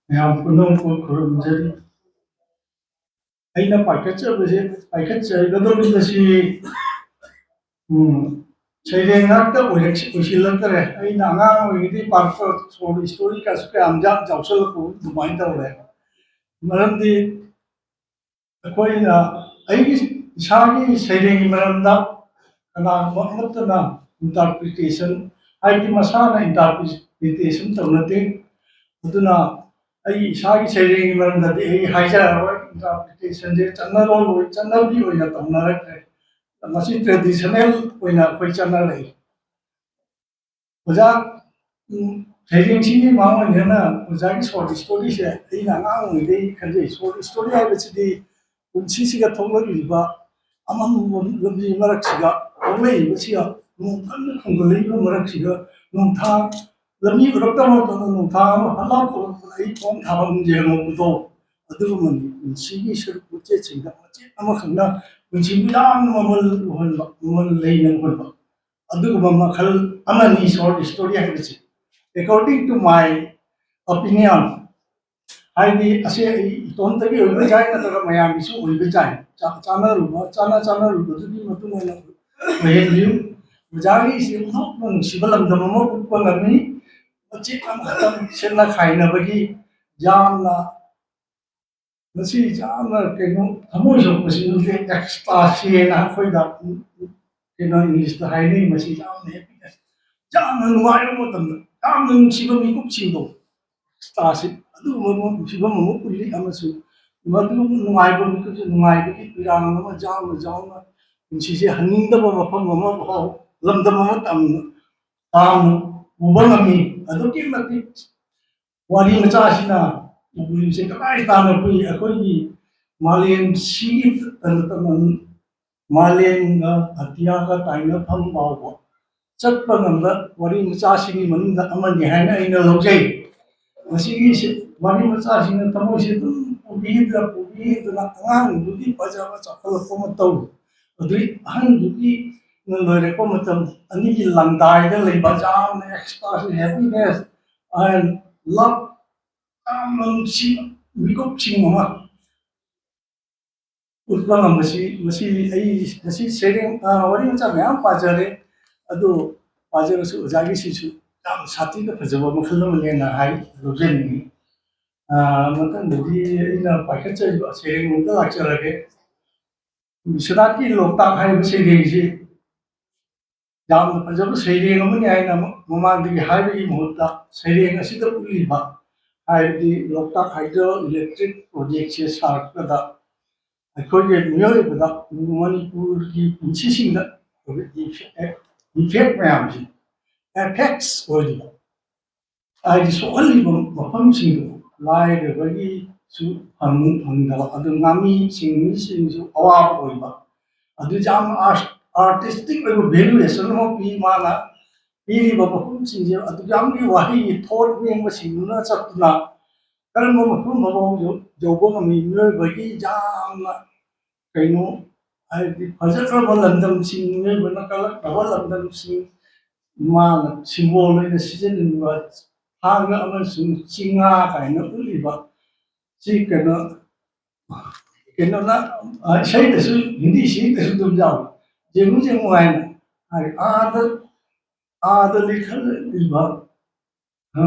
ꯃꯌꯥꯝ ꯄꯨꯝꯅꯃꯛꯄꯨ ꯈꯨꯔꯨꯝꯖꯔꯤ꯫ ꯑꯩꯅ ꯄꯥꯏꯈꯠꯆꯕꯁꯦ, ꯄꯥꯏꯈꯠꯆꯒꯗꯧꯔꯤꯕꯁꯤ, ꯎꯝ, ꯁꯩꯔꯦꯡ ꯉꯥꯛꯇ ꯑꯣꯏꯔꯛ-, ꯑꯣꯏꯁꯤꯜꯂꯛꯇꯔꯦ꯫ ꯑꯩꯅ ꯑꯉꯥꯡ ꯑꯣꯏꯔꯤꯉꯩꯗꯒꯤ ꯄꯥꯔꯛꯄ short story ꯀꯥꯁꯨ ꯀꯌꯥꯝ ꯌꯥꯝ ꯌꯥꯎꯁꯜꯂꯛꯄ ꯑꯗꯨꯃꯥꯏꯅ ꯇꯧꯔꯦ꯫ ꯃꯔꯝꯗꯤ ꯑꯩꯈꯣꯏꯅ, ꯑꯩꯒꯤ ꯏꯁꯥꯒꯤ ꯁꯩꯔꯦꯡꯒꯤ ꯃꯔꯝꯗ ꯀꯅꯥꯒꯨꯝꯕ ꯑꯃꯠꯇꯅ interpretation, ꯍꯥꯏꯕꯗꯤ ꯃꯁꯥꯅ interpretation ꯇꯧꯅꯗꯦ꯫ ꯑꯗꯨꯅ ꯑꯩ ꯏꯁꯥꯒꯤ ꯁꯩꯔꯦꯡꯒꯤ ꯃꯔꯝꯗꯗꯤ ꯑꯩ ꯍꯥꯏꯖꯔꯔꯣꯏ꯫ Interpretationꯁꯦ ꯆꯠꯅꯔꯣꯜ ꯑꯣꯏ-, ꯆꯠꯅꯕꯤ ꯑꯣꯏꯅ ꯇꯧꯅꯔꯛꯈ꯭ꯔꯦ꯫ ꯃꯁꯤ traditional ꯑꯣꯏꯅ ꯑꯩꯈꯣꯏ ꯆꯠꯅꯔꯛꯏ꯫ ꯑꯣꯖꯥ, ꯎꯝ, ꯁꯩꯔꯦꯡꯁꯤꯒꯤ ꯃꯃꯥꯡ ꯑꯣꯏꯅ ꯑꯣꯖꯥꯒꯤ short storyꯁꯦ ꯑꯩꯅ ꯑꯉꯥꯡ ꯑꯣꯏꯔꯤꯉꯩꯗꯒꯤ ꯈꯟꯖꯩ꯫ Short story ꯍꯥꯏꯕꯁꯤꯗꯤ ꯄꯨꯟꯁꯤꯁꯤꯒ ꯊꯣꯛꯂꯛꯂꯤꯕ ꯑꯃꯝꯕ ꯂꯝꯕꯤ ꯃꯔꯛꯁꯤꯗ ꯊꯣꯛꯂꯛꯏꯕꯁꯤꯒ, ꯅꯣꯡ ꯀꯟꯅ ꯈꯣꯡꯒꯠꯂꯛꯏꯕ ꯃꯔꯛꯁꯤꯗ, ꯅꯣꯡꯊꯥꯡ ꯂꯝꯕꯤ ꯎꯔꯛꯇꯕ ꯃꯇꯝꯗ ꯅꯣꯡꯊꯥꯡ ꯑꯃ ꯐꯠ ꯂꯥꯎ ꯈꯣꯡꯒꯠꯂꯛꯄꯗ ꯑꯩ ꯈꯣꯡ ꯊꯥꯐꯝ ꯌꯦꯡꯍꯧꯕꯗꯣ, ꯑꯗꯨꯒꯨꯝꯕꯅꯤ꯫ ꯄꯨꯟꯁꯤꯒꯤ ꯁꯔꯨꯛ ꯃꯆꯦꯠꯁꯤꯡꯗ ꯃꯆꯦꯠ ꯑꯃꯈꯛꯅ ꯄꯨꯟꯁꯤꯕꯨ ꯌꯥꯝꯅ ꯃꯃꯜ ꯎꯍꯟꯕ, ꯃꯃꯜ ꯂꯩꯅ ꯎꯍꯟꯕ꯫ ꯑꯗꯨꯒꯨꯝꯕ ꯃꯈꯜ ꯑꯃꯅꯤ short story ꯍꯥꯏꯕꯁꯤ, according to my opinion꯫ ꯍꯥꯏꯗꯤ ꯑꯁꯤ ꯑꯩ ꯏꯇꯣꯝꯇꯒꯤ ꯑꯣꯏꯕ ꯌꯥꯏ, ꯅꯠꯇ꯭ꯔꯒ ꯃꯌꯥꯝꯒꯤꯁꯨ ꯑꯣꯏꯕ ꯌꯥꯏ꯫ ꯆꯥ-, ꯆꯥꯅꯔꯨꯕ, ꯆꯥꯅ ꯆꯥꯅꯔꯨꯕꯗꯨꯒꯤ ꯃꯇꯨꯡ ꯏꯟꯅ ꯑꯣꯏꯍꯜꯂꯤꯌꯨ꯫ ꯑꯣꯖꯥꯒꯤꯁꯤ ꯑꯣꯟꯊꯣꯛꯅ ꯅꯨꯡꯁꯤꯕ ꯂꯝꯗꯝ ꯑꯃ ꯎꯠꯄ ꯉꯝꯃꯤ꯫ ꯃꯆꯦꯠ ꯑꯃꯈꯛꯇꯪ ꯁꯦꯠꯅ ꯈꯥꯏꯅꯕꯒꯤ ꯌꯥꯝꯅ, ꯃꯁꯤ ꯌꯥꯝꯅ ꯀꯩꯅꯣ, ꯊꯃꯣꯏ ꯁꯣꯛꯄꯁꯤ ꯅꯠꯇꯦ, ecstasy ꯍꯥꯏꯅ ꯑꯩꯈꯣꯏꯗ, ꯀꯩꯅꯣ, Englishꯇ ꯍꯥꯏꯅꯩ꯫ ꯃꯁꯤ ꯌꯥꯝꯅ happiness, ꯌꯥꯝꯅ ꯅꯨꯡꯉꯥꯏꯕ ꯃꯇꯝꯗ ꯌꯥꯝꯅ ꯅꯨꯡꯁꯤꯕ ꯃꯤꯀꯨꯞꯁꯤꯡꯗꯣ, ecstasy, ꯑꯗꯨꯒꯨꯝꯕ ꯐꯤꯕꯝ ꯑꯃ ꯎꯠꯂꯤ꯫ ꯑꯃꯁꯨꯡ ꯃꯗꯨ ꯅꯨꯡꯉꯥꯏꯕ ꯃꯤꯀꯨꯞꯁꯤ ꯅꯨꯡꯉꯥꯏꯕꯒꯤ ꯄꯤꯔꯥꯡ ꯑꯃ ꯌꯥꯎꯅ ꯌꯥꯎꯅ ꯄꯨꯟꯁꯤꯁꯦ ꯍꯟꯅꯤꯡꯗꯕ ꯃꯐꯝ ꯑꯃ ꯐꯥꯎ, ꯂꯝꯗꯝ ꯑꯃ ꯇꯝꯅ ꯇꯥꯝꯅ ꯎꯕ ꯉꯝꯃꯤ꯫ ꯑꯗꯨꯛꯀꯤ ꯃꯇꯤꯛ ꯋꯥꯔꯤ ꯃꯆꯥꯁꯤꯅ ꯎꯄꯨꯁꯦ ꯀꯗꯥꯏ ꯇꯥꯟꯅ ꯄꯨꯏ? ꯑꯩꯈꯣꯏꯒꯤ ꯃꯥꯂꯦꯝꯁꯤꯒꯤ ꯇꯅ ꯇꯅ ꯃꯥꯂꯦꯝꯒ ꯑꯇꯤꯌꯥꯒ ꯇꯥꯏꯅꯐꯝ ꯐꯥꯎꯕ ꯆꯠꯄ ꯉꯝꯕ ꯋꯥꯔꯤ ꯃꯆꯥꯁꯤꯒꯤ ꯃꯅꯨꯡꯗ ꯑꯃꯅꯤ ꯍꯥꯏꯅ ꯑꯩꯅ ꯂꯧꯖꯩ꯫ ꯃꯁꯤꯒꯤ ꯁꯤ-, ꯋꯥꯔꯤ ꯃꯆꯥꯁꯤꯡꯅ ꯊꯃꯣꯏꯁꯦ ꯑꯗꯨꯝ ꯄꯨꯕꯤꯗꯅ, ꯄꯨꯕꯤꯗꯅ ꯑꯉꯥꯡꯗꯨꯒꯤ ꯐꯖꯕ ꯆꯥꯎꯈꯠꯂꯛꯄ ꯃꯇꯧ, ꯑꯗꯨꯗꯒꯤ ꯑꯍꯟꯗꯨꯒꯤ ꯂꯣꯏꯔꯛꯄ ꯃꯇꯝ, ꯑꯅꯤꯒꯤ ꯂꯪꯗꯥꯏꯗ ꯂꯩꯕ ꯌꯥꯝꯅ ecstasy, happiness and love ꯌꯥꯝꯅ ꯅꯨꯡꯁꯤꯕ ꯃꯤꯀꯨꯞꯁꯤꯡ ꯑꯃ ꯎꯠꯄ ꯉꯝꯕꯁꯤ, ꯃꯁꯤ ꯑꯩ ꯉꯁꯤ ꯁꯩꯔꯦꯡ, ꯑ, ꯋꯥꯔꯤ ꯃꯆꯥ ꯃꯌꯥꯝ ꯄꯥꯖꯔꯦ꯫ ꯑꯗꯨ ꯄꯥꯖꯔꯁꯨ ꯑꯣꯖꯥꯒꯤꯁꯤꯁꯨ ꯌꯥꯝ ꯁꯥꯊꯤꯅ ꯐꯖꯕ ꯃꯈꯜ ꯑꯃꯅꯦꯅ ꯍꯥꯏ, ꯂꯧꯖꯅꯤꯡꯉꯤ꯫ ꯑ, ꯃꯊꯪꯗꯗꯤ ꯑꯩꯅ ꯄꯥꯏꯈꯠꯆꯔꯤꯕ ꯁꯩꯔꯦꯡ ꯑꯃꯗ ꯂꯥꯛꯆꯔꯒꯦ꯫ ꯕꯤꯁ꯭ꯋꯅꯥꯊꯀꯤ ꯂꯣꯛꯇꯥꯛ ꯍꯥꯏꯔꯤꯕ ꯁꯩꯔꯦꯡꯁꯤ ꯌꯥꯝꯅ ꯐꯖꯕ ꯁꯩꯔꯦꯡ ꯑꯃꯅꯤ ꯍꯥꯏꯅ ꯃꯃꯥꯡꯗꯒꯤ ꯍꯥꯏꯕꯒꯤ ꯃꯍꯨꯠꯇ, ꯁꯩꯔꯦꯡ ꯑꯁꯤꯗ ꯎꯠꯂꯤꯕ, ꯍꯥꯏꯕꯗꯤ ꯂꯣꯛꯇꯥꯛ ꯍꯥꯏꯗ꯭ꯔꯣ ꯏꯂꯦꯛꯇ꯭ꯔꯤꯛ ꯄ꯭ꯔꯣꯖꯦꯛꯁꯦ ꯁꯥꯔꯛꯄꯗ ꯑꯩꯈꯣꯏꯒꯤ ꯃꯤꯑꯣꯏꯕꯗ, ꯃꯅꯤꯄꯨꯔꯒꯤ ꯄꯨꯟꯁꯤꯁꯤꯡꯗ ꯏꯐꯦꯛ ꯃꯌꯥꯝꯁꯦ, ꯑꯦꯐꯦꯛꯁ ꯑꯣꯏꯔꯤꯕ, ꯍꯥꯏꯗꯤ ꯁꯣꯛꯍꯜꯂꯤꯕ ꯃꯐꯝꯁꯤꯡꯗꯣ ꯂꯥꯏꯔꯕꯒꯤꯁꯨ ꯐꯪ-, ꯐꯪꯗꯕ, ꯑꯗꯨ ꯉꯥꯃꯤ ꯁꯤꯡꯃꯤꯁꯤꯡꯁꯨ ꯑꯋꯥꯕ ꯑꯣꯏꯕ, ꯑꯗꯨ ꯌꯥꯝ ꯑꯥꯔ-, ꯑꯥꯔꯇꯤꯁꯇꯤꯛ ꯑꯣꯏꯕ ꯚꯦꯂꯨꯑꯦꯁꯟ ꯑꯃ ꯄꯤ꯫ ꯃꯥꯅ ꯄꯤꯔꯤꯕ ꯃꯐꯝꯁꯤꯡꯁꯦ ꯑꯗꯨ ꯌꯥꯝꯒꯤ ꯋꯥꯍꯩꯒꯤ ꯊꯣꯠ ꯃꯦꯡꯕꯁꯤꯡꯗꯨꯅ ꯆꯠꯇꯨꯅ ꯀꯔꯝꯕ ꯃꯐꯝ ꯑꯃ ꯌꯧ-, ꯌꯧꯕ ꯉꯝꯃꯤ? ꯃꯤꯑꯣꯏꯕꯒꯤ ꯌꯥꯝꯅ ꯀꯩꯅꯣ, ꯍꯥꯏꯕꯗꯤ ꯐꯖꯈ꯭ꯔꯕ ꯂꯝꯗꯝꯁꯤꯡ, ꯃꯤꯑꯣꯏꯕꯅ ꯀꯜꯂꯛꯈ꯭ꯔꯕ ꯂꯝꯗꯝꯁꯤꯡ, ꯃꯥꯅ ꯁꯤꯝꯕꯣꯜ ꯑꯣꯏꯅ ꯁꯤꯖꯤꯟꯅꯔꯤꯕ ꯊꯥꯡꯒ ꯑꯃꯁꯨꯡ ꯆꯤꯡꯉꯥ ꯀꯥꯏꯅ ꯎꯠꯂꯤꯕ ꯁꯤ ꯀꯩꯅꯣ, ꯀꯩꯅꯣꯅ, ꯑ, ꯏꯁꯩꯗꯁꯨ, ꯍꯤꯟꯗꯤ ꯏꯁꯩꯗꯁꯨ ꯑꯗꯨꯝ ꯌꯥꯎꯏ꯫ "ꯌꯦꯡꯉꯨ ꯌꯦꯡꯉꯨ" ꯍꯥꯏꯅ꯫ ꯍꯥꯏꯗꯤ ꯑꯥꯗ, ꯑꯥꯗ ꯂꯤꯈꯠꯂꯤꯕ, ꯑ,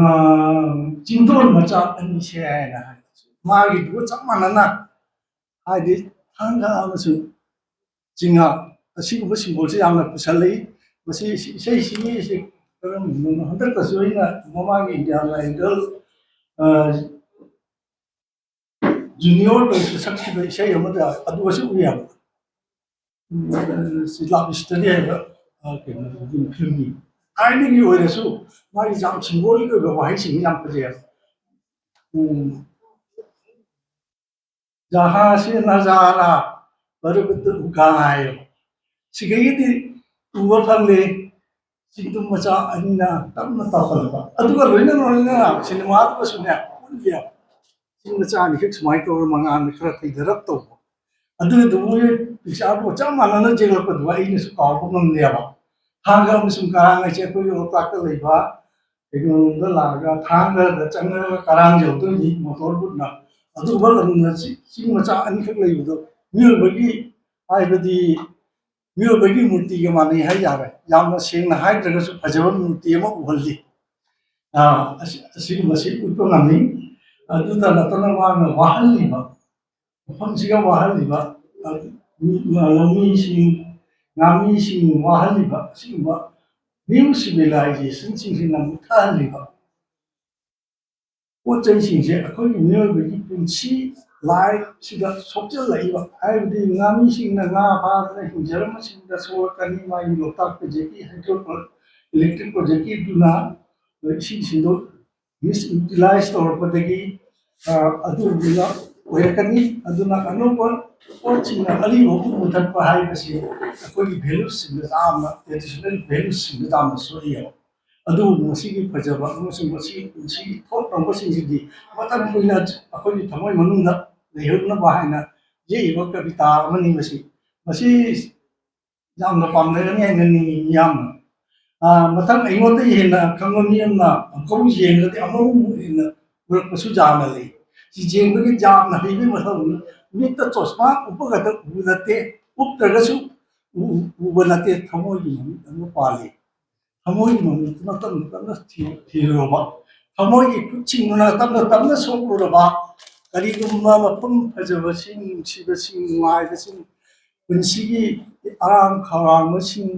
ꯆꯤꯡꯗꯣꯟ ꯃꯆꯥ ꯑꯅꯤꯁꯦ ꯍꯥꯏꯅ ꯍꯥꯏ꯫ ꯃꯥꯒꯤꯗꯨꯒ ꯆꯞ ꯃꯥꯟꯅꯅ, ꯍꯥꯏꯗꯤ ꯊꯥꯡꯒ ꯑꯃꯁꯨꯡ ꯆꯤꯡꯉꯥ ꯑꯁꯤꯒꯨꯝꯕ ꯁꯤꯝꯕꯣꯜꯁꯦ ꯌꯥꯝꯅ ꯄꯨꯁꯜꯂꯛꯏ꯫ ꯃꯁꯤ ꯏꯁꯩ-, ꯏꯁꯩꯁꯤꯒꯤ ꯏꯁꯩ ꯀꯔꯝꯕꯅꯣ? ꯍꯟꯗꯛꯇꯁꯨ ꯑꯩꯅ ꯃꯃꯥꯡꯒꯤ ꯏꯟꯗꯤꯌꯥꯟ ꯑꯥꯏꯗꯜ, ꯑ, ꯖꯨꯅꯤꯌꯔꯗꯁꯨ ꯁꯛꯈꯤꯕ ꯏꯁꯩ ꯑꯃꯗ ꯑꯗꯨꯒꯁꯨ ꯎꯏꯌꯦꯕ꯫ ꯎꯝ, ꯁꯤ ꯂꯚ ꯁ꯭ꯇꯣꯔꯤ ꯍꯥꯏꯕ, ꯑ, ꯀꯩꯅꯣꯗꯨꯒꯤ ꯐꯤꯂꯝꯒꯤ꯫ ꯊꯥꯏꯅꯒꯤ ꯑꯣꯏꯔꯁꯨ ꯃꯥꯒꯤ ꯌꯥꯝ ꯁꯤꯝꯕꯣꯂꯤꯛ ꯑꯣꯏꯕ ꯋꯥꯍꯩꯁꯤꯡ ꯌꯥꯝ ꯐꯖꯩꯌꯦꯕ꯫ ꯎꯝ꯫ "ꯖꯍꯥ ꯁꯦ ꯅꯖꯥꯔꯥ ꯄꯔꯕꯠ ꯎꯒꯥ" ꯍꯥꯏꯌꯦꯕ꯫ ꯁꯤꯈꯩꯒꯤꯗꯤ ꯎꯕ ꯐꯪꯗꯦ꯫ ꯆꯤꯡꯗꯨꯝ ꯃꯆꯥ ꯑꯅꯤꯅ ꯇꯞꯅ ꯇꯥꯎꯈꯠꯂꯛꯄ꯫ ꯑꯗꯨꯒ ꯂꯣꯏꯅ ꯂꯣꯏꯅꯅ ꯁꯤꯅꯦꯃꯥꯗꯨꯒꯁꯨꯅꯦ, ꯄꯨꯟꯕ ꯌꯥꯕ꯫ ꯆꯤꯡ ꯃꯆꯥ ꯑꯅꯤꯈꯛ ꯁꯨꯃꯥꯏꯅ ꯇꯧꯔꯒ ꯃꯉꯥꯜꯅ ꯈꯔ ꯊꯩꯊꯔꯞ ꯇꯧꯕ꯫ ꯑꯗꯨꯗꯨꯕꯨ ꯄꯤꯛꯆꯔꯗꯨꯒ ꯆꯞ ꯃꯥꯟꯅꯅ ꯌꯦꯛꯂꯛꯄꯗꯨ ꯑꯩꯅꯁꯨ ꯀꯥꯎꯕ ꯉꯝꯗꯦꯕ꯫ ꯊꯥꯡꯒ ꯑꯃꯁꯨꯡ ꯀꯔꯥꯡ ꯍꯥꯏꯁꯦ ꯑꯩꯈꯣꯏꯒꯤ ꯂꯣꯛꯇꯥꯛꯇ ꯂꯩꯕ ꯇꯦꯛꯅꯧꯄꯜꯗ ꯂꯥꯛꯑꯒ ꯊꯥꯡꯒꯗ ꯆꯪꯉꯒ ꯀꯔꯥꯡ ꯌꯧꯗꯣꯏꯅꯤ ꯃꯣꯇꯣꯔ ꯕꯣꯠꯅ꯫ ꯑꯗꯨꯒꯨꯝꯕ ꯂꯝꯗ ꯆꯤꯡ ꯃꯆꯥ ꯑꯅꯤꯈꯛ ꯂꯩꯕꯗꯣ ꯃꯤꯑꯣꯏꯕꯒꯤ, ꯍꯥꯏꯕꯗꯤ ꯃꯤꯑꯣꯏꯕꯒꯤ ꯃꯨꯔꯇꯤꯒ ꯃꯥꯟꯅꯩ ꯍꯥꯏꯇꯥꯔꯦ꯫ ꯌꯥꯝꯅ ꯁꯦꯡꯅ ꯍꯥꯏꯗ꯭ꯔꯒꯁꯨ ꯐꯖꯕ ꯃꯨꯔꯇꯤ ꯑꯃ ꯎꯍꯜꯂꯤ꯫ ꯑꯁꯤꯒꯨꯝꯕꯁꯤ ꯎꯠꯄ ꯉꯝꯃꯤ꯫ ꯑꯗꯨꯇ ꯅꯠꯇꯅ ꯃꯥꯅ ꯋꯥꯍꯜꯂꯤꯕ, ꯃꯐꯝꯁꯤꯒ ꯋꯥꯍꯜꯂꯤꯕ, ꯂꯧꯃꯤꯁꯤꯡ, ꯉꯥꯃꯤꯁꯤꯡ ꯋꯥꯍꯜꯂꯤꯕ ꯑꯁꯤꯒꯨꯝꯕ new civilizationꯁꯤꯡꯁꯤꯅ ꯃꯨꯠꯊꯍꯜꯂꯤꯕ ꯄꯣꯠ ꯆꯩꯁꯤꯡꯁꯦ ꯑꯩꯈꯣꯏꯒꯤ ꯃꯤꯑꯣꯏꯕꯒꯤ ꯄꯨꯟꯁꯤ, ꯂꯥꯏꯐꯁꯤꯗ ꯁꯣꯛꯆꯜꯂꯛꯏꯕ, ꯍꯥꯏꯕꯗꯤ ꯉꯥꯃꯤꯁꯤꯡꯅ ꯉꯥ ꯐꯥꯗꯅ ꯍꯤꯡꯖꯔꯝꯕꯁꯤꯡꯗ ꯁꯣꯛꯂꯛꯀꯅꯤ꯫ ꯃꯥꯒꯤ ꯂꯣꯛꯇꯥꯛ ꯄ꯭ꯔꯣꯖꯦꯛꯀꯤ ꯍꯥꯏꯗ꯭ꯔꯣ ꯏꯂꯦꯛꯇ꯭ꯔꯤꯛ ꯄ꯭ꯔꯣꯖꯦꯛꯀꯤꯗꯨꯅ ꯏꯁꯤꯡꯁꯤꯡꯗꯣ ꯃꯤꯁ ꯌꯨꯇꯤꯂꯥꯏꯁ ꯇꯧꯔꯛꯄꯗꯒꯤ ꯑꯗꯨꯒꯨꯝꯕ ꯑꯣꯏꯔꯛꯀꯅꯤ꯫ ꯑꯗꯨꯅ ꯑꯅꯧꯕ ꯄꯣꯠꯁꯤꯡꯅ ꯑꯔꯤꯕꯕꯨ ꯃꯨꯊꯠꯄ ꯍꯥꯏꯕꯁꯤ ꯑꯩꯈꯣꯏꯒꯤ ꯚꯦꯂꯨꯁꯤꯡꯗ ꯌꯥꯝꯅ, ꯇ꯭ꯔꯦꯗꯤꯁꯅꯦꯜ ꯚꯦꯂꯨꯁꯤꯡꯗ ꯌꯥꯝꯅ ꯁꯣꯛꯏ꯫ ꯑꯗꯨꯕꯨ ꯃꯁꯤꯒꯤ ꯐꯖꯕ ꯑꯃꯁꯨꯡ ꯃꯁꯤꯒꯤ ꯄꯨꯟꯁꯤꯒꯤ ꯊꯣꯛꯂꯝꯕꯁꯤꯡꯁꯤꯗꯤ ꯃꯇꯝ ꯀꯨꯏꯅ ꯑꯩꯈꯣꯏꯒꯤ ꯊꯃꯣꯏ ꯃꯅꯨꯡꯗ ꯂꯩꯍꯧꯅꯕ ꯍꯥꯏꯅ ꯌꯦꯛꯏꯕ ꯀꯕꯤꯇꯥ ꯑꯃꯅꯤ꯫ ꯃꯁꯤ, ꯃꯁꯤ ꯌꯥꯝꯅ ꯄꯥꯝꯅꯒꯅꯤ ꯍꯥꯏꯅ ꯅꯤꯡꯏ ꯃꯤꯌꯥꯝꯅ꯫ ꯃꯊꯪ ꯑꯩꯉꯣꯟꯗꯒꯤ ꯍꯦꯟꯅ ꯈꯪꯕ ꯃꯤ ꯑꯃꯅ ꯑꯃꯨꯛꯀ ꯌꯦꯡꯉꯒꯗꯤ ꯑꯃꯨꯛ ꯍꯦꯟꯅ ꯎꯔꯛꯄꯁꯨ ꯌꯥꯝꯅ ꯂꯩ꯫ ꯁꯤ ꯌꯦꯡꯕꯒꯤ ꯌꯥꯝꯅ ꯍꯩꯕꯒꯤ ꯃꯊꯧꯅꯤ꯫ ꯃꯤꯠꯇ ꯆꯣꯁꯃꯥ ꯎꯞꯄ ꯈꯛꯇ ꯎꯕ ꯅꯠꯇꯦ, ꯎꯞꯇ꯭ꯔꯒꯁꯨ ꯎ-, ꯎꯕ ꯅꯠꯇꯦ, ꯊꯃꯣꯏꯒꯤ ꯃꯃꯤꯠ ꯑꯃ ꯄꯥꯜꯂꯤ꯫ ꯊꯃꯣꯏꯒꯤ ꯃꯃꯤꯠꯇꯨꯅ ꯇꯞꯅ ꯇꯞꯅ ꯊꯤ-, ꯊꯤꯔꯨꯔꯕ, ꯊꯃꯣꯏꯒꯤ ꯈꯨꯠꯁꯤꯡꯗꯨꯅ ꯇꯞꯅ ꯇꯞꯅ ꯁꯣꯛꯂꯨꯔꯕ, ꯀꯔꯤꯒꯨꯝꯕ ꯃꯐꯝ ꯐꯖꯕꯁꯤꯡ, ꯅꯨꯡꯁꯤꯕꯁꯤꯡ, ꯅꯨꯡꯉꯥꯏꯕꯁꯤꯡ, ꯄꯨꯟꯁꯤꯒꯤ ꯑꯔꯥꯝ ꯈꯧꯔꯥꯡꯕꯁꯤꯡ,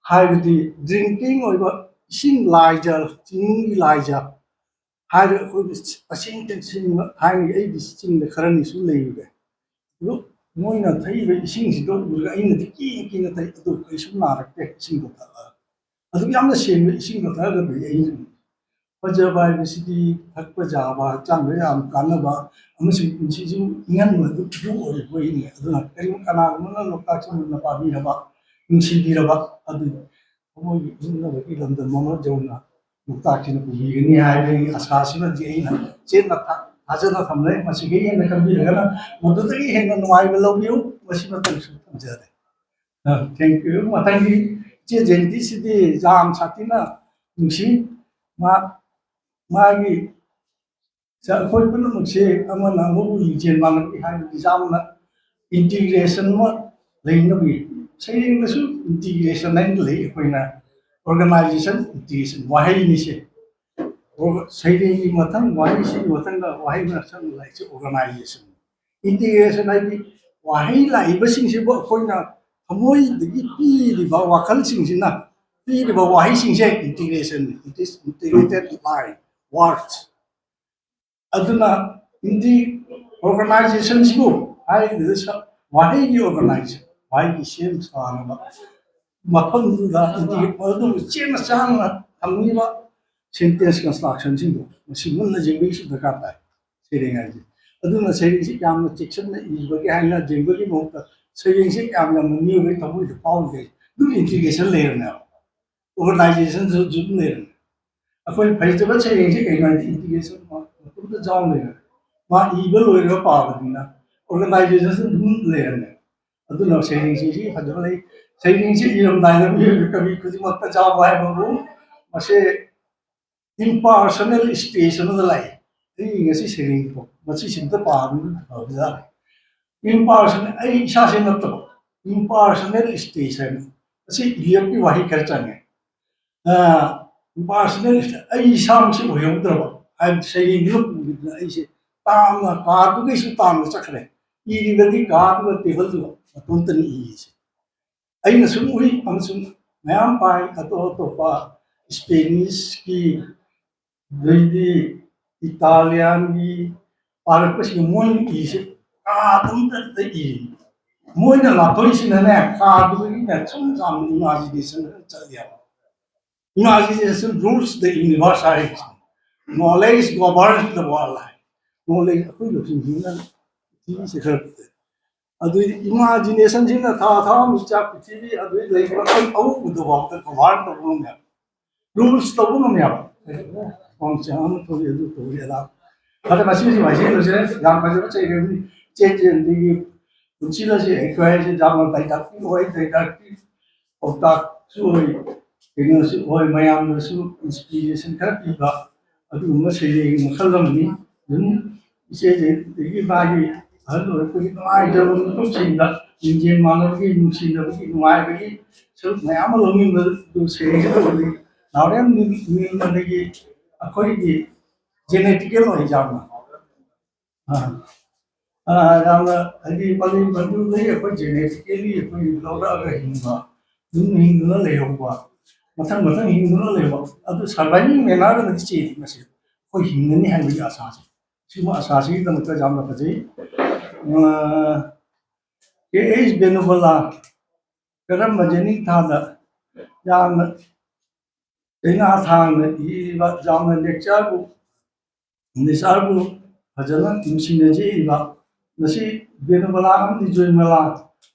ꯍꯥꯏꯕꯗꯤ ꯗ꯭ꯔꯤꯡꯀꯤꯡ ꯑꯣꯏꯕ ꯏꯁꯤꯡ ꯂꯥꯏꯖ, ꯆꯤꯡꯅꯨꯡꯒꯤ ꯂꯥꯏꯖ ꯍꯥꯏꯔꯒ ꯑꯩꯈꯣꯏꯒꯤ ꯑꯁꯦꯡ ꯇꯁꯦꯡꯕ ꯊꯥꯏꯅꯒꯤ ꯑꯩꯒꯤ ꯆꯤꯡꯗ ꯈꯔꯅꯤꯁꯨ ꯂꯩꯔꯨꯔꯦ꯫ ꯑꯗꯨ ꯃꯣꯏꯅ ꯊꯛꯏꯕ ꯏꯁꯤꯡꯁꯤꯗ ꯎꯔꯒ ꯑꯩꯅꯗꯤ ꯀꯤꯅ ꯀꯤꯅ ꯊꯛꯏ, ꯑꯗꯨ ꯀꯩꯁꯨ ꯅꯥꯔꯛꯇꯦ ꯏꯁꯤꯡꯗꯣ ꯊꯛꯑꯒ꯫ ꯑꯗꯨꯛ ꯌꯥꯝꯅ ꯁꯦꯡꯕ ꯏꯁꯤꯡꯗꯣ ꯊꯛꯑꯒꯗꯤ ꯑꯩ ꯐꯖꯕ ꯍꯥꯏꯕꯁꯤꯗꯤ ꯊꯛꯄ ꯆꯥꯕ, ꯍꯛꯆꯥꯡꯗ ꯌꯥꯝ ꯀꯥꯟꯅꯕ ꯑꯃꯁꯨꯡ ꯄꯨꯟꯁꯤꯁꯨ ꯏꯪꯍꯟꯕꯗꯨ ꯑꯗꯨ ꯑꯣꯏꯔꯛꯄꯒꯤꯅꯤ꯫ ꯑꯗꯨꯅ ꯀꯔꯤꯒꯨꯝꯕ ꯀꯅꯥꯒꯨꯝꯕꯅ ꯂꯣꯛꯇꯥꯛꯁꯦ ꯃꯨꯟꯅ ꯄꯥꯝꯕꯤꯔꯕ, ꯅꯨꯡꯁꯤꯕꯤꯔꯕ, ꯑꯗꯨ ꯊꯃꯣꯏꯒꯤ ꯏꯪꯅꯕꯒꯤ ꯂꯝꯗꯝ ꯑꯃ ꯌꯧꯅ ꯂꯣꯛꯇꯥꯛꯁꯤꯅ ꯄꯨꯕꯤꯒꯅꯤ ꯍꯥꯏꯕꯒꯤ ꯑꯁꯥꯁꯤꯃꯗꯤ ꯑꯩꯅ ꯆꯦꯠꯅ ꯊꯥ-, ꯊꯥꯖꯅ ꯊꯝꯂꯦ꯫ ꯃꯁꯤꯒꯤ ꯍꯦꯟꯅ ꯈꯟꯕꯤꯔꯒꯅ ꯃꯗꯨꯗꯒꯤ ꯍꯦꯟꯅ ꯅꯨꯡꯉꯥꯏꯕ ꯂꯧꯕꯤꯌꯨ꯫ ꯃꯁꯤꯃꯇꯪꯁꯨ ꯊꯝꯖꯔꯦ꯫ ꯑ, thank you꯫ ꯃꯊꯪꯒꯤ ꯏꯆꯦ ꯖꯌꯟꯇꯤꯁꯤꯗꯤ ꯌꯥꯝ ꯁꯥꯊꯤꯅ ꯅꯨꯡꯁꯤ꯫ ꯃꯥ ꯃꯥꯒꯤ ꯑꯩꯈꯣꯏ ꯄꯨꯝꯅꯃꯛꯁꯦ ꯑꯃꯅ ꯑꯃꯕꯨ ꯂꯤꯡꯖꯦꯜ ꯃꯥꯟꯅꯕꯒꯤ ꯍꯥꯏꯕꯗꯤ ꯌꯥꯝꯅ integration ꯑꯃ ꯂꯩꯅꯕꯒꯤ ꯁꯩꯔꯦꯡꯗꯁꯨ integration ꯍꯥꯏꯅ ꯂꯩ꯫ ꯑꯩꯈꯣꯏꯅ organization integration ꯋꯥꯍꯩꯅꯤꯁꯦ꯫ ꯁꯩꯔꯦꯡꯒꯤ ꯃꯊꯪ ꯋꯥꯍꯩꯁꯤꯒꯤ ꯃꯊꯪꯗ ꯋꯥꯍꯩ ꯃꯊꯪ ꯂꯥꯛꯏꯁꯦ organization꯫ Integration ꯍꯥꯏꯗꯤ ꯋꯥꯍꯩ ꯂꯥꯛꯏꯕꯁꯤꯡꯁꯤꯕꯨ ꯑꯩꯈꯣꯏꯅ ꯊꯃꯣꯏꯗꯒꯤ ꯄꯤꯔꯤꯕ ꯋꯥꯈꯜꯁꯤꯡꯁꯤꯅ ꯄꯤꯔꯤꯕ ꯋꯥꯍꯩꯁꯤꯡꯁꯦ integration, it is integrated line words꯫ ꯑꯗꯨꯅ ꯏꯟꯗꯤ organizationꯁꯤꯕꯨ ꯍꯥꯏꯔꯤꯕ ꯋꯥꯍꯩꯒꯤ organization ꯋꯥꯍꯩꯒꯤ ꯁꯦꯝ ꯁꯥꯅꯕ ꯃꯐꯝꯗꯨꯗ ꯏꯟꯗꯤ ꯑꯗꯨꯕꯨ ꯆꯦꯠꯅ ꯆꯥꯡꯅ ꯊꯝꯂꯤꯕ sentence constructionꯁꯤꯡꯗꯣ ꯃꯁꯤ ꯃꯨꯟꯅ ꯌꯦꯡꯕꯒꯤꯁꯨ ꯗꯔꯀꯥꯔ ꯇꯥꯏ꯫ ꯁꯩꯔꯦꯡ ꯍꯥꯏꯁꯦ ꯑꯗꯨꯅ ꯁꯩꯔꯦꯡꯁꯤ ꯌꯥꯝꯅ ꯆꯦꯛꯁꯤꯟꯅ ꯏꯕꯒꯤ ꯍꯥꯏꯅ ꯌꯦꯡꯕꯒꯤ ꯃꯍꯨꯠꯇ ꯁꯩꯔꯦꯡꯁꯤ ꯌꯥꯝ ꯌꯥꯝꯅ ꯃꯤꯑꯣꯏꯕꯒꯤ ꯊꯃꯣꯏꯗ ꯐꯥꯎꯔꯤꯈꯩ ꯑꯗꯨꯝ integration ꯂꯩꯔꯝꯃꯦꯕ꯫ Organizationꯁꯨ ꯑꯗꯨꯝ ꯂꯩꯔꯝꯃꯦ꯫ ꯑꯩꯈꯣꯏ ꯐꯖꯕ ꯁꯩꯔꯦꯡꯁꯤ ꯀꯩꯅꯣ ꯍꯥꯏꯗꯤ integration ꯃꯇꯣꯝꯇ ꯌꯥꯎ ꯂꯩꯔꯝꯃꯦ꯫ ꯃꯥ ꯏꯕ ꯂꯣꯏꯔꯒ ꯄꯥꯕꯅꯤꯅ organizationꯁꯨ ꯑꯗꯨꯝ ꯂꯩꯔꯝꯃꯦ꯫ ꯑꯗꯨꯅ ꯁꯩꯔꯦꯡꯁꯤꯡꯁꯤ ꯐꯖꯕ ꯂꯩ꯫ ꯁꯩꯔꯦꯡꯁꯤ ꯏꯔꯝꯗꯥꯏꯗ ꯃꯤꯑꯣꯏꯕ ꯀꯕꯤ ꯈꯨꯗꯤꯡꯃꯛꯇ ꯌꯥꯎꯕ ꯍꯥꯏꯕꯕꯨ ꯃꯁꯤ impersonal space ꯑꯃꯗ ꯂꯥꯛꯏ꯫ ꯑꯩ ꯉꯁꯤ ꯁꯩꯔꯦꯡ ꯏꯕ ꯃꯁꯤꯁꯤꯝꯇ ꯄꯥꯕꯅ ꯐꯕꯖꯥꯠꯅꯤ꯫ Impersonal ꯑꯩ ꯏꯁꯥꯁꯦ ꯅꯠꯇꯕ impersonal space ꯍꯥꯏꯅ ꯃꯁꯤ ꯏꯂꯤꯌꯠꯀꯤ ꯋꯥꯍꯩ ꯈꯔ ꯆꯪꯉꯦ꯫ Impersonal ꯑꯩ ꯏꯁꯥꯃꯛꯁꯦ ꯑꯣꯏꯍꯧꯗ꯭ꯔꯕ ꯍꯥꯏꯕꯗꯤ ꯁꯩꯔꯦꯡꯗꯨꯅ ꯄꯨꯈꯤꯗꯅ ꯑꯩꯁꯦ ꯇꯥꯝꯅ ꯀꯥꯗꯨꯒꯩꯁꯨ ꯇꯥꯝꯅ ꯆꯠꯈ꯭ꯔꯦ꯫ ꯏꯔꯤꯕꯗꯤ ꯀꯥꯗꯨꯒ ꯇꯦꯕꯜꯗꯨꯒ ꯃꯇꯣꯝꯇꯅꯤ ꯏꯔꯤꯁꯦ꯫ ꯑꯩꯅ ꯁꯨꯝ ꯎꯏ ꯑꯃꯁꯨꯡ ꯃꯌꯥꯝ ꯄꯥꯏ ꯑꯇꯣꯞ ꯑꯇꯣꯞꯄ Spainishꯀꯤ ꯑꯗꯩꯗꯤ Italianꯒꯤ ꯄꯥꯔꯛꯄꯁꯤꯡ ꯃꯣꯏꯅ ꯏꯁꯦ ꯀꯥꯗꯨꯝꯗ ꯏꯔꯤ꯫ ꯃꯣꯏꯅ ꯂꯥꯞꯊꯣꯛꯏꯁꯤꯅꯅꯦ ꯀꯥꯗꯨꯗꯒꯤꯅꯦ ꯁꯨꯝ ꯆꯥꯝꯅ imagination ꯆꯠꯂꯦꯕ꯫ Imagination rules the universe ꯍꯥꯏꯔꯤꯁꯦ꯫ Knowledge governs the world high. Knowledge ꯑꯩꯈꯣꯏ ꯂꯧꯁꯤꯡꯁꯤꯅ ꯄ꯭ꯔꯤꯊꯤꯕꯤꯁꯦ ꯈꯔ ꯑꯗꯨ imaginationꯁꯤꯅ ꯊꯥ ꯊꯥ ꯑꯃ ꯆꯥꯛ ꯄ꯭ꯔꯤꯊꯤꯕꯤ ꯑꯗꯨ ꯂꯩꯕ ꯑꯩꯈꯣꯏ ꯑꯎꯕꯗꯨꯐꯥꯎꯗ govern ꯇꯧꯕ ꯉꯝꯃꯦꯕ꯫ Rules ꯇꯧꯕ ꯉꯝꯃꯦꯕ꯫ ꯄꯥꯎꯆꯦ ꯑꯃ ꯊꯣꯛꯏ ꯑꯗꯨ ꯇꯧꯏ ꯑꯗꯥ꯫ ꯑꯗ ꯃꯁꯤꯒꯤ ꯋꯥꯍꯩꯁꯤꯡꯁꯦ ꯌꯥꯝ ꯐꯖꯕ ꯆꯩꯔꯦꯡꯅꯤ꯫ ꯆꯦꯟ ꯆꯦꯟꯕꯤꯒꯤ ꯄꯨꯟꯁꯤꯗꯁꯨ ꯑꯩꯈꯣꯏ ꯍꯥꯏꯁꯦ ꯌꯥꯝꯅ ꯗꯥꯏꯗꯥꯛꯇꯤꯛ ꯑꯣꯏ, ꯗꯥꯏꯗꯥꯛꯇꯤꯛ ꯄꯥꯎꯇꯥꯛꯁꯨ ꯑꯣꯏ꯫ ꯀꯩꯅꯣꯁꯨ ꯑꯣꯏ, ꯃꯌꯥꯝꯗꯁꯨ ꯏꯟꯁꯄꯤꯔꯦꯁꯟ ꯈꯔ ꯄꯤꯕ ꯑꯗꯨꯒꯨꯝꯕ ꯁꯩꯔꯦꯡ ꯃꯈꯜ ꯑꯃꯅꯤ꯫ ꯑꯗꯨꯝ ꯏꯆꯦꯗꯒꯤ ꯃꯥꯒꯤ ꯑꯍꯜ ꯑꯣꯏꯔꯛꯄꯒꯤ ꯅꯨꯡꯉꯥꯏꯖꯕ ꯃꯤꯀꯨꯞꯁꯤꯡꯗ ꯂꯤꯡꯖꯦꯜ ꯃꯥꯟꯅꯕꯒꯤ, ꯅꯨꯡꯁꯤꯅꯕꯒꯤ, ꯅꯨꯡꯉꯥꯏꯕꯒꯤ ꯁꯔꯨꯛ ꯃꯌꯥꯝ ꯑꯃ ꯂꯧꯃꯤꯟꯕꯗꯨ ꯁꯩꯔꯦꯡꯁꯤꯗ ꯎꯠꯂꯤ꯫ ꯅꯥꯎꯔꯦꯝ ꯅꯤꯜꯃꯅꯤꯒꯤ ꯑꯩꯈꯣꯏꯒꯤ ꯖꯦꯅꯦꯇꯤꯀꯦꯜ ꯑꯣꯏ ꯌꯥꯝꯅ ꯑꯥ, ꯑꯥ, ꯌꯥꯝꯅ ꯍꯥꯏꯗꯤ ꯄꯥꯂꯤ ꯄꯟꯗꯨꯗꯒꯤ ꯑꯩꯈꯣꯏ ꯖꯦꯅꯦꯇꯤꯀꯦꯜꯂꯤ ꯑꯩꯈꯣꯏ ꯂꯧꯔꯛꯑꯒ ꯍꯤꯡꯕ, ꯑꯗꯨꯝ ꯍꯤꯡꯗꯨꯅ ꯂꯩꯍꯧꯕ, ꯃꯊꯪ ꯃꯊꯪ ꯍꯤꯡꯗꯨꯅ ꯂꯩꯕ, ꯑꯗꯨ ꯁꯔꯚꯥꯏꯚꯤꯡ ꯃꯦꯅꯔꯗꯅꯗꯤ ꯆꯦꯜꯂꯤ ꯃꯁꯤ꯫ ꯑꯩꯈꯣꯏ ꯍꯤꯡꯒꯅꯤ ꯍꯥꯏꯕꯒꯤ ꯑꯁꯥꯁꯦ, ꯁꯤꯒꯨꯝꯕ ꯑꯁꯥꯁꯤꯒꯤꯗꯃꯛꯇ ꯌꯥꯝꯅ ꯐꯖꯩ꯫ ꯀꯦ ꯑꯩꯆ ꯕꯦꯅꯨꯒꯣꯂꯥ, ꯀꯔꯝꯕ ꯌꯦꯅꯤꯡꯊꯥꯗ ꯌꯥꯝꯅ ꯆꯩꯅꯥ ꯊꯥꯡꯅ ꯏꯔꯤꯕ, ꯌꯥꯝꯅ ꯅꯦꯆꯔꯕꯨ, ꯅꯦꯆꯔꯕꯨ ꯐꯖꯅ ꯅꯨꯡꯁꯤꯅ ꯌꯦꯛꯏꯕ, ꯃꯁꯤ ꯕꯦꯅꯨꯕꯂꯥ ꯑꯃꯗꯤ ꯖꯣꯏꯃꯂꯥ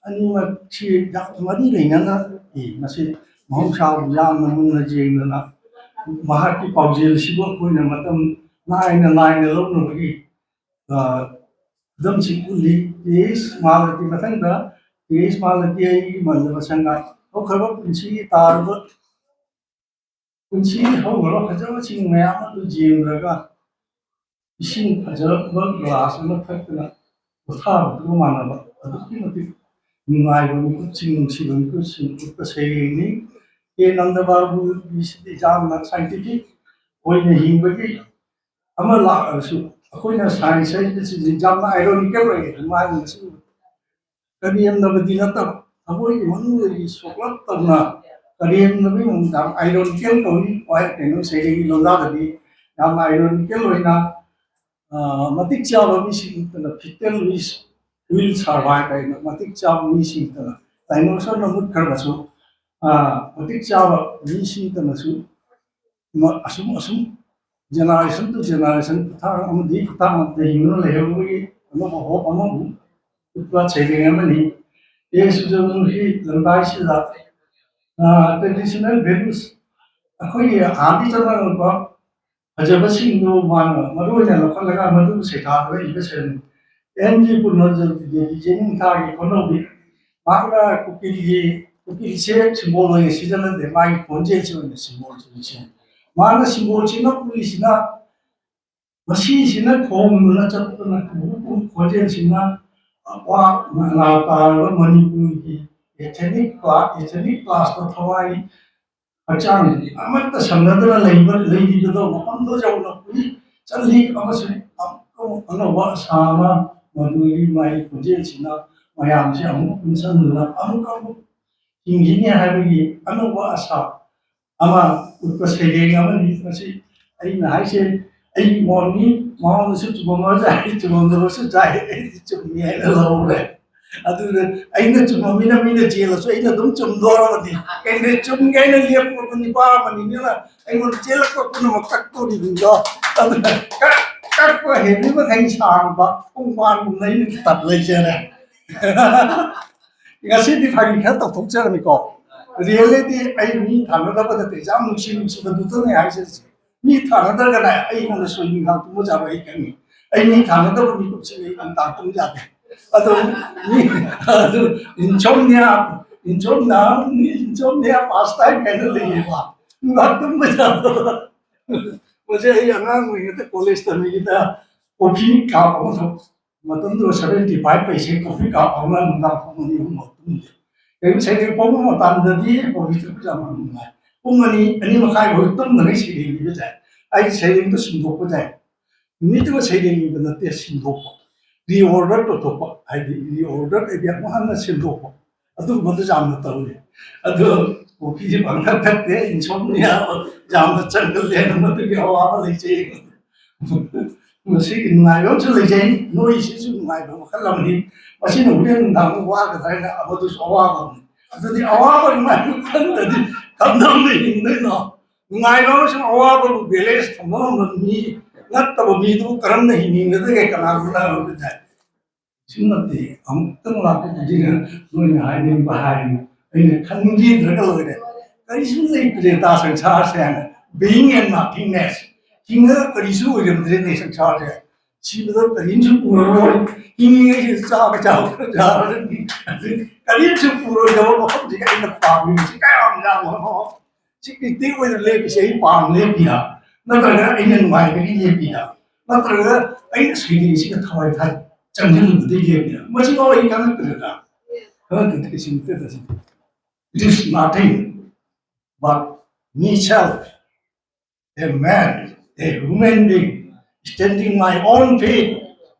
ꯑꯅꯤꯃꯛꯁꯤ ꯌꯥꯝ ꯃꯔꯤ ꯂꯩꯅꯅ ꯏ꯫ ꯃꯁꯤ ꯃꯍꯧꯁꯥꯕꯨ ꯌꯥꯝꯅ ꯃꯨꯟꯅ ꯌꯦꯡꯗꯅ ꯃꯍꯥꯛꯀꯤ ꯄꯥꯎꯖꯦꯜꯁꯤꯕꯨ ꯑꯩꯈꯣꯏꯅ ꯃꯇꯝ ꯅꯥꯏꯅ ꯅꯥꯏꯅ ꯂꯧꯅꯕꯒꯤ, ꯑ, ꯈꯨꯗꯝꯁꯤꯡ ꯎꯠꯂꯤ꯫ ꯀꯦ ꯑꯦꯁ ꯃꯥꯂꯇꯤ ꯃꯊꯪꯗ, ꯀꯦ ꯑꯦꯁ ꯃꯥꯂꯇꯤ ꯑꯩꯒꯤ ꯃꯜꯂꯕ ꯁꯪꯒꯥꯏ꯫ ꯍꯧꯈ꯭ꯔꯕ ꯄꯨꯟꯁꯤꯒꯤ ꯇꯥꯔꯕ ꯄꯨꯟꯁꯤꯒꯤ ꯍꯧꯈ꯭ꯔꯕ ꯐꯖꯕꯁꯤꯡ ꯃꯌꯥꯝ ꯑꯗꯨ ꯌꯦꯡꯂꯒ ꯏꯁꯤꯡ ꯐꯖꯔꯕ ꯒ꯭ꯂꯥꯁ ꯑꯃ ꯊꯛꯇꯨꯅ ꯄꯣꯊꯥꯕꯗꯨꯒ ꯃꯥꯟꯅꯕ ꯑꯗꯨꯛꯀꯤ ꯃꯇꯤꯛ ꯅꯨꯡꯉꯥꯏꯕ ꯃꯤꯀꯨꯞꯁꯤꯡ, ꯅꯨꯡꯁꯤꯕ ꯃꯤꯀꯨꯞꯁꯤꯡ ꯎꯠꯄ ꯁꯩꯔꯦꯡꯅꯤ꯫ ꯀꯦ ꯅꯟꯗꯕꯥꯕꯨꯒꯤꯁꯤꯗꯤ ꯌꯥꯝꯅ ꯁꯥꯏꯟꯇꯤꯐꯤꯛ ꯑꯣꯏꯅ ꯍꯤꯡꯕꯒꯤ ꯑꯃ ꯂꯥꯛꯂꯁꯨ, ꯑꯩꯈꯣꯏꯅ ꯁꯥꯏꯟꯁ ꯍꯥꯏꯕꯁꯤꯗꯤ ꯌꯥꯝꯅ ꯑꯥꯏꯔꯣꯅꯤꯀꯦꯜ ꯑꯣꯏꯌꯦ꯫ ꯃꯥꯒꯤ ꯃꯁꯤ ꯀꯔꯦꯝꯅꯕꯗꯤ ꯅꯠꯇꯕ, ꯊꯃꯣꯏꯒꯤ ꯃꯅꯨꯡꯗꯒꯤ ꯁꯣꯛꯂꯞ ꯇꯧꯅ ꯀꯔꯦꯝꯅꯕꯒꯤ ꯃꯑꯣꯡꯗ ꯌꯥꯝ ꯑꯥꯏꯔꯣꯅꯤꯀꯦꯜ ꯇꯧꯏ꯫ ꯋꯥꯍꯩ ꯀꯩꯅꯣ ꯁꯩꯔꯦꯡꯒꯤ ꯂꯣꯟꯗꯥꯗꯗꯤ ꯌꯥꯝꯅ ꯑꯥꯏꯔꯣꯅꯤꯀꯦꯜ ꯑꯣꯏꯅ, ꯑ, ꯃꯇꯤꯛ ꯆꯥꯕ ꯃꯤꯁꯤꯡꯇꯅ, "Fittest will survive" ꯍꯥꯏꯅ, ꯃꯇꯤꯛ ꯆꯥꯕ ꯃꯤꯁꯤꯡꯇꯅ, ꯗꯥꯏꯅꯣꯁꯔꯅ ꯃꯨꯠꯈ꯭ꯔꯕꯁꯨ, ꯑ, ꯃꯇꯤꯛ ꯆꯥꯕ ꯃꯤꯁꯤꯡꯇꯅꯁꯨ ꯃ-, ꯑꯁꯨꯝ ꯑꯁꯨꯝ generation to generation, ꯈꯨꯊꯥꯡ ꯑꯃꯗꯤ ꯈꯨꯊꯥꯡ ꯑꯃꯗ ꯍꯤꯡꯗꯨꯅ ꯂꯩꯍꯧꯕꯒꯤ ꯑꯅꯧꯕ hope ꯑꯃꯕꯨ ꯎꯠꯄ ꯁꯩꯔꯦꯡ ꯑꯃꯅꯤ꯫ ꯑꯦ ꯁꯨꯖꯃꯨꯈꯤ ꯂꯝꯗꯥꯏꯁꯤꯗ, ꯑ, traditional values, ꯑꯩꯈꯣꯏꯒꯤ ꯍꯥꯟꯅꯗꯒꯤ ꯆꯠꯅꯔꯛꯄ ꯐꯖꯕꯁꯤꯡꯗꯨ ꯃꯥꯅ ꯃꯔꯨ ꯑꯣꯏꯅ ꯂꯧꯈꯠꯂꯒ ꯃꯗꯨ ꯁꯩꯊꯥꯔꯒ ꯏꯕ ꯁꯩꯔꯦꯡ꯫ ꯑꯦꯟ ꯖꯤ ꯄꯨꯔꯅꯖꯣꯇꯤ ꯗꯦꯕꯤ ꯌꯦꯅꯤꯡꯊꯥꯒꯤ ꯈꯨꯅꯧꯕꯤ, ꯃꯍꯥꯛꯅ ꯀꯨꯀꯤꯜꯒꯤ ꯎꯀꯤꯜꯁꯦ ꯁꯤꯝꯕꯣꯜ ꯑꯣꯏꯅ ꯁꯤꯖꯤꯟꯅꯗꯦ, ꯃꯥꯒꯤ ꯈꯣꯟꯖꯦꯜꯁꯤ ꯑꯣꯏꯅ ꯁꯤꯝꯕꯣꯜ ꯑꯣꯏꯅ ꯁꯤꯖꯤꯟꯅꯩ꯫ ꯃꯥꯅ ꯁꯤꯝꯕꯣꯜꯁꯤꯅ ꯄꯨꯔꯤꯁꯤꯅ ꯃꯁꯤꯁꯤꯅ ꯈꯣꯡꯗꯨꯅ ꯆꯠꯇꯨꯅ ꯈꯣꯡꯎꯞ ꯈꯣꯟꯖꯦꯜꯁꯤꯅ ꯋꯥ ꯉꯥ ꯇꯥꯔꯕ ꯃꯅꯤꯄꯨꯔꯒꯤ ethnic class, ethnic classꯇ ꯊꯋꯥꯏ ꯍꯛꯆꯥꯡ ꯑꯃꯠꯇ ꯁꯝꯅꯗꯅ ꯂꯩꯕ ꯂꯩꯔꯤꯕꯗꯣ ꯃꯐꯝꯗꯣ ꯌꯧꯅ ꯄꯨꯏ ꯆꯠꯂꯤ ꯑꯃꯁꯨꯡ ꯑꯃꯨꯛ ꯑꯅꯧꯕ ꯑꯁꯥ ꯑꯃ ꯃꯗꯨꯒꯤ ꯃꯥꯒꯤ ꯈꯣꯟꯖꯦꯜꯁꯤꯅ ꯃꯌꯥꯝꯁꯦ ꯑꯃꯨꯛ ꯄꯨꯟꯁꯤꯟꯗꯨꯅ ꯑꯃꯨꯛ ꯑꯃꯨꯛ ꯍꯤꯡꯈꯤꯅꯤ ꯍꯥꯏꯕꯒꯤ ꯑꯅꯧꯕ ꯑꯁꯥ ꯑꯃ ꯎꯠꯄ ꯁꯩꯔꯦꯡ ꯑꯃꯅꯤ꯫ ꯃꯁꯤ ꯑꯩꯅ ꯍꯥꯏꯁꯦ ꯑꯩꯒꯤ ꯃꯣꯠꯅꯤ, ꯃꯉꯣꯟꯗꯁꯨ ꯆꯨꯝꯃꯝꯕꯁꯨ ꯌꯥꯏ, ꯆꯨꯝꯃꯝꯗꯕꯁꯨ ꯌꯥꯏ, ꯑꯩꯗꯤ ꯆꯨꯝꯃꯤ ꯍꯥꯏꯅ ꯂꯧꯔꯦ꯫ ꯑꯗꯨꯅ ꯑꯩꯅ ꯆꯨꯝꯃꯝꯃꯤꯅ ꯃꯤꯅ ꯆꯦꯜꯂꯁꯨ ꯑꯩꯅ ꯑꯗꯨꯝ ꯆꯨꯝꯗꯣꯔꯕꯅꯤ꯫ ꯀꯩꯅꯣ ꯆꯨꯝꯒꯦ ꯍꯥꯏꯅ ꯂꯦꯞꯄꯕ ꯅꯤꯄꯥ ꯑꯃꯅꯤꯅ ꯑꯩꯉꯣꯟꯗ ꯆꯦꯜꯂꯛꯄ ꯄꯨꯝꯅꯃꯛ ꯀꯛꯇꯣꯔꯤꯕꯅꯤꯗꯣ꯫ ꯑꯗꯨꯅ ꯀꯛ-, ꯀꯛꯄ ꯍꯦꯟꯕ ꯃꯈꯩ ꯁꯥꯡꯕ ꯄꯨꯡ ꯃꯥꯟꯒꯨꯝꯅ ꯑꯩꯅ ꯇꯞ ꯂꯩꯖꯔꯦ꯫ ꯉꯁꯤꯗꯤ ꯐꯥꯒꯤ ꯈꯔ ꯇꯧꯊꯣꯛꯆꯔꯝꯃꯤꯀꯣ꯫ ꯔꯤꯌꯦꯂꯤꯇꯤ ꯑꯩ ꯃꯤ ꯊꯥꯅꯗꯕ ꯅꯠꯇꯦ, ꯌꯥꯝ ꯅꯨꯡꯁꯤ ꯅꯨꯡꯁꯤꯕꯗꯨꯗꯅꯦ ꯍꯥꯏꯖꯔꯤꯁꯦ꯫ ꯃꯤ ꯊꯥꯅꯗ꯭ꯔꯒꯅ ꯑꯩꯉꯣꯟꯗ ꯁꯣꯏ ꯅꯤꯡꯈꯥ ꯇꯨꯝꯕ ꯆꯥꯕ ꯑꯩ ꯈꯪꯉꯤ꯫ ꯑꯩ ꯃꯤ ꯊꯥꯅꯗꯕ ꯃꯤꯀꯨꯞꯁꯦ ꯑꯩ ꯅꯨꯡꯗꯥꯡ ꯇꯨꯝ ꯌꯥꯗꯦ꯫ ꯑꯗꯣ ꯃꯤ ꯑꯗꯨ insomnia, insomnia, insomnia pastime ꯍꯥꯏꯅ ꯂꯩꯌꯦꯕ꯫ ꯅꯨꯡꯗꯥꯡ ꯇꯨꯝꯕ ꯌꯥꯗꯕ꯫ ꯃꯁꯤ ꯑꯩ ꯑꯉꯥꯡ ꯑꯣꯏꯔꯤꯉꯩꯗ ꯀꯣꯂꯦꯖ ꯇꯝꯃꯤꯉꯩꯗ ꯀꯣꯐꯤ ꯀꯥꯞ ꯑꯃ ꯊꯛ-, ꯃꯇꯝꯗꯨꯗ seventy five ꯄꯩꯁꯦ ꯀꯣꯐꯤ ꯀꯥꯞ ꯑꯃ ꯅꯨꯡꯗꯥꯡ ꯄꯨꯡ ꯑꯅꯤ ꯑꯍꯨꯝ ꯐꯥꯎ ꯇꯨꯝꯗꯦ꯫ ꯀꯩꯒꯨꯝꯕ ꯁꯩꯔꯦꯡ ꯐꯣꯡꯕ ꯃꯇꯝꯗꯗꯤ ꯀꯣꯐꯤ ꯊꯛꯄꯁꯦ ꯌꯥꯝ ꯅꯨꯡꯉꯥꯏ꯫ ꯄꯨꯡ ꯑꯅꯤ, ꯑꯅꯤ ꯃꯈꯥꯏ ꯐꯥꯎ ꯇꯨꯝꯗꯅ ꯁꯩꯔꯦꯡ ꯏꯕ ꯌꯥꯏ꯫ ꯑꯩ ꯁꯩꯔꯦꯡꯗꯣ ꯁꯤꯟꯗꯣꯛꯄ ꯌꯥꯏ꯫ ꯅꯨꯃꯤꯠꯇꯨꯃ ꯁꯩꯔꯦꯡ ꯏꯕ ꯅꯠꯇꯦ, ꯁꯤꯟꯗꯣꯛꯄ꯫ Reorder ꯇꯧꯊꯣꯛꯄ, ꯍꯥꯏꯗꯤ reorder ꯍꯥꯏꯗꯤ ꯑꯃꯨꯛ ꯍꯟꯅ ꯁꯤꯟꯗꯣꯛꯄ꯫ ꯑꯗꯨꯒꯨꯝꯕꯗꯨ ꯌꯥꯝꯅ ꯇꯧꯏ꯫ ꯑꯗꯨ ꯀꯣꯐꯤꯁꯦ ꯄꯪꯊꯛ ꯊꯛꯇꯦ, insomnia ꯌꯥꯝꯅ ꯆꯪꯒꯜꯂꯦꯅ ꯃꯗꯨꯒꯤ ꯑꯋꯥꯕ ꯂꯩꯖꯩ꯫ ꯃꯁꯤꯒꯤ ꯅꯨꯡꯉꯥꯏꯕ ꯑꯃꯁꯨ ꯂꯩꯖꯩ, ꯅꯣꯏꯁꯤꯁꯨ ꯅꯨꯡꯉꯥꯏꯕ ꯃꯈꯜ ꯑꯃꯅꯤ꯫ ꯃꯁꯤꯅ ꯍꯣꯔꯦꯟ ꯅꯨꯡꯗꯥꯡ ꯑꯃꯨꯛ ꯋꯥꯒꯗ꯭ꯔꯥ ꯍꯥꯏꯅ ꯑꯃꯗꯨꯁꯨ ꯑꯋꯥꯕ ꯑꯃꯅꯤ꯫ ꯑꯗꯨꯗꯤ ꯑꯋꯥꯕ ꯅꯨꯡꯉꯥꯏꯕ ꯈꯪꯗ꯭ꯔꯗꯤ ꯀꯝꯗꯧꯅ ꯍꯤꯡꯗꯣꯏꯅꯣ? ꯅꯨꯡꯉꯥꯏꯕ ꯑꯃꯁꯨꯡ ꯑꯋꯥꯕꯕꯨ balance ꯊꯝꯕ ꯉꯝꯕ ꯃꯤ ꯅꯠꯇꯕ ꯃꯤꯗꯨꯕꯨ ꯀꯔꯝꯅ ꯍꯤꯡꯅꯤꯡꯒꯗꯒꯦ? ꯀꯅꯥꯒꯨꯝꯕꯅ ꯍꯥꯏꯕꯗ ꯁꯤ ꯅꯠꯇꯦ, ꯑꯃꯨꯛꯇꯪ ꯂꯥꯛꯄ ꯈꯨꯗꯤꯡꯅ ꯅꯣꯏꯅ ꯍꯥꯏꯅꯤꯡꯕ ꯍꯥꯏꯌꯨ, ꯑꯩꯅ ꯈꯟꯕꯤꯗ꯭ꯔꯒ ꯂꯣꯏꯔꯦ꯫ ꯀꯔꯤꯁꯨ ꯂꯩꯇ꯭ꯔꯦ ꯇꯥ ꯁꯪꯁꯥꯔꯁꯦ ꯍꯥꯏꯅ, being and nothingness꯫ ꯍꯤꯡꯉꯒ ꯀꯔꯤꯁꯨ ꯑꯣꯏꯔꯝꯗ꯭ꯔꯦꯅꯦ ꯁꯪꯁꯥꯔꯁꯦ꯫ ꯁꯤꯕꯗ ꯀꯔꯤꯝꯁꯨ ꯄꯨꯔꯔꯣꯏ, ꯍꯤꯡꯉꯤꯉꯩꯁꯤꯗ ꯆꯥꯕ ꯆꯥꯕ ꯈꯔ ꯆꯥꯔꯅꯤ, ꯑꯗꯨ ꯀꯔꯤꯝꯁꯨ ꯄꯨꯔꯣꯏꯗꯕ ꯃꯐꯝꯁꯤꯒ ꯑꯩꯅ ꯄꯥꯝꯃꯤꯕꯁꯤ ꯀꯌꯥꯝ ꯌꯥꯝꯕꯅꯣ꯫ ꯁꯤ ꯀ꯭ꯔꯤꯇꯤꯛ ꯑꯣꯏꯅ ꯂꯦꯞꯄꯤꯁꯦ ꯑꯩ ꯄꯥꯝ ꯂꯦꯞꯄꯤꯔ, ꯅꯠꯇ꯭ꯔꯒ ꯑꯩꯅ ꯅꯨꯡꯉꯥꯏꯕꯒꯤ ꯂꯦꯞꯄꯤꯔ, ꯅꯠꯇ꯭ꯔꯒ ꯑꯩꯅ ꯁꯩꯔꯦꯡꯁꯤꯗ ꯊꯋꯥꯏ ꯊꯥ ꯆꯪꯁꯤꯟꯕꯗꯒꯤ ꯂꯦꯞꯄꯤꯔ, ꯃꯁꯤ ꯉꯥꯎ ꯑꯩ ꯀꯥꯟꯅꯗ꯭ꯔꯦꯗ꯫ ꯀꯥꯟꯅꯗ꯭ꯔꯦ ꯀꯩꯁꯨ ꯅꯠꯇꯦꯗ ꯁꯤꯗꯤ꯫ It is nothing but me self, a man, a human being, standing my own feet.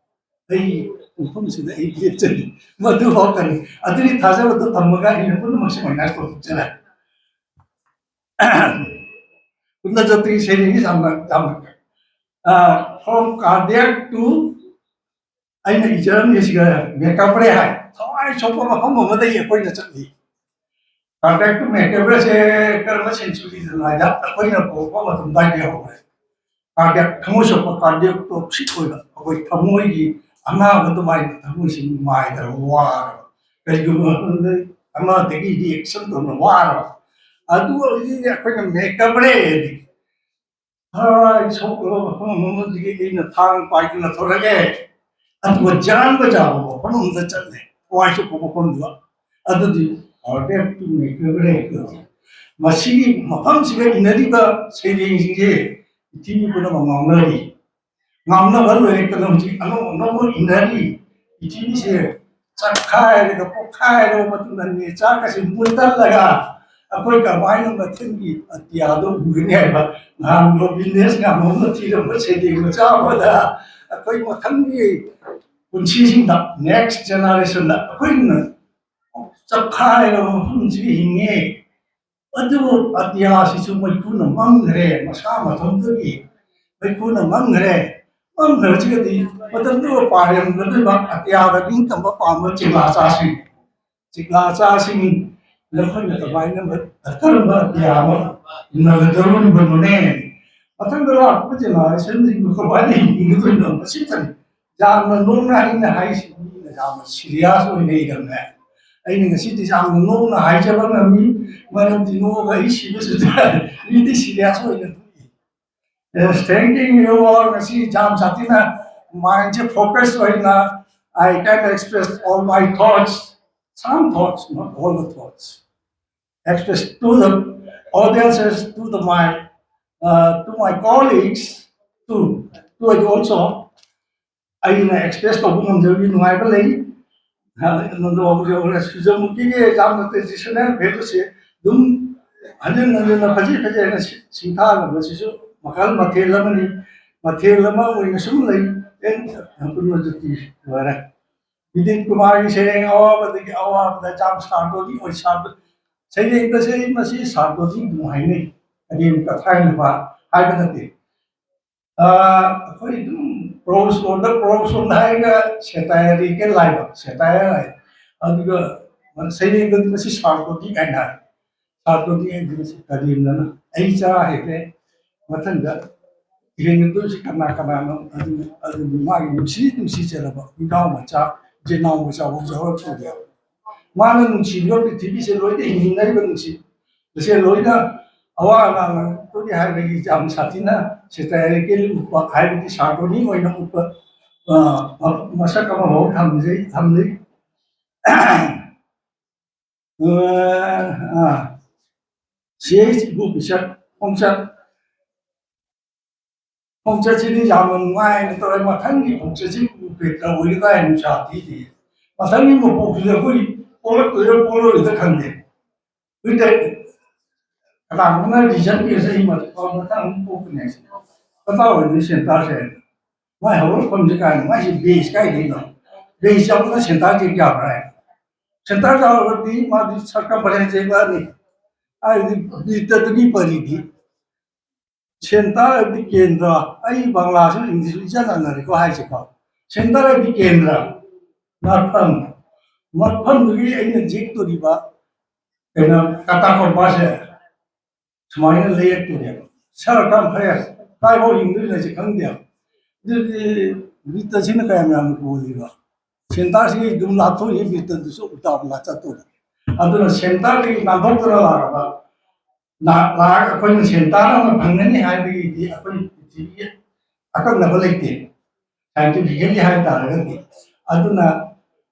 ꯑꯩ ꯃꯐꯝꯁꯤꯗ ꯑꯩ ꯂꯦꯞꯆꯔꯤ꯫ ꯃꯗꯨ ꯐꯥꯎꯇꯅꯤ꯫ ꯑꯗꯨꯒꯤ ꯊꯥꯖꯕꯗꯣ ꯊꯝꯃꯒ ꯑꯩꯅ ꯄꯨꯝꯅꯃꯛꯁꯦ ꯑꯣꯏꯅ ꯇꯧꯊꯣꯛꯆꯔꯦ꯫ ꯄꯨꯟꯅ ꯆꯠꯄꯒꯤ ꯁꯩꯔꯦꯡꯒꯤ ꯌꯥꯝꯅ, ꯌꯥꯝꯅ, ꯑ, from cardiac to ꯑꯩꯅ ꯏꯖꯔꯝꯃꯤꯁꯤꯒ ꯃꯦꯀꯥꯕ꯭ꯔꯦ ꯍꯥꯏ꯫ ꯊꯋꯥꯏ ꯁꯣꯛꯄ ꯃꯐꯝ ꯑꯃꯗꯒꯤ ꯑꯩꯈꯣꯏꯅ ꯆꯠꯂꯤ꯫ Cardiac to ꯃꯦꯀꯥꯕ꯭ꯔꯦꯁꯦ ꯀꯔꯝꯕ ꯁꯦꯟꯆꯨꯔꯤꯗꯅꯣ ꯍꯥꯏꯗ ꯑꯩꯈꯣꯏꯅ ꯄꯣꯛꯄ ꯃꯇꯝꯗꯒꯤ ꯍꯧꯔꯦ꯫ Cardiac, ꯊꯃꯣꯏ ꯁꯣꯛꯄ, cardiac toxic ꯑꯣꯏꯕ, ꯑꯩꯈꯣꯏ ꯊꯃꯣꯏꯒꯤ ꯑꯅꯥꯕ ꯑꯗꯨꯃꯥꯏꯅ ꯊꯃꯣꯏꯁꯤ ꯅꯨꯡꯉꯥꯏꯇ꯭ꯔꯕ, ꯋꯥꯔꯕ, ꯀꯔꯤꯒꯨꯝꯕ ꯃꯇꯝꯗ ꯑꯃꯗꯒꯤ reaction ꯇꯧꯅ ꯋꯥꯔꯕ, ꯑꯗꯨ ꯑꯣꯏꯔꯗꯤ ꯑꯩꯈꯣꯏꯅ ꯃꯦꯀꯥꯕ꯭ꯔꯦ ꯍꯥꯏꯗꯤ ꯊꯋꯥꯏ ꯁꯣꯛꯂꯕ ꯃꯐꯝ ꯑꯃꯗꯒꯤ ꯑꯩꯅ ꯊꯥꯡ ꯄꯥꯏꯗꯨꯅ ꯊꯣꯔꯛꯑꯦ꯫ ꯑꯗꯨꯒ ꯖꯥꯟ ꯕꯖꯥꯔ ꯃꯐꯝ ꯑꯃꯗ ꯆꯠꯂꯦ, ꯊꯋꯥꯏ ꯁꯣꯛꯄ ꯃꯐꯝꯗꯨꯗ꯫ ꯑꯗꯨꯗꯤ cardiac to ꯃꯦꯀꯥꯕ꯭ꯔꯦ꯫ ꯃꯁꯤꯒꯤ ꯃꯐꯝꯁꯤꯗ ꯏꯟꯅꯔꯤꯕ ꯁꯩꯔꯦꯡꯁꯤꯡꯁꯦ ꯄ꯭ꯔꯤꯊꯤꯕꯤ ꯄꯨꯝꯅꯃꯛ ꯉꯥꯎꯅꯔꯤ꯫ ꯉꯥꯎꯅꯕ ꯂꯣꯏꯔꯛꯇꯅ ꯍꯧꯖꯤꯛ ꯑꯅꯧ ꯑꯅꯧꯕ ꯏꯟꯅꯔꯤ꯫ ꯄ꯭ꯔꯤꯊꯤꯕꯤꯁꯦ ꯆꯠꯈꯥꯏꯔꯒ ꯄꯣꯛꯈꯥꯏꯔꯕ ꯃꯇꯨꯡꯗ ꯅꯦꯆꯔꯒꯁꯦ ꯃꯨꯠꯊꯠꯂꯒ ꯑꯩꯈꯣꯏ ꯀꯃꯥꯏꯅ ꯃꯊꯪꯒꯤ ꯑꯇꯤꯌꯥꯗꯣ ꯎꯒꯅꯤ ꯍꯥꯏꯕ ꯅꯍꯥꯟ ꯔꯣꯕꯤꯟ ꯑꯦꯁ ꯉꯥꯃꯣꯝꯅ ꯊꯤꯔꯝꯕ ꯁꯩꯔꯦꯡ ꯃꯆꯥ ꯑꯃꯗ ꯑꯩꯈꯣꯏ ꯃꯊꯪꯒꯤ ꯄꯨꯟꯁꯤꯁꯤꯡꯗ, next generationꯗ ꯑꯩꯈꯣꯏꯅ ꯆꯠꯈꯥꯏꯔꯕ ꯃꯐꯝꯁꯤꯗ ꯍꯤꯡꯉꯦ꯫ ꯑꯗꯨꯕꯨ ꯑꯇꯤꯌꯥꯁꯤꯁꯨ ꯃꯩꯈꯨꯅ ꯃꯝꯈ꯭ꯔꯦ, ꯃꯁꯥ ꯃꯊꯟꯇꯒꯤ ꯃꯩꯈꯨꯅ ꯃꯝꯈ꯭ꯔꯦ꯫ ꯃꯝꯈ꯭ꯔꯁꯤꯒꯗꯤ ꯃꯇꯝꯗꯨꯗ ꯄꯥꯏꯔꯝꯒꯗꯣꯏꯕ ꯑꯇꯤꯌꯥꯗ ꯅꯤꯡꯇꯝꯕ ꯄꯥꯝꯕ ꯆꯤꯡꯂꯥꯆꯥꯁꯤꯡ, ꯆꯤꯡꯂꯥꯆꯥꯁꯤꯡ ꯅꯈꯣꯏꯅ ꯀꯃꯥꯏꯅ ꯀꯔꯝꯕ ꯑꯇꯤꯌꯥ ꯑꯃ ꯏꯟꯅꯒꯗꯧꯔꯤꯕꯅꯣꯅꯦ? ꯃꯊꯪꯗ ꯂꯥꯛꯄ ꯆꯤꯡꯂꯥꯆꯥꯁꯤꯡꯗꯨ ꯀꯃꯥꯏꯅ ꯍꯤꯡꯒꯗꯣꯏꯅꯣ? ꯃꯁꯤꯇꯅꯤ꯫ ꯌꯥꯝꯅ ꯅꯣꯛꯅ ꯑꯩꯅ ꯍꯥꯏꯁꯤ, ꯃꯤꯅ ꯌꯥꯝꯅ serious ꯑꯣꯏꯅ ꯏꯔꯝꯃꯦ꯫ ꯑꯩꯅ ꯉꯁꯤꯗꯤ ꯌꯥꯝꯅ ꯅꯣꯛꯅ ꯍꯥꯏꯖꯕ ꯉꯝꯃꯤ, ꯃꯔꯝꯗꯤ ꯅꯣꯛꯑꯒ ꯑꯩ ꯁꯤꯕꯁꯨ ꯇꯥꯔꯦ꯫ ꯃꯤꯗꯤ serious ꯑꯣꯏꯅ ꯊꯣꯛꯏ꯫ Yes, thanking you all. ꯉꯁꯤ ꯖꯥꯝ ꯁꯥꯇꯤꯅ mindꯁꯦ focus ꯑꯣꯏꯅ, I can express all my thoughts, some thoughts, not all the thoughts, express to the audiences, to the my, uh, to my colleagues, to, to it also. ꯑꯩꯅ express ꯇꯧꯕ ꯉꯝꯖꯕꯒꯤ ꯅꯨꯡꯉꯥꯏꯕ ꯂꯩ꯫ ꯁꯨꯖꯃꯨꯈꯤꯒꯤ ꯌꯥꯝꯅ traditional valueꯁꯦ ꯑꯗꯨꯝ ꯍꯟꯖꯤꯟ ꯍꯟꯖꯤꯟꯅ ꯐꯖꯩ ꯐꯖꯩ ꯍꯥꯏꯅ ꯁꯤ-, ꯁꯤꯡꯊꯥꯅꯕꯁꯤꯁꯨ ꯃꯈꯜ ꯃꯊꯦꯜ ꯑꯃꯅꯤ꯫ ꯃꯊꯦꯜ ꯑꯃ ꯑꯣꯏꯅ ꯁꯨꯝ ꯂꯩ꯫ ꯑꯦ, ꯑꯄꯨꯟꯕꯗꯨꯗꯤ ꯂꯣꯏꯔꯦ꯫ ꯕꯤꯗꯤꯟ ꯀꯨꯃꯥꯔꯒꯤ ꯁꯩꯔꯦꯡ ꯑꯋꯥꯕꯗꯒꯤ ꯑꯋꯥꯕꯗ ꯌꯥꯝ ꯁꯥꯔꯗꯣꯅꯤ ꯑꯣꯏ ꯁꯥꯔꯗꯣ-, ꯁꯩꯔꯦꯡꯗꯁꯦ ꯃꯁꯤ ꯁꯥꯔꯗꯣꯅꯤ ꯑꯗꯨꯝ ꯍꯥꯏꯅꯩ꯫ ꯑꯔꯦꯝ ꯀꯊꯥꯏꯅꯕ ꯍꯥꯏꯕ ꯅꯠꯇꯦ꯫ ꯑ, ꯑꯩꯈꯣꯏ ꯑꯗꯨꯝ prose ꯂꯣꯟꯗ, prose ꯂꯣꯟꯗ ꯍꯥꯏꯔꯒ satirical ꯍꯥꯏꯕ, satire ꯍꯥꯏ꯫ ꯑꯗꯨꯒ ꯁꯩꯔꯦꯡꯗꯗꯤ ꯃꯁꯤ ꯁꯥꯔꯗꯣꯅꯤ ꯀꯥꯏꯅ ꯍꯥꯏ꯫ ꯁꯥꯔꯗꯣꯅꯤ ꯍꯥꯏꯗꯤ ꯃꯁꯤ ꯀꯔꯤꯅꯣꯅ ꯑꯩ ꯆꯔꯥ ꯍꯦꯛꯂꯦ꯫ ꯃꯊꯪꯗ ꯌꯦꯡꯒꯗꯣꯏꯁꯤ ꯀꯅꯥ ꯀꯅꯥꯅꯣ? ꯑꯗꯨ, ꯑꯗꯨꯗꯤ ꯃꯥꯒꯤ ꯅꯨꯡꯁꯤ ꯅꯨꯡꯁꯤꯖꯔꯕ ꯏꯅꯥꯎ ꯃꯆꯥ, ꯏꯆꯤꯟ ꯏꯅꯥꯎ ꯃꯆꯥ ꯍꯧꯖꯍꯧꯔꯛꯄꯗ ꯃꯥꯅ ꯅꯨꯡꯁꯤꯕ ꯄ꯭ꯔꯤꯊꯤꯕꯤꯁꯦ ꯂꯣꯏꯅ ꯍꯤꯡꯅꯔꯤꯕ ꯅꯨꯡꯁꯤ, ꯃꯁꯦ ꯂꯣꯏꯅ ꯑꯋꯥ ꯑꯅꯥ ꯅꯪꯉꯛꯇꯣꯔꯤ ꯍꯥꯏꯕꯒꯤ ꯌꯥꯝ ꯁꯥꯊꯤꯅ satirical ꯎꯠꯄ, ꯍꯥꯏꯕꯗꯤ ꯁꯥꯔꯗꯣꯅꯤ ꯑꯣꯏꯅ ꯎꯠꯄ, ꯑ, ꯃ-, ꯃꯁꯛ ꯑꯃꯐꯥꯎ ꯊꯝꯖꯩ, ꯊꯝꯖꯩ꯫ ꯑ, ꯑ, ꯁꯤ ꯑꯩꯆ ꯏꯕꯣꯕꯤꯁꯛ ꯈꯣꯡꯆꯠ, ꯈꯣꯡꯆꯠꯁꯤꯗꯤ ꯌꯥꯝꯅ ꯅꯨꯡꯉꯥꯏꯅ ꯇꯧꯔꯦ꯫ ꯃꯊꯪꯒꯤ ꯈꯣꯡꯆꯠꯁꯤ ꯎꯄꯦꯛꯇ ꯑꯣꯏꯒꯗ꯭ꯔꯥ ꯍꯥꯏꯅ ꯅꯨꯡꯁꯥ ꯊꯤꯗꯦ꯫ ꯃꯊꯪꯒꯤ ꯃꯄꯣꯛꯁꯤꯗ ꯑꯩꯈꯣꯏ ꯄꯣꯛꯂꯛꯇꯣꯏꯔꯥ ꯄꯣꯛꯂꯣꯏꯗ꯭ꯔꯥ ꯈꯪꯗꯦ꯫ ꯑꯩꯈꯣꯏꯗ ꯀꯅꯥꯒꯨꯝꯕꯅ reason ꯄꯤꯔꯁꯦ, ꯑꯩ ꯃꯊꯪ ꯑꯃꯨꯛ ꯄꯣꯛꯀꯅꯤ ꯍꯥꯏꯁꯦ꯫ ꯀꯗꯥꯏ ꯑꯣꯏꯗꯣꯏ centreꯁꯦ? ꯃꯥꯏ ꯍꯧꯔꯛꯐꯝꯁꯦ ꯀꯥꯏꯅ? ꯃꯥꯏꯁꯦ base ꯀꯥꯏꯗꯩꯅꯣ? Base ꯌꯥꯎꯗꯅ centreꯁꯦ ꯌꯥꯕ꯭ꯔꯥ ꯍꯥꯏ꯫ Centre ꯌꯥꯎꯔꯒꯗꯤ ꯃꯥꯗꯤ circumference ꯌꯦꯡꯂꯛꯑꯅꯤ꯫ ꯍꯥꯏꯗꯤ ꯕ꯭ꯔꯤꯠꯇꯗꯨꯒꯤ ꯄꯔꯤꯗꯤ꯫ Centre ꯍꯥꯏꯕꯗꯤ ꯀꯦꯟꯗ꯭ꯔ꯫ ꯑꯩ ꯕꯪꯒ꯭ꯂꯥꯁꯨ ꯏꯪꯂꯤꯁꯁꯨ ꯏꯆꯥꯟ ꯆꯥꯟꯅꯔꯦꯀꯣ ꯍꯥꯏꯁꯦꯀꯣ꯫ Centre ꯍꯥꯏꯕꯗꯤ ꯀꯦꯟꯗ꯭ꯔ, ꯃꯐꯝ꯫ ꯃꯐꯝꯗꯨꯒꯤ ꯑꯩꯅ ꯌꯦꯛꯇꯣꯔꯤꯕ ꯀꯩꯅꯣ, ꯀꯇꯥ ꯀꯣꯔꯕꯥꯁꯦ ꯁꯨꯃꯥꯏꯅ ꯂꯩꯔꯛꯇꯣꯏꯅꯦꯕ꯫ Circumference ꯀꯥꯏꯐꯥꯎ ꯌꯦꯡꯗꯣꯏꯅꯣ ꯍꯥꯏꯁꯦ ꯈꯪꯗꯦꯕ꯫ ꯑꯗꯨꯗꯤ ꯕ꯭ꯔꯤꯠꯇꯁꯤꯅ ꯀꯌꯥꯝ ꯌꯥꯝꯅ ꯀꯣꯜꯂꯤꯕ? Centreꯁꯤꯒꯤ ꯑꯗꯨꯝ ꯂꯥꯞꯊꯣꯛꯏ, ꯕ꯭ꯔꯤꯠꯇꯗꯨꯁꯨ ꯎꯜꯇꯥ ꯄꯨꯜꯇꯥ ꯆꯠꯇꯣꯏꯅꯤ꯫ ꯑꯗꯨꯅ centreꯗꯒꯤ ꯅꯥꯟꯊꯣꯛꯇꯨꯅ ꯂꯥꯛꯑꯕ, ꯂꯥꯛ-, ꯂꯥꯛꯑꯒ ꯑꯩꯈꯣꯏꯅ centre ꯑꯃ ꯐꯪꯒꯅꯤ ꯍꯥꯏꯕꯒꯤꯗꯤ ꯑꯩꯈꯣꯏ ꯄ꯭ꯔꯤꯊꯤꯕꯤꯒꯤ ꯑꯀꯛꯅꯕ ꯂꯩꯇꯦ꯫ ꯁꯥꯏꯟꯇꯤꯐꯤꯀꯦꯜꯂꯤ ꯍꯥꯏ ꯇꯥꯔꯒꯗꯤ꯫ ꯑꯗꯨꯅ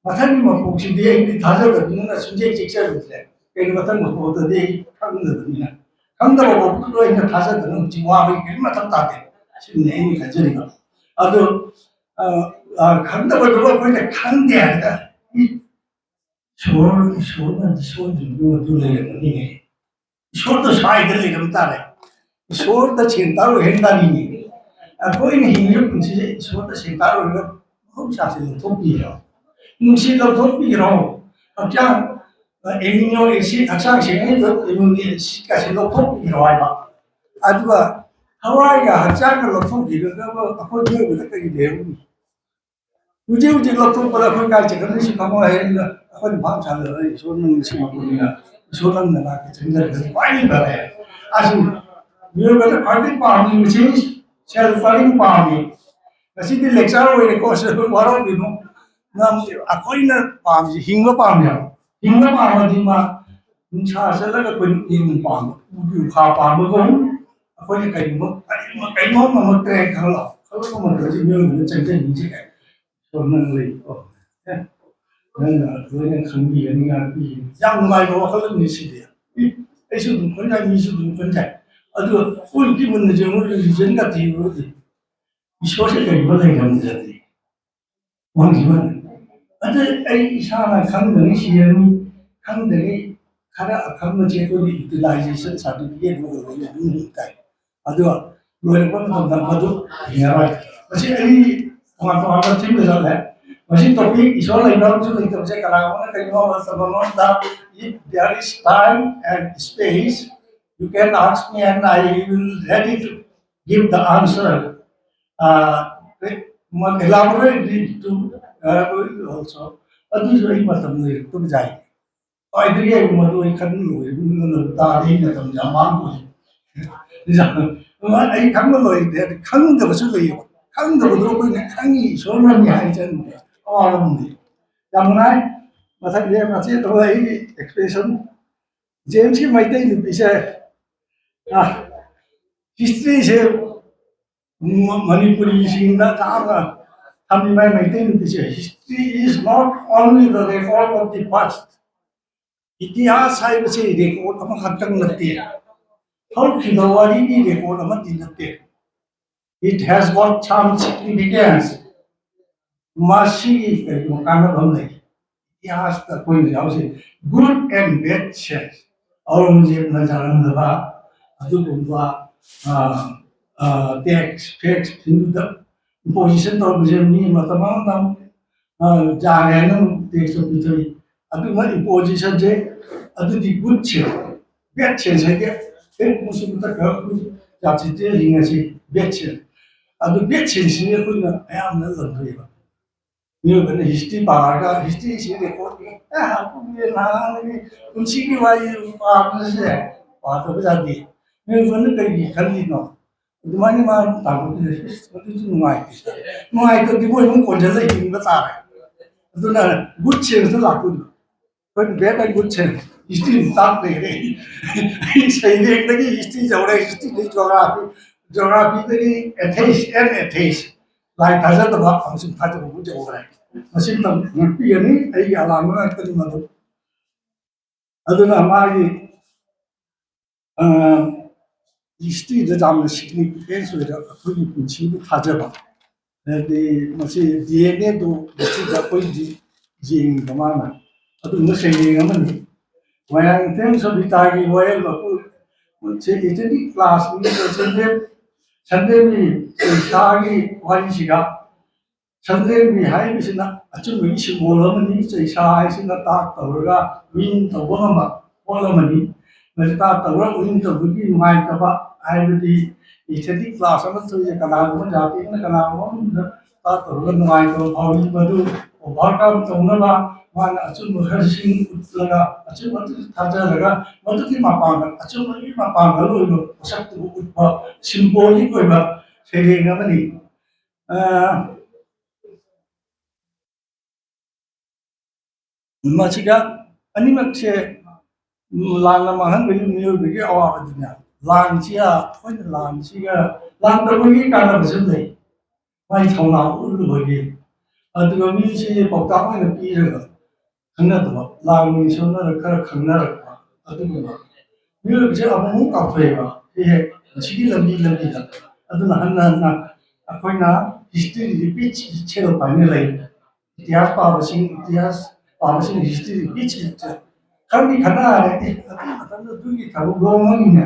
ꯃꯊꯪꯒꯤ ꯃꯄꯣꯛꯁꯤꯗꯤ ꯑꯩꯗꯤ ꯊꯥꯖꯗꯕꯅꯤꯅ ꯁꯨꯡꯆꯦꯛ ꯆꯦꯛꯆꯔꯨꯗ꯭ꯔꯦ꯫ ꯀꯩꯅꯣ, ꯃꯊꯪ ꯃꯄꯣꯛꯇꯗꯤ ꯑꯩ ꯈꯪꯗꯕꯅꯤꯅ, ꯈꯪꯗꯕ ꯄꯣꯛꯇꯨꯗ ꯑꯩꯅ ꯊꯥꯖꯗꯅ ꯍꯧꯖꯤꯛ ꯋꯥꯕꯒꯤ ꯀꯔꯤꯝ ꯃꯊꯧ ꯇꯥꯗꯦ꯫ ꯁꯤꯅꯤ ꯑꯩꯅ ꯈꯟꯖꯔꯤꯕ꯫ ꯑꯗꯨ, ꯑ, ꯑ, ꯈꯪꯗꯕꯗꯨꯕꯨ ꯑꯩꯈꯣꯏꯅ ꯈꯪꯗꯦ ꯍꯥꯏꯔꯒ, ꯏ, ꯏꯁꯣꯔ, ꯏꯁꯣꯔꯅꯗꯤ ꯁꯣꯏꯗ꯭ꯔꯤꯕ ꯑꯗꯨ ꯂꯩꯔꯝꯒꯅꯤꯅꯦ꯫ ꯏꯁꯣꯔꯗ ꯁ꯭ꯋꯥꯏꯗ ꯂꯩꯔꯝ ꯇꯥꯔꯦ꯫ ꯏꯁꯣꯔꯗ ꯁꯦꯟꯇꯔ ꯑꯣꯏꯍꯟ ꯇꯥꯅꯤꯡꯉꯤ꯫ ꯑꯩꯈꯣꯏꯅ ꯍꯤꯡꯂꯤꯕ ꯄꯨꯟꯁꯤꯁꯦ ꯏꯁꯣꯔꯗ ꯁꯦꯟꯇꯔ ꯑꯣꯏꯔꯒ ꯃꯍꯧꯁꯥꯁꯦ ꯂꯧꯊꯣꯛꯄꯤꯈ꯭ꯔꯣ꯫ ꯅꯨꯡꯁꯤꯠ ꯂꯧꯊꯣꯛꯄꯤꯈ꯭ꯔꯣ꯫ ꯍꯛꯆꯥꯡ, ꯑꯦꯃꯤꯅꯣ ꯑꯦꯁꯤꯠ, ꯍꯛꯆꯥꯡ ꯁꯦꯡꯍꯟꯕ ꯑꯦꯃꯤꯅꯣ ꯑꯦꯁꯤꯠꯀꯁꯦ ꯂꯧꯊꯣꯛꯄꯤꯈ꯭ꯔꯣ ꯍꯥꯏꯕ꯫ ꯑꯗꯨꯒ ꯊꯋꯥꯏꯒ ꯍꯛꯆꯥꯡꯒ ꯂꯧꯊꯣꯛꯄꯤꯔꯒ ꯑꯩꯈꯣꯏ ꯃꯤꯑꯣꯏꯕꯗ ꯀꯔꯤ ꯂꯩꯍꯧꯅꯤ? ꯍꯧꯖꯤꯛ ꯍꯧꯖꯤꯛ ꯂꯧꯊꯣꯛꯄꯗ ꯑꯩꯈꯣꯏ ꯀꯥꯏ ꯆꯠꯀꯅꯤꯁꯨ ꯈꯪꯉꯣꯏ꯫ ꯍꯌꯦꯡ ꯑꯩꯈꯣꯏꯅ ꯚꯥꯞ ꯁꯥꯗꯕ ꯏꯁꯣꯔꯅ ꯅꯨꯡꯁꯤꯃꯛꯄꯅꯤꯅ ꯏꯁꯣꯔ ꯅꯪꯅ ꯂꯥꯛꯀ ꯆꯪꯖꯔꯒꯗꯤ ꯈ꯭ꯋꯥꯏꯗꯒꯤ ꯐꯔꯦ꯫ ꯑꯁꯤ ꯃꯤꯑꯣꯏꯕꯗ ꯈ꯭ꯋꯥꯏꯗꯒꯤ ꯄꯥꯝꯃꯤꯕꯁꯤ ꯁꯦꯜꯐ ꯁꯔꯚꯤꯡ ꯄꯥꯝꯃꯤ꯫ ꯉꯁꯤꯗꯤ ꯂꯦꯛꯆꯔ ꯑꯣꯏꯔꯦꯀꯣ, ꯁꯤ ꯋꯥꯔꯧꯕꯤꯅꯨ꯫ ꯅꯪ, ꯑꯩꯈꯣꯏꯅ ꯄꯥꯝꯃꯤꯁꯤ ꯍꯤꯡꯕ ꯄꯥꯝꯃꯦꯕ꯫ ꯍꯤꯡꯕ ꯄꯥꯝꯃꯗꯤ ꯃꯥ ꯅꯨꯡꯁꯥ ꯆꯠꯂꯒ ꯑꯩꯈꯣꯏ ꯅꯨꯡꯊꯤꯟ ꯄꯥꯝꯕ, ꯎ ꯎꯈꯥ ꯄꯥꯝꯕꯒꯨꯝ ꯑꯩꯈꯣꯏꯅ ꯀꯩꯒꯨꯝꯕ ꯀꯔꯤꯒꯨꯝꯕ ꯀꯩꯅꯣꯝ ꯉꯝꯃꯛꯇ꯭ꯔꯦ ꯈꯜꯂꯣ꯫ ꯈꯜꯂꯛꯄ ꯃꯇꯝꯗ ꯃꯤꯑꯣꯏꯕꯅ ꯆꯪꯁꯤꯟꯅꯤꯡꯁꯦ ꯀꯩ? ꯁꯣꯝ ꯅꯪ ꯂꯩꯀꯣ꯫ ꯑꯦ, ꯅꯪꯅ ꯂꯣꯏꯅ ꯈꯪꯕꯤꯒꯅꯤ, ꯉꯥꯛꯄꯤꯒꯅꯤ꯫ ꯌꯥꯝ ꯅꯨꯡꯉꯥꯏꯕ ꯋꯥꯈꯜ ꯑꯃꯅꯤ ꯁꯤꯗꯤ꯫ ꯏ, ꯑꯩꯁꯨ ꯑꯗꯨꯝ ꯈꯟꯖꯩ, ꯃꯤꯁꯨ ꯑꯗꯨꯝ ꯈꯟꯖꯩ꯫ ꯑꯗꯨꯒ ꯑꯩꯈꯣꯏ ꯃꯨꯟꯅ ꯌꯦꯡꯉꯨ, ꯔꯤꯂꯤꯖꯟꯒ ꯊꯤꯔꯨꯔꯗꯤ ꯏꯁꯣꯔꯁꯦ ꯀꯩꯒꯨꯝꯕ ꯂꯩꯔꯝꯗ꯭ꯔꯗꯤ ꯃꯥꯡꯈꯤ ꯃꯥꯅꯤ꯫ ꯑꯗꯨ ꯑꯩ ꯏꯁꯥꯅ ꯈꯪꯗ꯭ꯔꯤ ꯁꯤꯔꯅꯤ, ꯈꯪꯗ꯭ꯔꯤ ꯈꯔ ꯑꯈꯪꯕꯁꯦ ꯑꯩꯈꯣꯏꯒꯤ ꯌꯨꯇꯤꯂꯥꯏꯖꯦꯁꯟ ꯁꯥꯔꯇꯤꯐꯤꯀꯦꯠ ꯑꯃ ꯑꯣꯏꯕ ꯑꯗꯨꯝ ꯇꯥꯏ꯫ ꯑꯗꯨꯒ ꯂꯣꯏꯔꯛꯄ ꯃꯇꯝꯗ ꯃꯗꯨ ꯍꯤꯡꯉꯔꯣꯏ꯫ ꯃꯁꯤ ꯑꯩ ꯇꯣꯉꯥꯟ ꯇꯣꯉꯥꯟꯕ ꯊꯤꯝꯗ ꯆꯠꯂꯦ꯫ ꯃꯁꯤ ꯇꯣꯄꯤꯛ ꯏꯁꯣꯔ ꯂꯩꯕ ꯑꯃꯁꯨ ꯂꯩꯇꯕꯁꯦ ꯀꯅꯥꯒꯨꯝꯕꯅ ꯀꯩꯅꯣ ꯇꯧꯕ ꯃꯇꯝꯗ, if there is time and space, you can ask me and I will ready to give the answer. Uh, elaborate to, uh, also. ꯑꯗꯨꯁꯨ ꯑꯩ ꯃꯇꯝ ꯂꯩꯔꯛꯇꯕ ꯌꯥꯏ꯫ ꯈ꯭ꯋꯥꯏꯗꯒꯤ ꯑꯩ ꯃꯗꯨ ꯑꯩ ꯈꯟꯕ ꯂꯣꯏꯔꯦ꯫ ꯃꯤꯉꯣꯟꯗ ꯇꯥꯔꯦ, ꯑꯩ ꯃꯇꯝ ꯌꯥꯝ ꯃꯥꯡꯗꯣꯏꯅꯤ꯫ ꯑꯩ ꯈꯪꯕ ꯂꯣꯏꯔꯦ꯫ ꯑꯗꯨ ꯈꯪꯗꯕꯁꯨ ꯂꯩꯌꯦꯕ꯫ ꯈꯪꯗꯕꯗꯣ ꯑꯩꯈꯣꯏꯅ ꯈꯪꯉꯤ, ꯏꯁꯣꯔꯅꯅꯤ ꯍꯥꯏ ꯆꯟꯕ ꯑꯋꯥꯕ ꯑꯃ ꯂꯩ꯫ ꯌꯥꯝ ꯅꯨꯡꯉꯥꯏ꯫ ꯃꯊꯪꯗꯤ ꯃꯆꯦꯠ ꯑꯃ ꯑꯩꯒꯤ ꯑꯦꯛꯁꯄ꯭ꯔꯦꯁꯟ, ꯖꯦꯝꯁꯀꯤ ꯃꯩꯇꯩ ꯅꯨꯄꯤꯁꯦ, ꯑ, ꯍꯤꯁꯇ꯭ꯔꯤꯁꯦ ꯃ-, ꯃꯅꯤꯄꯨꯔꯤꯁꯤꯡꯗ ꯌꯥꯝꯅ ꯊꯝꯃꯤꯕ ꯃꯩꯇꯩ ꯅꯨꯄꯤꯁꯦ, history is not only the record of the past. ꯏꯇꯤꯍꯥꯁ ꯍꯥꯏꯕꯁꯤ ꯔꯦꯀꯣꯔꯗ ꯑꯃꯈꯛꯇꯪ ꯅꯠꯇꯦ, ꯍꯧꯈꯤꯕ ꯋꯥꯔꯤꯒꯤ ꯔꯦꯀꯣꯔꯗ ꯑꯃꯗꯤ ꯅꯠꯇꯦ꯫ It has got some significance. ꯃꯁꯤꯒꯤ ꯀꯩꯅꯣ ꯀꯥꯟꯅꯕ ꯑꯃ ꯂꯩ꯫ ꯏꯇꯤꯍꯥꯁꯇ ꯑꯩꯈꯣꯏꯅ ꯌꯥꯎꯁꯦ, good and bad sense꯫ ꯑꯧꯔꯪꯒꯖꯦꯕꯅ ꯌꯥꯔꯝꯗꯕ ꯑꯗꯨꯒꯨꯝꯕ ꯇꯦꯛꯁ ꯐꯦꯛꯁ ꯍꯤꯟꯗꯨꯗ ꯏꯝꯄꯣꯖꯤꯁꯟ ꯇꯧꯔꯝꯕꯁꯦ ꯃꯤ ꯃꯇꯝ ꯑꯃꯗ ꯑꯃꯨꯛ ꯌꯥꯔꯦ ꯍꯥꯏꯅ ꯑꯃꯨꯛ ꯇꯦꯛꯁꯇꯣ ꯄꯤꯊꯣꯛꯏ꯫ ꯑꯗꯨꯒ ꯏꯝꯄꯣꯖꯤꯁꯟꯁꯦ ꯑꯗꯨꯗꯤ ꯒꯨꯗ ꯁꯦꯟꯁ꯫ ꯕꯦꯗ ꯁꯦꯟꯁ ꯍꯥꯏꯗꯤ ꯍꯦꯛ ꯃꯁꯤ ꯃꯊꯛꯇ ꯑꯩꯈꯣꯏ ꯖꯥꯇꯤꯁꯦ ꯍꯤꯡꯉꯁꯤ, ꯕꯦꯗ ꯁꯦꯟꯁ꯫ ꯑꯗꯨ ꯕꯦꯗ ꯁꯦꯟꯁꯁꯤꯅꯤ ꯑꯩꯈꯣꯏꯅ ꯑꯌꯥꯝꯕꯅ ꯂꯝꯗꯣꯏꯕ꯫ ꯃꯤꯑꯣꯏꯕꯅ ꯍꯤꯁꯇ꯭ꯔꯤ ꯄꯥꯔꯒ ꯍꯤꯁꯇ꯭ꯔꯤꯁꯤ ꯔꯦꯀꯣꯔꯗ ꯅꯍꯥꯟꯒꯤ ꯄꯨꯟꯁꯤꯒꯤ ꯋꯥꯔꯤ ꯄꯥꯕꯁꯦ ꯄꯥꯗꯕ ꯌꯥꯗꯦ꯫ ꯃꯤꯑꯣꯏꯕꯅ ꯀꯔꯤꯒꯤ ꯈꯜꯂꯤꯅꯣ? ꯑꯗꯨꯃꯥꯏꯅ ꯃꯥ ꯇꯥꯟꯊꯣꯛꯄꯤꯔꯦ꯫ ꯏꯁ, ꯃꯗꯨꯁꯨ ꯅꯨꯡꯉꯥꯏꯇꯦ꯫ ꯅꯨꯡꯉꯥꯏꯇꯕꯗꯤ ꯃꯣꯏ ꯑꯗꯨꯝ ꯀꯣꯟꯁꯤꯜꯂ ꯍꯤꯡꯕ ꯇꯥꯔꯦ꯫ ꯑꯗꯨꯅ ꯒꯨꯗ ꯁꯦꯟꯁꯇ ꯂꯥꯛꯇꯣꯏꯅꯤ꯫ ꯑꯩꯈꯣꯏ bad and good sense. History ꯇꯥꯛ ꯂꯩꯔꯦ꯫ ꯑꯩ ꯁꯩꯔꯦꯡꯗꯒꯤ ꯍꯤꯁꯇ꯭ꯔꯤ ꯌꯧꯔꯦ, ꯍꯤꯁꯇ꯭ꯔꯤꯗꯒꯤ ꯖꯣꯒ꯭ꯔꯥꯐꯤ, ꯖꯣꯒ꯭ꯔꯥꯐꯤꯗꯒꯤ ꯑꯦꯊꯦꯏꯁ ꯑꯦꯟ ꯑꯦꯊꯦꯏꯁ꯫ ꯂꯥꯏ ꯊꯥꯖꯗꯕ ꯑꯃꯁꯨꯡ ꯊꯥꯖꯕꯕꯨ ꯌꯧꯔꯦ꯫ ꯃꯁꯤ ꯃꯇꯝ ꯉꯥꯛꯄꯤꯒꯅꯤ꯫ ꯑꯩꯒꯤ ꯑꯂꯥꯟꯕ ꯉꯥꯛꯇꯅꯤ ꯃꯗꯨ꯫ ꯑꯗꯨꯅ ꯃꯥꯒꯤ ꯍꯤꯁꯇ꯭ꯔꯤꯗ ꯌꯥꯝꯅ ꯁꯤꯒꯅꯤꯐꯤꯀꯦꯟꯁ ꯑꯣꯏꯔ ꯑꯩꯈꯣꯏꯒꯤ ꯄꯨꯟꯁꯤꯕꯨ ꯊꯥꯖꯕ꯫ ꯍꯥꯏꯗꯤ ꯃꯁꯤ ꯗꯤ ꯑꯦꯟ ꯑꯦꯗꯨ ꯃꯁꯤꯗ ꯑꯩꯈꯣꯏꯒꯤ ꯌꯦꯡꯉꯤꯕ ꯃꯥꯅ ꯑꯗꯨꯒꯨꯝꯕ ꯁꯩꯔꯦꯡ ꯑꯃꯅꯤ꯫ ꯃꯣꯏꯔꯥꯡꯊꯦꯝ ꯁꯕꯤꯇꯥꯒꯤ ꯋꯥꯌꯦꯜ ꯃꯄꯨ ꯁꯦ ꯏꯇꯅꯤ ꯀ꯭ꯂꯥꯁ ꯁꯟꯗꯦ ꯁꯟꯗꯦꯒꯤ ꯄꯩꯁꯥꯒꯤ ꯋꯥꯔꯤꯁꯤꯒ ꯁꯟꯗ꯭ꯔꯦꯝꯕꯤ ꯍꯥꯏꯔꯤꯕꯁꯤꯅ ꯑꯆꯨꯝꯕꯒꯤ ꯁꯤꯝꯕꯣꯜ ꯑꯃꯅꯤ꯫ ꯆꯩꯁꯥ ꯍꯥꯏꯁꯤꯅ ꯇꯥꯛ ꯇꯧꯔꯒ ꯋꯤꯟ ꯇꯧꯕ ꯉꯝꯕ ꯄꯣꯠ ꯑꯃꯅꯤ꯫ ꯃꯁꯤ ꯇꯥꯛ ꯇꯧꯔꯒ ꯋꯤꯟ ꯇꯧꯕꯒꯤ ꯅꯨꯡꯉꯥꯏꯇꯕ ꯍꯥꯏꯕꯗꯤ ꯏꯊꯦꯇꯤꯛ ꯀ꯭ꯂꯥꯁ ꯑꯃ ꯊꯣꯛꯏ, ꯀꯅꯥꯒꯨꯝꯕ ꯖꯥꯇꯤ ꯑꯃꯅ ꯀꯅꯥꯒꯨꯝꯕ ꯑꯃꯗ ꯇꯥꯛ ꯇꯧꯔꯒ ꯅꯨꯡꯉꯥꯏꯇꯕ ꯐꯥꯎꯏ꯫ ꯃꯗꯨ ꯑꯣꯚꯔꯀꯝ ꯇꯧꯅꯕ ꯃꯥꯅ ꯑꯆꯨꯝꯕ ꯈꯔꯁꯤꯡ ꯎꯠꯂꯒ ꯑꯆꯨꯝꯕ ꯑꯗꯨ ꯊꯥꯖꯔꯒ ꯃꯗꯨꯒꯤ ꯃꯄꯥꯡꯒꯜ, ꯑꯆꯨꯝꯕꯒꯤ ꯃꯄꯥꯡꯒꯜ ꯑꯣꯏꯕ ꯄꯣꯠꯁꯛꯇꯨꯕꯨ ꯎꯠꯄ ꯁꯤꯝꯕꯣꯂꯤꯛ ꯑꯣꯏꯕ ꯁꯩꯔꯦꯡ ꯑꯃꯅꯤ꯫ ꯑ, ꯃꯁꯤꯗ ꯑꯅꯤꯃꯛꯁꯦ, ꯎꯝ, ꯂꯥꯟꯅ ꯃꯥꯡꯍꯟꯕꯒꯤ ꯃꯤꯑꯣꯏꯕꯒꯤ ꯑꯋꯥꯕꯗꯨꯅꯦ꯫ ꯂꯥꯟꯁꯤꯒ ꯑꯩꯈꯣꯏꯅ ꯂꯥꯟꯁꯤꯒ ꯂꯥꯟ ꯇꯧꯕꯒꯤ ꯀꯥꯟꯅꯕꯁꯨ ꯂꯩ꯫ ꯃꯥꯏ ꯊꯧꯅꯥ ꯎꯠꯂꯨꯕꯒꯤ, ꯑꯗꯨꯒ ꯃꯤꯁꯤ ꯄꯥꯎꯇꯥꯛ ꯑꯣꯏꯅ ꯄꯤꯔꯒ ꯈꯪꯅꯗꯕ, ꯂꯥꯡ ꯁꯣꯟꯅꯔꯒ ꯈꯔ ꯈꯪꯅꯔꯛꯄ, ꯑꯗꯨꯒꯨꯝꯕ ꯃꯤꯑꯣꯏꯕꯁꯦ ꯑꯃꯨꯛꯃꯨꯛ ꯀꯥꯎꯊꯣꯛꯑꯦꯕ꯫ ꯁꯤ ꯍꯦꯛ ꯃꯁꯤꯒꯤ ꯂꯝꯕꯤ ꯂꯝꯕꯤꯗ꯫ ꯑꯗꯨꯅ ꯍꯟꯅ ꯍꯟꯅ ꯑꯩꯈꯣꯏꯅ history repeats itself ꯍꯥꯏꯅ ꯂꯩ꯫ ꯏꯇꯤꯍꯥꯁ ꯄꯥꯕꯁꯤꯡ, ꯏꯇꯤꯍꯥꯁ ꯄꯥꯕꯁꯤꯡ history repeats itself꯫ ꯈꯔꯗꯤ ꯈꯟꯅꯔꯦ, "ꯑꯦ, ꯑꯗꯨꯒꯤ ꯃꯇꯝꯗ ꯑꯗꯨꯒꯤ ꯊꯕꯛ ꯂꯣꯡꯉꯅꯤꯅꯦ,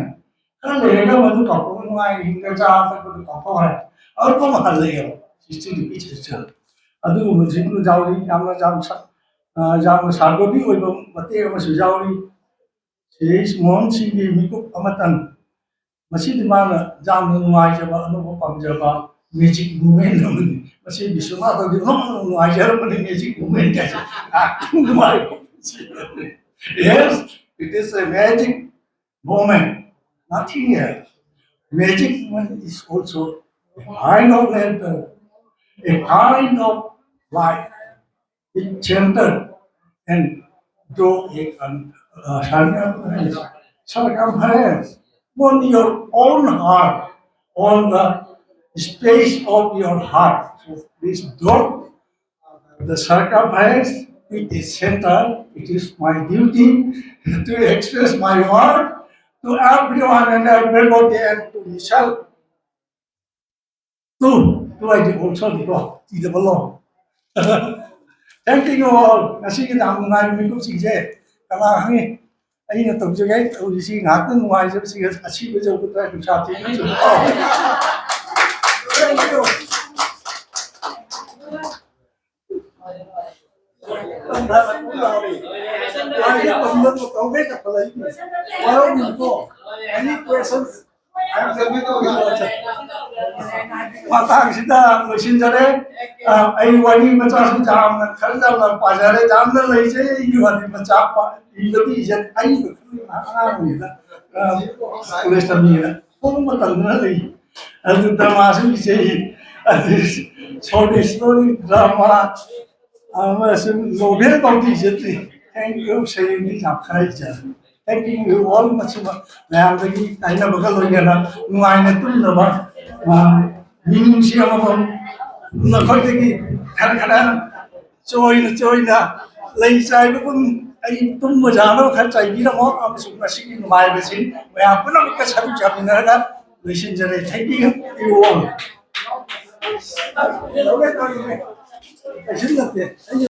ꯈꯔ ꯂꯩꯔꯒ ꯃꯗꯨ ꯀꯥꯎꯊꯣꯛꯑ ꯅꯨꯡꯉꯥꯏꯅ ꯍꯤꯡꯗ ꯆꯥ ꯊꯛꯄꯗꯨ ꯀꯥꯎꯊꯣꯛꯈ꯭ꯔꯦ, ꯑꯗꯨꯝ ꯍꯜꯂꯛꯑꯦꯕ꯫ History repeats itself." ꯑꯗꯨꯒꯨꯝꯕꯁꯤꯡꯗꯨ ꯌꯥꯎꯔꯤ꯫ ꯌꯥꯝꯅ, ꯌꯥꯝ ꯁ-, ꯑ, ꯌꯥꯝꯅ ꯁꯥꯔꯒꯣꯕꯤ ꯑꯣꯏꯕ ꯃꯇꯦꯛ ꯑꯃꯁꯨ ꯌꯥꯎꯔꯤ꯫ ꯁꯤꯔꯤꯁ ꯃꯣꯍꯟ ꯁꯤꯡꯒꯤ ꯃꯤꯀꯨꯞ ꯑꯃꯇꯪ꯫ ꯃꯁꯤꯗꯤ ꯃꯥꯅ ꯌꯥꯝꯅ ꯅꯨꯡꯉꯥꯏꯖꯕ, ꯑꯅꯧꯕ ꯄꯥꯝꯖꯕ magic moment ꯑꯃꯅꯤ꯫ ꯃꯁꯤ ꯕꯤꯁ꯭ꯋꯅꯥꯊꯗꯤ ꯑꯗꯨꯝ ꯅꯨꯡꯉꯥꯏꯖꯔꯝꯕꯅꯤ, magic moment ꯀꯥꯏꯁꯦ꯫ ꯌꯥꯝ ꯅꯨꯡꯉꯥꯏꯕ ꯄꯨꯟꯁꯤ꯫ Yes, it is a magic moment, nothing else. Magic moment is also a kind of laughter, a kind of life. It centered and draw a con-, uh, circumference, circumference on your own heart, on the space of your heart. So please draw the circumference with a center. It is my duty to express my word to everyone and everybody and to myself. Two, two I did also, ꯏꯗꯕ low. Thank you all. ꯉꯁꯤꯒꯤ ꯌꯥꯝ ꯅꯨꯡꯉꯥꯏꯕ ꯃꯤꯀꯨꯞꯁꯤꯡꯁꯦ ꯀꯅꯥ ꯈꯪꯉꯤ? ꯑꯩꯅ ꯇꯧꯖꯒꯦ ꯇꯧꯔꯤꯁꯤ ꯉꯥꯏꯍꯥꯛꯇꯪ ꯅꯨꯡꯉꯥꯏꯖꯕꯁꯤꯡ ꯑꯁꯤꯕ ꯌꯧꯒꯗ꯭ꯔꯥ ꯅꯨꯡꯁꯥ ꯊꯦꯡꯅ ꯆꯨꯝꯕ꯫ Thank you. Any questions? ꯃꯇꯥꯡꯁꯤꯗ ꯂꯣꯏꯁꯤꯟꯖꯔꯦ꯫ ꯑ, ꯑꯩ ꯋꯥꯔꯤ ꯃꯆꯥꯁꯨ ꯌꯥꯝꯅ ꯈꯔ ꯌꯥꯝꯅ ꯄꯥꯖꯔꯦ, ꯌꯥꯝꯅ ꯂꯩꯖꯩ ꯑꯩꯒꯤ ꯋꯥꯔꯤ ꯃꯆꯥ ꯄꯥ-, ꯏꯕꯗꯤ ꯏꯖꯠ ꯑꯩ ꯑꯉꯥꯡ ꯑꯣꯏꯔꯤꯉꯩꯗ, ꯑ, ꯀꯣꯂꯦꯖ ꯇꯝꯃꯤꯉꯩꯗ ꯄꯨꯡ ꯃꯇꯝꯗꯅ ꯂꯩ꯫ ꯑꯗꯨ ꯗ꯭ꯔꯃꯥꯁꯨ ꯏꯖꯩ, ꯑꯗꯨ short story, drama, ꯑꯃꯁꯨꯡ novel ꯐꯥꯎꯗꯤ ꯏꯖꯗ꯭ꯔꯤ꯫ Thank you, ꯁꯩꯔꯦꯡꯗꯤ ꯌꯥꯝ ꯈꯔ ꯏꯖꯔꯦ꯫ Thank you all, ꯃꯁꯤꯃ ꯃꯌꯥꯝꯗꯒꯤ ꯀꯥꯏꯅꯕꯒ ꯂꯣꯏꯅꯅ ꯅꯨꯡꯉꯥꯏꯅ ꯇꯨꯝꯅꯕ, ꯑ, ꯃꯤꯅꯨꯡꯁꯤ ꯑꯃꯃꯝ ꯅꯈꯣꯏꯗꯒꯤ ꯈꯔ ꯈꯔ ꯆꯣꯏꯅ ꯆꯣꯏꯅ ꯂꯩ ꯆꯥꯏꯕꯒꯨꯝ ꯑꯩ ꯇꯨꯝꯕ ꯌꯥꯅꯕ ꯈꯔ ꯆꯥꯏꯕꯤꯔꯝꯃꯣ, ꯑꯃꯁꯨꯡ ꯃꯁꯤꯒꯤ ꯅꯨꯡꯉꯥꯏꯕꯁꯤ ꯃꯌꯥꯝ ꯄꯨꯝꯅꯃꯛꯀ ꯁꯔꯨꯛ ꯌꯥꯃꯤꯟꯅꯔꯒ ꯂꯣꯏꯁꯤꯟꯖꯔꯦ꯫ Thank you, everyone. ꯀꯩꯁꯨ ꯅꯠꯇꯦ꯫